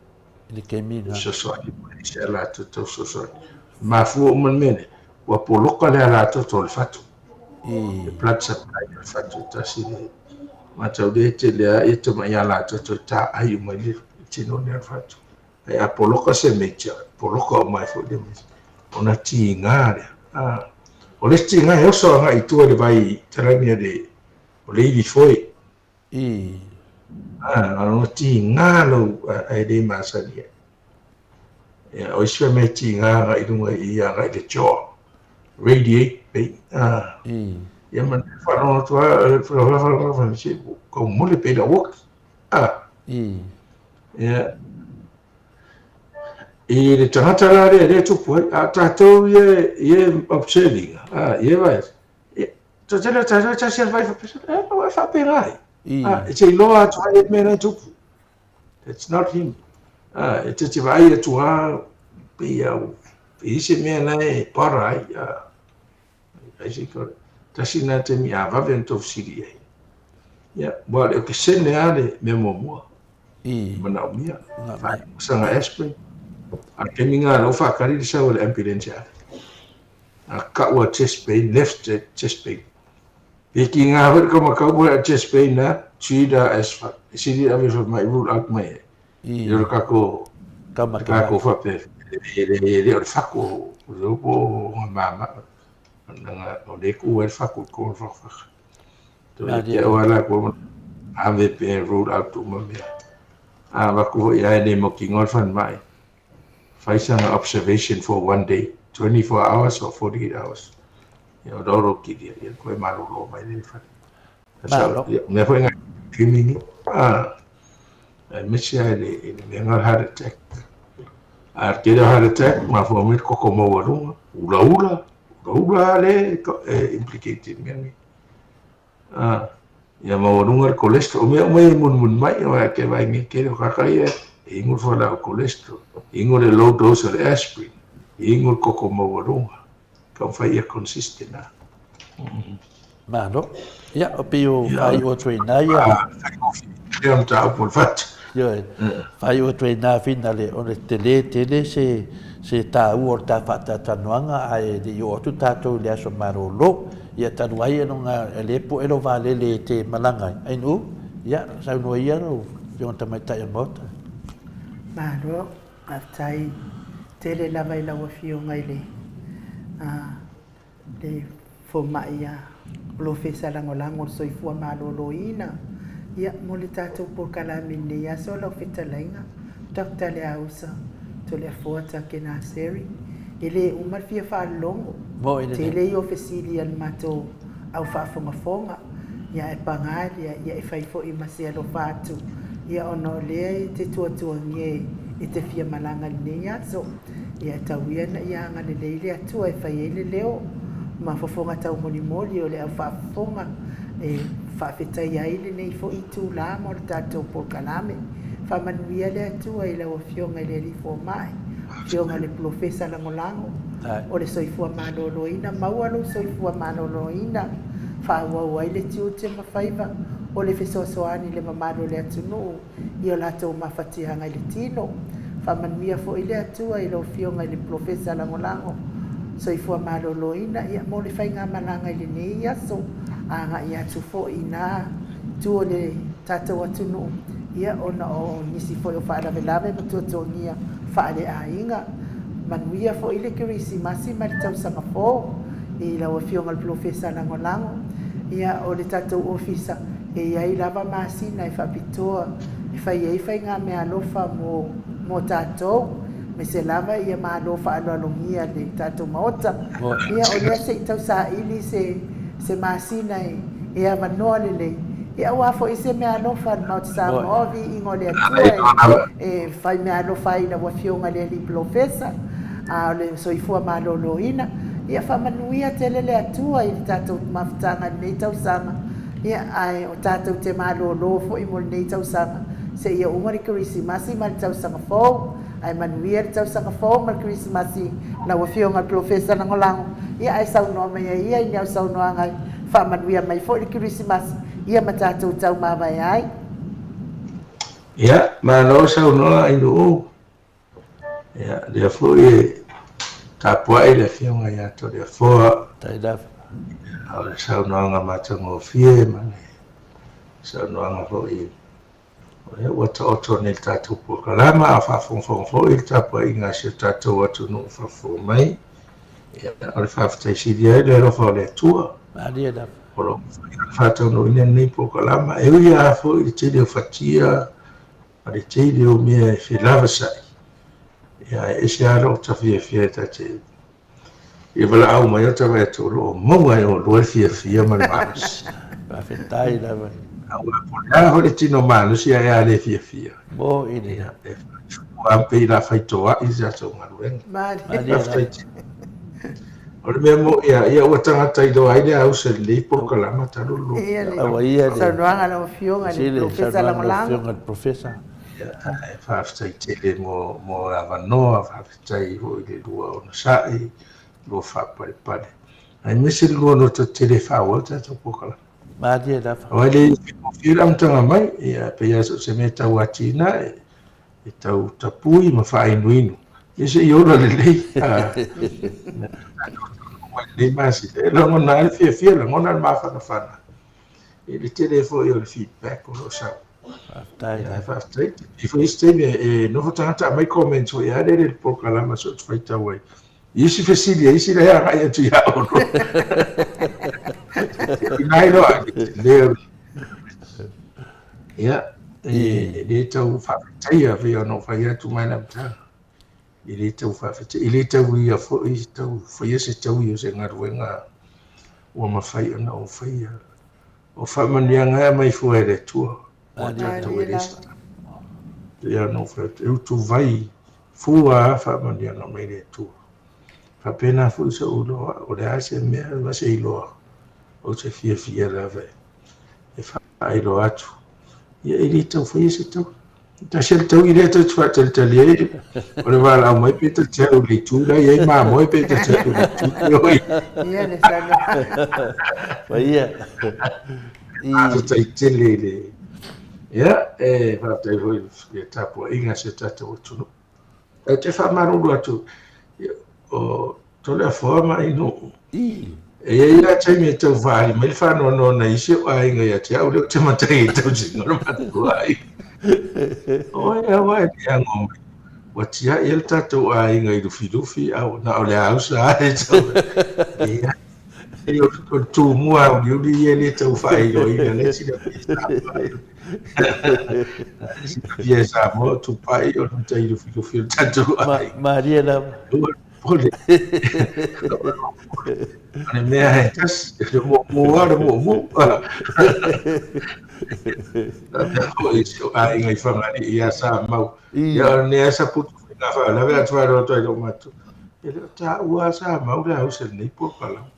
I le kemi na. Fesoasoani mai se latou tau fesoasoani. Mafua uma le mea lea, ua poloka le alatoto o le fatu. Le blood supply o le fatu e tasi le mataulia e tele lava ia tamai alatoto e taai uma i le tino lea o le fatu. Ae a poloka se major, poloka uma ai foi le major. Ona tiga lea. O le isi tiga e oso agai i tua i le vai talani a le o le ivi foe. A o tiga lou ae le masani ai. Ia, o isi mea e tiga agai i luga i agai i le jaw. Radiate pain. Ia ma faalogo atu lava, faalogo atu, se kau mole pe lau oki. Ia, i le tagata la lea lea e tupu ai, a o tatou ia e observing, ia vai, Tau tele o tātou e tasi a le vai whapesa, e e whapena ai. Ah, e te iloa atu ai e mea nei tupu. It's not him. Ah, e te te vai atu a, pe ia, pe i se mea nei e para ai. Ah, ai se kore. Tasi nā te mi a vave an tō siri ai. Ia, wa le o ke sene a le mea muamua. Manaomia. Whae, aspirin. A kemi ngā lau whakari le sau o le ambulance a. A kau a chest pain, left chest pain. Pe ki ngā hoi ka makau mo a chest pain na, treat a as fa, siri ave fa mai rule out mai e. I ora kako, kako fa pe, e le e le o le fako, o le upo o ngā mama, nanga o le ku e le fako, ko le fako fako. To e te au ala ko ave pe rule out tu mea. A vaku hoi ai le mo ki ngol fan mai. Fai sana observation for one day, 24 hours or 48 hours. Ia, o roro ki ria, ia koe malolo mai le whare. Malo. Ia, mea foi ngai dreaming, ah, e misi ai le, i le mea ngā heart attack. A te reo heart attack, mā fua mai koko maualuga, ula ula, ula ula le, e implicated mea nei. Ā, ia maualuga le cholesterol. O mea uma ia e mulimuli mai, aua e te vaai nei tele o kākā ia, e ingo le fualaau cholesterol, e ingo le low dose o le aspirin, e ingo le koko maualuga. Taumafai ia consistent lava. Malo. Ia, o pei o whai o atu i nā ia. Ā, whaigofie lea mataupu o le fatu. Ioe, whai o atu i nā whina le, o le tele tele se, se tāua o le tā whātātanoanga, a e le i o atu tātou i le aso malōlō. Ia talu ai e nga e le poʻe lo valele e te malaga ai. Ai nuu, ia, saunoa ia lau Afioga Tamaitai o le Maota. Malo, faafetai tele lava i lau Afioga i le le fomai a Polofesa Lagolago o le Soifua Maloloina, ia, mo le tatou polokalame i lenei aso lau fetalaiga, Doctor Leausa Toleafoa Takenaseri. E le uma le fia faalogo, tele ia o fesili a le matou au faafogafoga, ia ae paga lea, ia e fai foi ma se alofa atu, ia ona o lea e te tuatuagia e te fia malaga i lenei aso. Ia e tau ia ina ia agalelei le Atua e fai ai le leo ma fofoga taumolimoli o le au faafofoga e faafetaia ai lenei foi itulā mo le tatou polokalame. Faamanuia le Atua i lau Afioga i le Alii Fomai, Afioga i le Polofesa Lagolago o le Soifua Maloloina, maua lou soifua maloloina, faaauau ai le tiute ma faiva o le fesoasoani i le mamalu o le atunuu i o latou mafatiaga i le tino. Faamanuia foi le Atua i lau Afioga i le Polofesa Lagolago Soifua Maloloina ia mo le faigamalaga i lenei aso, agai atu foi i na itu o le tatou atunuu ia ona o nisi foi o faalavelave ma tuatuagia faaleaiga. Manuia foi le Kerisimasi ma le tausaga fou i lau Afioga i le Polofesa Lagolago ia o le tatou Ofisa. e i ai lava masina e faapitoa e fai ai faigameaalofa mo mo tatou, aemaise lava ia Malo faaaloalogia le tatou Maota. Ia o lea se i tau saili se se masina e e avanoa lelei, ia aua foi se meaalofa a le Maota Samoa, viiga o le Atua e e fai meaalofa ai i lau Afioga i le Alii Polofesa, a o le soifua maloloina. Ia faamanuia tele le Atua i le tatou mafutaga i lenei tausaga, ia ae o tatou te malolo foi mo lenei tausaga seia uma le Kerisimasi ma le tausaga fou. Ae manuia le tausaga fou ma le Kerisimasi lau Afioga i le Polofesa Lagolago, ia ae saunoa mai ai ia i ni au saunoaga e faamanuia mai foi le Kerisimasi, ia ma tatou taumavae ai. Ia, malo saunoa Ainuu. Ia, lea foi e tapuai le Afioga ia Toleafoa. Faafetai lava. O le saunoaga matagofie ma le saunoaga foi o lea ua taoto nei le tatou polokalama, a o faafogafoga foi le tapuaiga a si o tatou atunuu faafofoga mai. Ia, o le faafetai sili ai le alofa o le Atua. Malie lava. O lo o mafai ona faataunuuina lenei polokalama, e ui lava foi i le tele o fatia ma le tele o mea e felavasai, ia, ae ese lava lou ta fiafia ta te ia valaau mai ota vaai atu o lo o maua e oulua le fiafia ma le malosi. Faafetai lava. Aua po o le a foi le tino malosi ae a le fiafia. Mo i le. Ia, e fua pei la fai toa'i se tatou galuega. Malie lava. O le mea moni lava, ia ua tagata iloa ai le ausa i lenei polokalama talu le Ia le Aua ia le saunoaga a lau Afioga i le Polofesa Lagolago. Afioga i le Polofesa. Ia, ae faafetai tele mo mo le avanoa, faafetai foi i le lua onosai, lua faapalepale, aemaise le lua loto tele e faaauau le tatou polokalama. Malie lava. Aua e le faigofie le amataga mai, ia pei lava so o se mea e tau atinae, e tau tapui ma faainuinu, ia se i ola lelei. Lenei masina, e lagona ai le fiafia, lagona le mafanafana i le tele foi o le feedback o lo o sau. Faafetai. Ia, faafetai. E foi isi taimi e nofo tagata aumai comments foi lava lele i le polokalama so o te faitau ai. I isi fesili a isi la e agai atu ia outou. Ina iloa ai le tele o le Ia, e le tau faafetaia pei ona ou fai atu mai le amataga. E le tau faafetaia, e le tau ia foi tau faia se taui o se galuega ua mafai ona ou faia. O faamanuiaga e aumai fua e le Atua. O tatou e le se tala. Pei ona ou fai atu, e utuvai fua lava faamanuiaga mai le Atua. Faapena foi sou iloa, o le a se mea ma se iloa, ou te fiafia lava e faailoa atu. Ia e le tau faia se taui. Tasi le taui lea tou te faatalitali ai, o le valaau mai pe ta te alu i le itu la e i ai mamoe pe ta te alu i le itu lea o i ai. Ia le saunoaga. Paia. Faafetai tele i le... Ia, e faafetai foi i le tapuaiga a si o tatou atunuu. Ou te faamalulu atu, o Toleafoa ma Ainuu, e i ai lava taimi e tau faaali mai le faanoanoa nai isi ou aiga ia te au lea ou te matai ai i tausiga o le matou aiga. Oi, aua e le ago mai. Ua tiai ai le tatou aiga i Lufilufi, a ua na o le ausa lava e tau. Leai, o le tumua auliuli ia e le tau faailoaina lea silafia e Samoa. Silafia e Samoa o Tupai o le matai lufilufi o le tatou aiga. Malie lava. Pole. O le mea e tasi, o le mumu lava o le mumu. Faapea foi si ou aiga i Fagalii ia Samau. Ia o lenei lava saputu faiga faalavelave atu faalogo atu ai i lou matua. E le o taua lava Samau le ausa i lenei polokalame.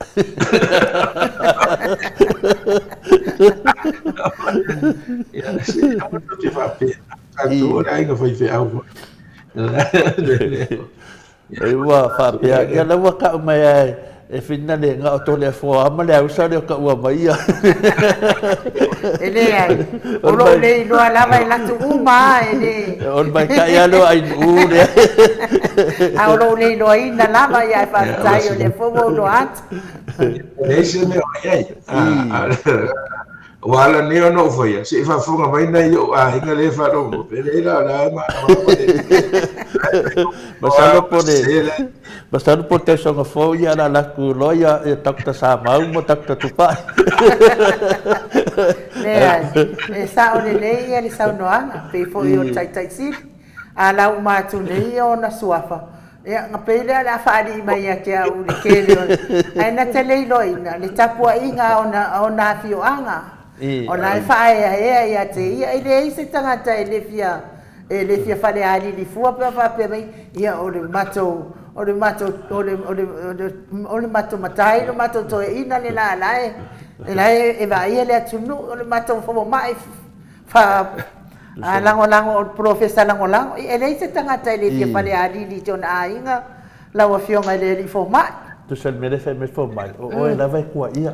Ia, se aua tou te faapea, tatou o le aiga faifeau foi. E ua faapea, ia la ua kau mai ai e whina le nga o tole afoa ma le ausa le o kaua mai ia. E leai, o lou le iloa lava e latu uma a, e le... O le maikaʻi lava lea o Ainuu lea. A o lou le iloaina lava, ia ae faafetai o lea foi ua ou iloa atu. E leai se mea o i ai. Ua ala nei ona ou faia, se i faafofoga mai nai ou aiga lea e faalogo, pe leai la o la e malamalama lelei. Masalo po le masalo po le tausaga fou ia ala atu loa ia Doctor Samau ma Doctor Tupai. Leai, e sao lelei ia le saunoaga, pei foi o le Taitai Sili, a lau uma atu nei ia ona suafa, ia ona pei lea o le a faalii mai ia te au i le tele o le... Ae na te le iloaina le tapuaiga a ona, a ona afioaga, o la e faaeaea ia te ia. E leai se tagata e le fia, e le fia falealili fua pe a faapea mai, ia o le matou, o le matou, o le, o le, o le matou matai, le matou toeaina le la, la e, la e vaaia le atunuu, o le matou fomai fa, lagolago, o le polofesa lagolago. E leai se tagata e le fia falealili i si ona aiga, lau Afioga i le Alii Fomai. Tusa le mea lea e fai mai le fomai, o oe lava e tuaia.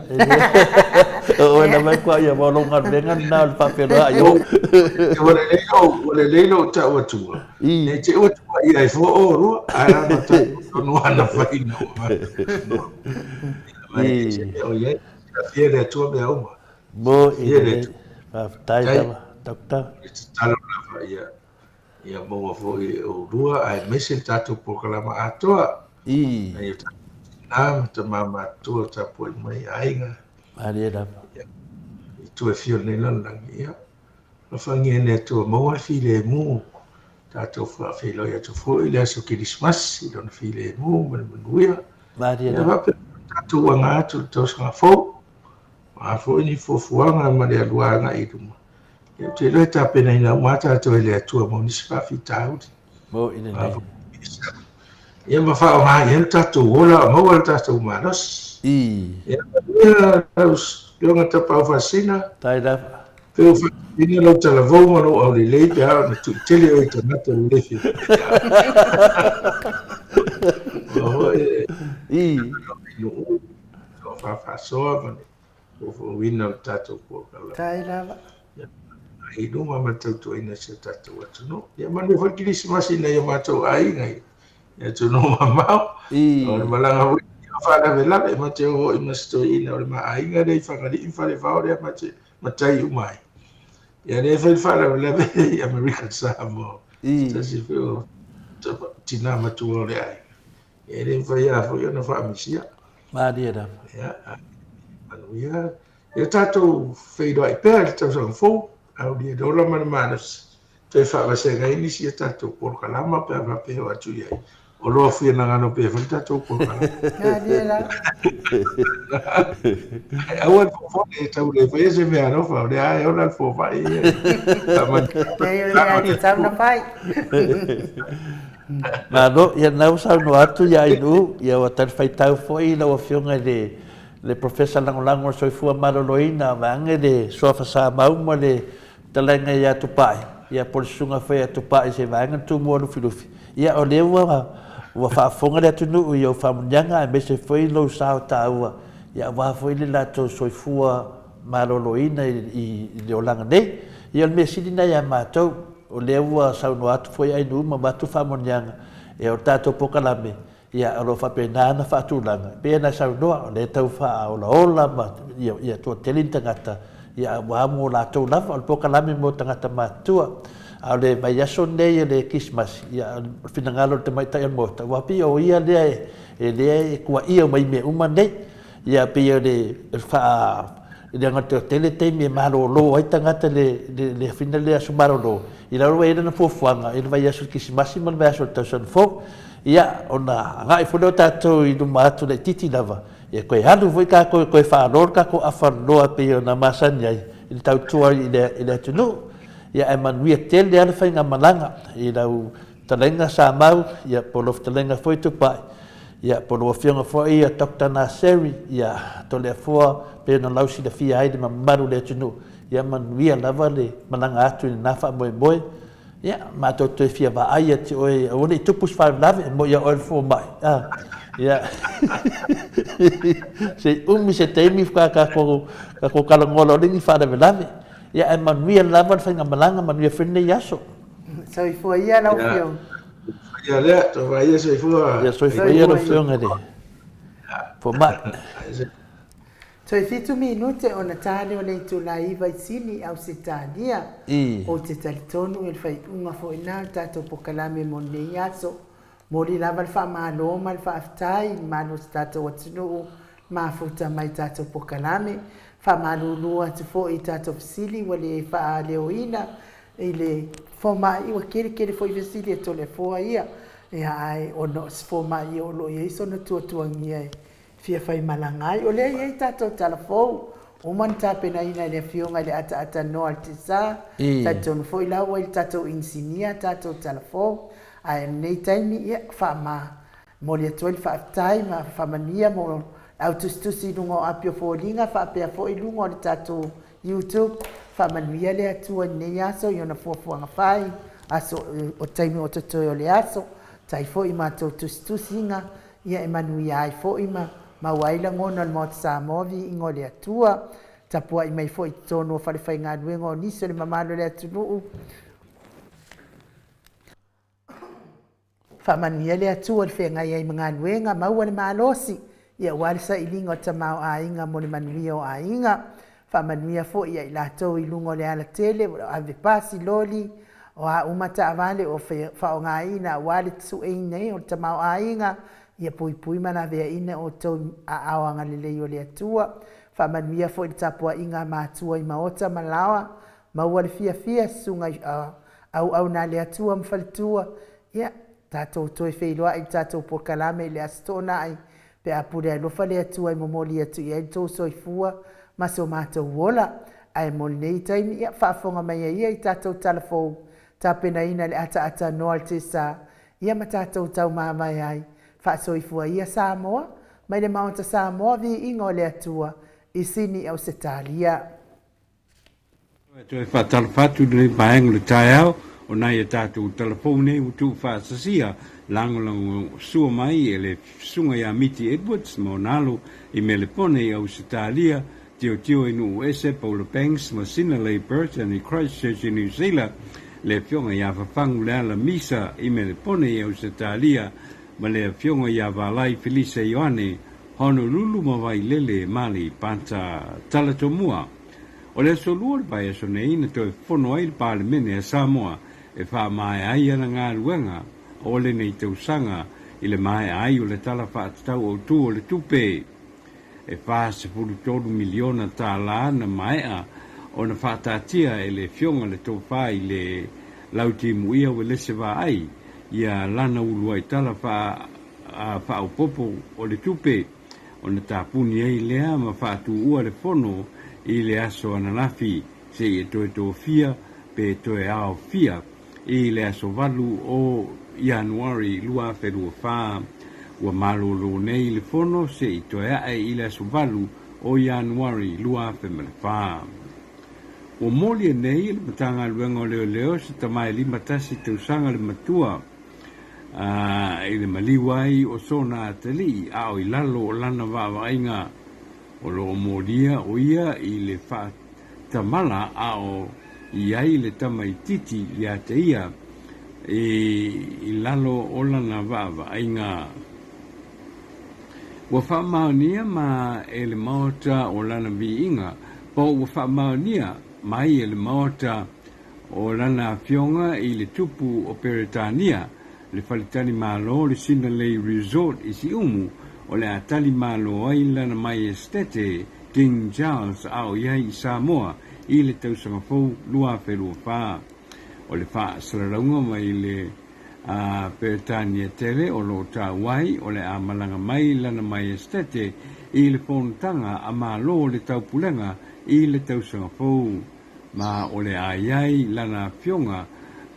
O oe lava e tuaia, aua o lou galuega lena o le faafeiloai o. Ua lelei lou, ua lelei lou tau atua, ne i te i ua tuaia ai fua oulua, ae leaga o tatou tonu lava na fai ina ua matou. Ia, e ese mea o i ai, silafia e le Atua mea uma. Mo i lelei, faafetai lava, Doctor. E tatalo lava ia Ia maua foi e oulua aemaise le tatou polokalama atoa. I. Nai o tatou tina ma tama matutua o tapuai mai aiga. Malie lava. Ia, i tua e fia o lenei lalolagi. Ia, alofagia e le Atua maua le filemu. Tatou faafeiloai atu foi i le aso Kerisimasi i lona filemu ma le manuia. Malie Ia lava. faapea tatou aga atu i le tausaga fou. O a foi ni fuafuaga ma le alu agai i luma. Ia, ou te iloa e tapenaina uma lava tatou e le Atua mo nisi faafitauli. Mo i lenei. Ia ma faaaoga i ai lo tatou ola a maua lo tatou malosi. I. Ia, manuia lau Afioga Tapaau Faasisina. Tai lava. Pe ua faatinoina lau talavou ma lou aulelei pe a ona tuitele oe i tagata ua le fia I. Nuu, faasoa ma le foofooina o le tatou polokalame. Tai lava. Ia, i luma ma le tautuaina o si o tatou atunuu. Ia manuia foi le Kerisimasi i nai o matou aiga i atunuu mamao. I. O le malaga foi o faalavelave, ma te o foi ma se toeaina o le ma aiga lea i Fagalii ma Falevao lea ma te matai uma ai. Ia lea e fai le faalavelave i Amerika Samoa. I. Se tasi foi o tina matua o le aiga. E le mafai lava foi ona faamisia. Malie lava. Ia, manuia. Ia tatou feiloai pea i le tausaga fou, aulia le ola ma le malosi, toe faavasega ai nisi a tatou polokalama pe a faapea e oo atu i ai. O loa finagalo pea foi le tatou polokalama. Malie lava. Ae aua le fofole e tau le faia se mea alofa, o lea lava e ola le fomai ia. Leai, o le mea e tatau ona fai. Malo, ia lena ua saunoa atu ia Ainuu, ia ua talifaitau foi lau Afioga i le le Professor Lagolago o le Soifua Maloloina vaeane le Suafa Samau ma le Fetalaiga ia Tupai, ia po o le Susuga foi ia Tupai i se vaega le Tumua Lufilufi. Ia o lea ua ua faafofoga le atunuu i ou faamanuiaga aemaise foi lou sao taua ia aua foi le latou soifua maloloina i le olaga nei. Ia o le mea sili lena ia matou, o lea ua saunoa atu foi Ainuu ma avatu faamanuiaga, ia o le tatou polokalame, ia o lo o faapena ona faatulaga, e pei ona e saunoa, o lea e tau faaolaola ma ia toatele ni tagata, ia aua mo latou lava, o le polokalame mo tagata matutua. A o le vaiaso lenei o le Kerisimasi, ia o le finagalo o le tamaitai o le Maota, aua pei o ia lea e lea e tuuaia uma i mea uma nei. Ia pei o le faa leaga toatele taimi e malolo ai tagata le le afina le aso malolo i lalo ua i ai lana fuafuaga i le vaiaso o le Kerisimasi ma le vaiaso o le tausaga fou. Ia ona agai foi lea o tatou i luma atu laitiiti lava, ia toe alu foi tatou e toe faalo le tatou afa loa e pei ona masani ai i le tautua i le i le atunuu. Ia ae manuia tele lava le faigamalaga i lau Fetalaiga Samau, ia, po o lau fetalaiga foi Tupai, ia, po o lau afioga foi ia Doctor Naseri, ia, Toleafoa, pei ona lausilafia ai le mamalu o le atunuu, ia manuia lava le malaga atu i lena faamoemoe. Ia, matou toe fia vaai ia te oe, aua ne i tupu se faalavelave, e moi ia oe le fomai, a, ia, se i umi se taimi faatoa tatou, tatou talanoa loa lea i ni faalavelave. Ia, ae manuia lava le faigamalaga, manuia foi lenei aso. Soifua ia lau Afioga. Ia lea, soifua ia, soifua. Ia soifua ia lau Afioga i le Fomai. Toe fitu minute ona ta lea o le itula 9 i Sini i Ausetalia. Ou te talitonu o le faaiuga foi lena o le tatou pokalame mo lenei aso. Momoli lava le faamalo ma le faafetai i le Malo o si tatou atunuu. mafuta mai tatou pokalame. Faamalulu atu foi i tatou fesili ua le faaleoina i le fomai, ua tele tele foi fesili a Toleafoa ia, ia ae ona o se fomai o lo o i ai sona tuatuagia e fia faimalaga ai. O lea e i ai tatou tala fou, uma ona tapenaina e le Afioga i le Ataatanoa o le Tesa, talitonu foi la ua i le tatou inisinia tatou tala fou, ae o lenei taimi, ia, faama momoli atu ai le faafetai ma faamanuia mo le au tusitusi i luga o api o foliga faapea foi luga o le tatou YouTube. Faamanuia le Atua i lenei aso i ona fuafuaga fai, aso o taimi o totoe o le aso, tai foi i matou tusitusiga, ia e manuia ai foi ma maua ai lagona o le Maota Samoa, viiga o le Atua. Tapuai mai foi i totonu o falefaigaluega o nisi o le mamalu o le atunuu. Faamanuia le Atua i le feagai ai ma galuega, maua le malosi, ia aua le sailiga o le tamaoaiga mo le manuia o aiga. Faamanuia foi ia i latou i luga o le alatele, o ave pasi, loli, o a uma taavale o faaaogaina aua le sueina o le tamaoaiga, ia puipui ma laveaiina outou i aao agalelei o le Atua. Faamanuia foi i le tapuaiga a matua i maota ma laoa, maua le fiafia, susuga i auauna a le Atua ma faletua, ia tatou toe feiloai i le tatou polokalame i le Aso Toonai, pe a pule alofa le Atua e momoli atu i ai lo outou soifua ma so matou ola. Ae mo lenei taimi, ia faafofoga mai ai ia i tatou tala fou, tapenaina le ataata noa le tesa, ia ma tatou taumamae ai. Faasoifua ia Samoa, mai le Maota Samoa, viiga o le Atua, i Sini Ausetalia. E toe faatalofa atu i lenei vaega o le taeao o nai a tatou talafou nei ua tuufaasasia lagolagosua mai e le Susuga ia Miti Edwards ma ona alo i Melepone i Ausetalia, Tiotio i Nuuese, Paula Banks ma Sinalei Burton i Christchurch i Niu Seila, le Afioga ia Fafagu Leala Misa i Melepone i Ausetalia ma le Afioga ia Valai Felisa Ioane, Honolulu ma Vailele ma Aleipata. Tala Tomua. O le aso Lua o le vaiaso nei na toe fono ai le Palemene a Samoa e faamaea ai ana galuega o lenei tausaga i le maea ai o le Tala Faatatau Autu o le Tupe. E $43 miliona tala na maea ona faataatia e le Afioga le Tofa i le Lautimuia Uelese Vaai ia lana uluai Tala Faaopoopo o le Tupe. ona tapuni ai lea ma faatuua le fono i le aso ananafi seia toe tofia pe toe aofia i le aso 8 o Ianuari 2024. Ua malolo nei le fono se'i toe a'e i le aso 8 o Ianuari 2004. Ua molia nei e le Matagaluega o Leoleo se tama e 51 tausaga le matua a i le maliu ai o sona atalii a o i lalo o lana vaavaaiga, o lo o molia o ia i le faatamala a o i ai le tamaitiiti ia te ia i lalo o lana vaavaaiga. Ua faamaonia ma e le Maota o lana viiga, po ua faamaonia mai e le Maota o lana afioga i le Tupu o Peretania, le faletalimalo o le Sinalei Resort i Siumu, o le a tali malo ai lana Maiesetete King Charles a o i ai i Samoa i le tausaga fou 2024. O le faasalalauga mai le a Peretania tele o lo o taua ai o le a malaga mai lana Maiesetete i le fonotaga a Malo o le Taupulega i le tausaga fou. Ma o le a i ai lana afioga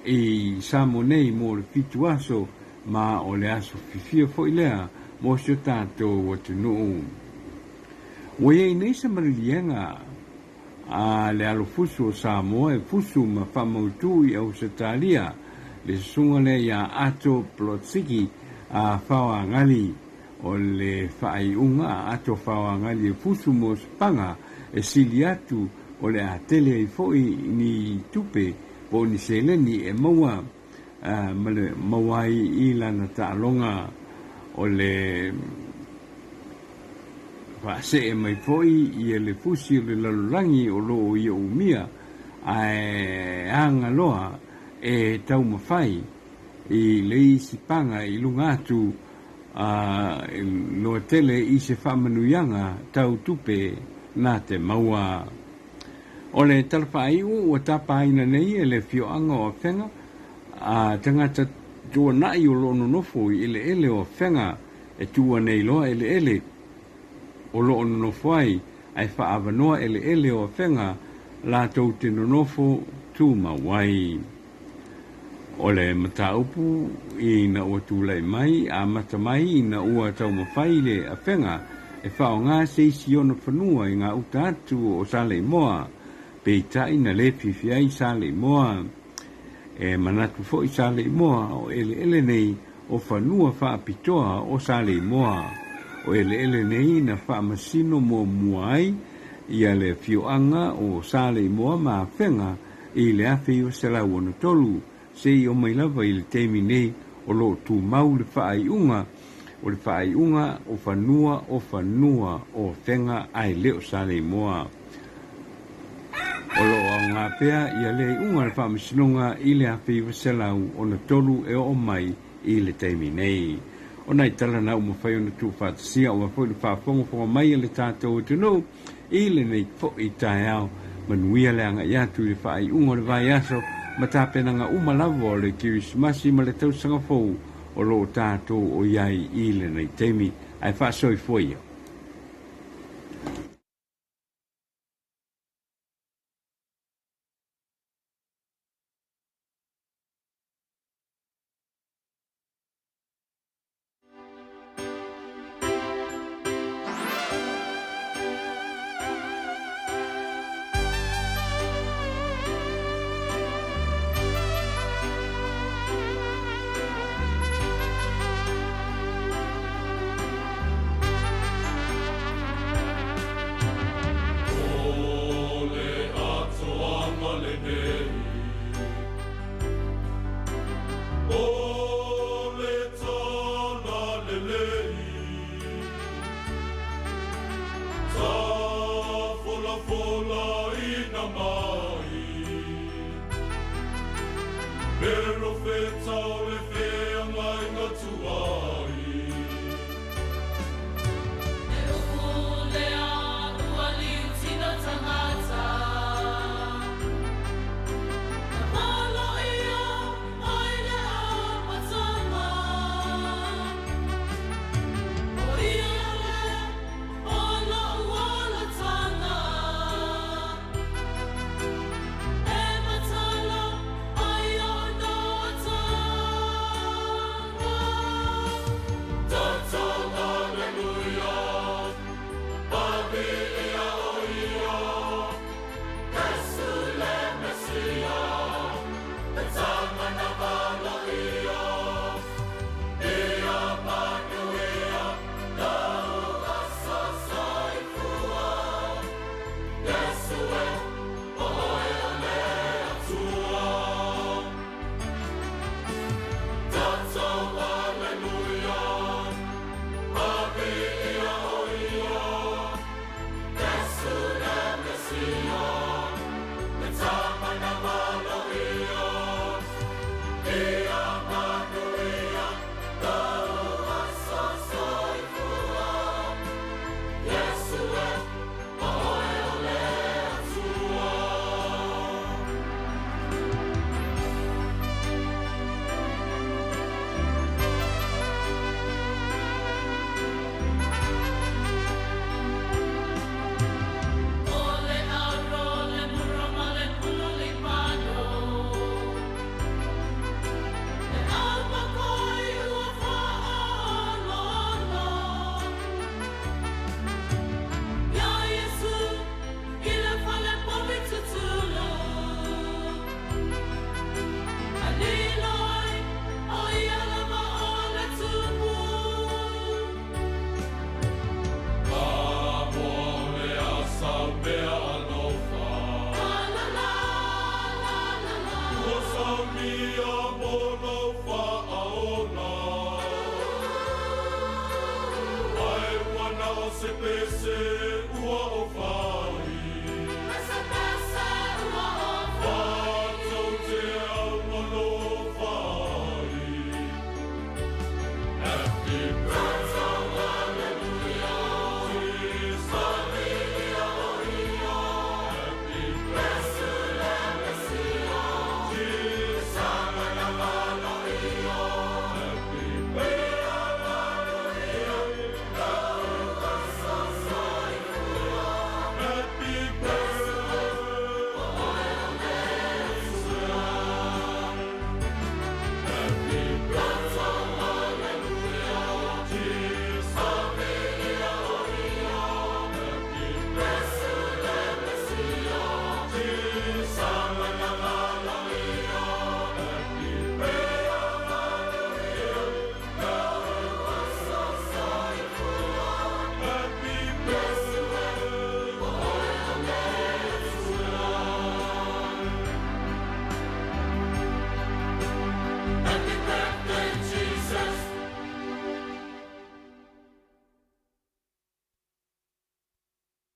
i Samoa nei mo le fitu aso, ma o le aso fifia foi lea mo si o tatou atunuu. Ua i ai nei se maliliega a le alofusu o Samoa e fusu ma faamautu i Ausetalia le susuga lea iā Ato Plotsiki a Faoagali. O le faaiuga a Ato Faoagali e fusu mo se paga e sili atu o le a tele ai foi ni tupe po o ni seleni e maua ma le maua ai i lana taaloga. O le faasee mai foi ia le fusi o le lalolagi o lo o ia umia ae aga loa e taumafai i le isi paga i luga atu. loa tele i se faamanuiaga tau tupe na te maua. O le tala faaiu ua tapaina nei e le afioaga o Afega a tagata tuanai o lo o nonofo i eleele o Afega e tuua nei loa eleele o lo o nonofo ai ae faaavanoa eleele o Afega latou te nonofo tumau ai. O le mataupu ina ua tulai mai, amata mai ina ua taumafai le Afega e faaaoga se isi ona fanua i gauta atu o Saleimoa, peitai na le fiafia ai Saleimoa. E manatu foi Saleimoa o eleele nei o fanua faapitoa o Saleimoa. O eleele nei na faamasino muamua ai ia le afioaga o Saleimoa ma Afega i le 1963 seia oo mai lava i le taimi nei o lo o tumau le faaiuga o le faaiuga o fanua o fanua o Afega ae le o Saleimoa. O lo o aoga pea ia le iuga a le Faamasinoga i le 1963 e oo mai i le taimi nei. O nai tala na ua mafai ona tuufaatasia aua foi le faafogafoga mai a le tatou atunuu i lenei foi taeao. Manuia le agai atu i le faaiuga o le vaiaso ma tapenaga uma lava o le Kerisimasi ma le Tausaga Fou o lo o tatou o i ai i lenei taimi. Ae faasoifua ia. O le atoaga lenei, o le tala lelei, tafolafolaina mai, perofeta o le feagaiga tuai. E upu lea ua liutina tagata. Na polo ia mai le amataga. O ia lea o lo'u olataga. E matala ai ona ataga. Toto Alleluia, Paviia o ia, Iesu le Mesia, le tama na valoia, ia manuia lou aso soifua, Iesu e, o oe o le Atua. Toto Alleluia, Paviia o ia, Iesu le Mesia, le tama na valoia, ia manuia lou aso soifua, Iesu e, o oe o le Atua. O le aro, le mura ma le pulu libano. Le aumakoi ua faaaloalo. Iā Iesu i le fale povi tutulu. Ae lilo ai o ia lava o le tumu. Samoa o le asaumea alofa. La la la la la la. Ua saunia mo lou faaola. Ae ua na o se pese ua ou.